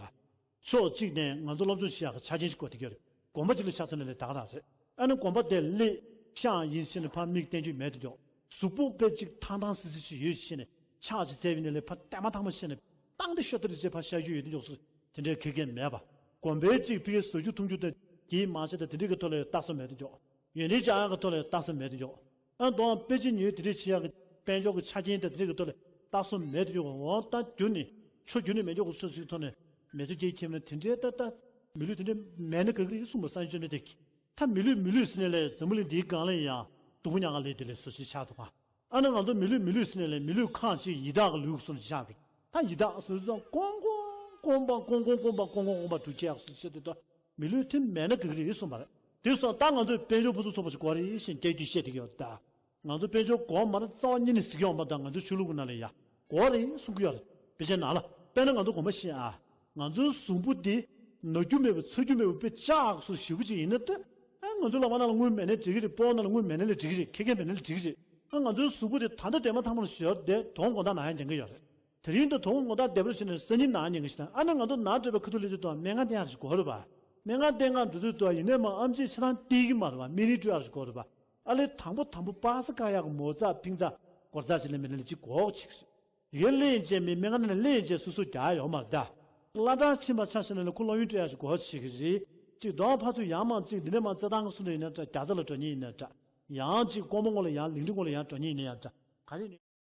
ཕྱོགས་གཅིག་ནས་ང་ཚོ་སློབ་སྦྱོང་བྱེད་ཡག་གི་ཆ་རྐྱེན་ཞིག་དགོས་བསྡད་ཀྱི་ཡོད་རེད། དགོན་པ་གཅིག་ལ་ཆ་མཚོན་ན་ལས་ད་ག་རང་རེད། ཨ་ནི་དགོན་པ་དེ་གླེ་ཤང་ཡིན་ཟེར་ནས་ཕར་མིག་བསྟན་རྒྱུ་མེད་དུ་འཇོག་གཟུགས་པོ་དཔེ་གཅིག་ཐང་ཐང་སི་སི་ཞིག་ཡོད་ཟེར་ནས་ཕྱག་ཅིག་འཚལ་བ་ཡིན་ནའི་ལས་ཕར་ལྟད་མ་ཐང་མ་བྱས་ནས་བཏང་སྟེ་ཤོ་ལྟ་རེ་བྱས་ཕར་བཞག་རྒྱུ་ཡོད་དུ་འཇོག་སོ། དེ་འདྲའི་ཁེ་གལ་མེད་པ། དགོན་པའི་གཅིག་ཕ་གིའི་ཟ་རྒྱུ་འཐུང་རྒྱུ་དང་གྱིས་མ་བྱས་དང་དེ་འདྲའི་གི་ཐོག་ལ་ཡང་ལྟ་ས་མེད་དུ་འཇོག་ཡོན་ཏན་སྦྱང་ཡག་གི་ཐོག་ལ་ཡང་ལྟ་ས་མེད་དུ་འཇོག་ཨ་ནི་དོན་དཔེ་ཆ་ཉོས་དེ་འདྲས་བྱེད་ཡག་གི་དཔལ་འབྱོར་གྱི་ཆ་རྐྱེན་དང་དེ་འདྲས་ཀྱི་ཐོག་ལ་ལྟ་སྲོལ་མེད་དུ་ཡོད་པ། འོ་ད་རྒྱུན་ནས་ཆོ་རྒྱུན་ནས་མེད་འཇོག་གི་སྲོལ་ཞིག་ཐོག་ནས་མི་ཚེ་སྐྱེལ་ཁྱིམ་ན་དེ་འདྲའི་ད་ལྟ་མི་ལུས་དེ་འདྲས་མེད་ན་དགའ་གི་རེད་གསུངས་པ་སངས་རྒྱས་བཅོམ་ལྡན་འདས་ཀྱིས། ད་མི་ལུས་མི་ལུས་ཟེར་ནས་ལས་འཛམ་བུ་གླིང་འདིའི་སྒང་ལ་ཡང་སྡུག་ཀུ་ཉག་ག་ལས་དེ་ལས་སྲོལ་ཞིག་ཆགས་འདུག་ག་ཨ་ནི་ང་ཚོ་མི་ལུས་མི་ལུས་ཟེར་ནས་ལས་མི་ལུས་གང་ཅིག་ཡི་དྭགས་ཀྱི་ལུས་ཀྱི་སྲོལ་ཞིག་ཆགས་འདུག་ད་ཡི་དྭགས་ཟེར་ཙང་ཀོང་ཀོང་ཀོང་པ་ཀོང་ཀོང་ཀོང་པ་ཀོང་ཀོང་ཀོང་པ་འབྲུག་ཆེ་ཡག་སྲོལ་ཞིག་ཆགས་འདུག་ད་མི་ལུས་དེ་མེད་ན་དགའ་གི་རེད་གསུངས་པ་རེད། དེ་སོང་ད་ང་ཚོས་དཔལ་འབྱོར་ཕུན་སུམ་ཚོགས་པ་ཞིག་དགོས་རེད་ཞེས་སྐད་ཆ་བཤད་བསྡད་ཀྱི་ཡོད་ད། ང་ཚོ་དཔལ་འབྱོར་དགོས་མ་རེད་རྩ་བ་ཉིད་ནས་ཟེར་གྱི་ཡོད་མ་རེད། ད་ང་ཚོའི་ཆོས་ལུགས་ཀྱི་ནང་ལ་ཡ་དགོས་རེད་གསུང་གི་ཡོད་རེད། དཔེ་ཆའི་ནང་ལ་དཔེར་ན་ང་ཚོ་དགོངས་པ་བཞེས་ཨ། ང་ཚོའི་གཟུགས་པོ་འདི་ན་རྒྱུ་མེད་པ་ཚ་རྒྱུ་མེད་པ་དཔེ་ལྕགས་སོགས་ཞེ་པོ་ཅིག་ཡིན་ན་ད། ཨ་ང་ཚོའི་ལག་པ་ནང་ལ་དངུལ་མེད་ནའི་འགྲིག་གི་རེད། སྤོ་བོ་ནང་ལ་དངུལ་མེད་ནའི་འགྲིག་གི་རེད། ཁེ་ཁེ་མེད་ནའི་འགྲིག་གི་རེད། ཨ་ང་ཚོའི་གཟུགས་པོ་འདི་ད་ལྟ་དེ་མ་ཐག་མར་ཞོར་དེ་དོ་དགོང་དག་ན་ཡང་ཉན་གི་ཡོད་རེད། དེ་རིང་དུ་དོ་དགོང་དག་བདེ་བར་བྱས་ནས་སང་ཉིན་ན་ཉན་གི་ཞིག་དང་། ཨ་ནི་ང་ཚོ་ན་འདྲ་བའི་ཁ་ཐུག་ལ་དེ་དང་སྨན་ཁང་བསྟེན་ཡག་ཞིག་དགོས་རེད་པ། སྨན་ཁང་བསྟེན་ག་འགྲོ་དུས་དུ་ཡིན་ནའི་མ་ཨམ་ཆིས་ཆ་ཚང་སྟེར་གི་མ་རེད་པ། སྨན་རིན་སྤྲོད་ཡག་ཞིག་དགོས་རེད་པ། ཨ་ལས་དང་པོ་དང་པོ་པ་སེ་བཀག་ཡག་གི་མོ་རྩག་ཕིང་རྩག་སྒོར་རྩག་ཅིག་ལེན་མི་ལེན་ལ་ཅིག་གོག་ཅིག་རེད། ཡོད་ལེན་བྱས་མི་སྨན་ཁང་ནང་ནས་ལེན་བྱས་སོ་སོ་རྒྱག་ཡོད་མ་རེད་ད། བླ་བྲང་ཕྱིན་པ་ཆ་བཞག་ན་ལས་ཁོ་སློབ་ཡོན་སྤྲོད་ཡག་ཞིག་གོག་ཅིག་རེད། ཅིག་གདོང་ཕར་ཚུར་ཡང་མང་ཅིག་འདི་ནས་མར་རྩེད་ཐང་གི་སུ་འདྲ་ཡིན་ན་འདྲ། རྒྱ་རྩ་ལ་འགྲོ་མཁན་ཡིན་ན་འདྲ། ཡང་ཅིག་ཀོང་པོ་ངོས་ལ་ཡང་ལིང་ཁྲི་ངོས་ལ་ཡང་འགྲོ་མཁན་ཡིན་ན་ཡང་འདྲ། ག་རེ་ཡིན་ནའི།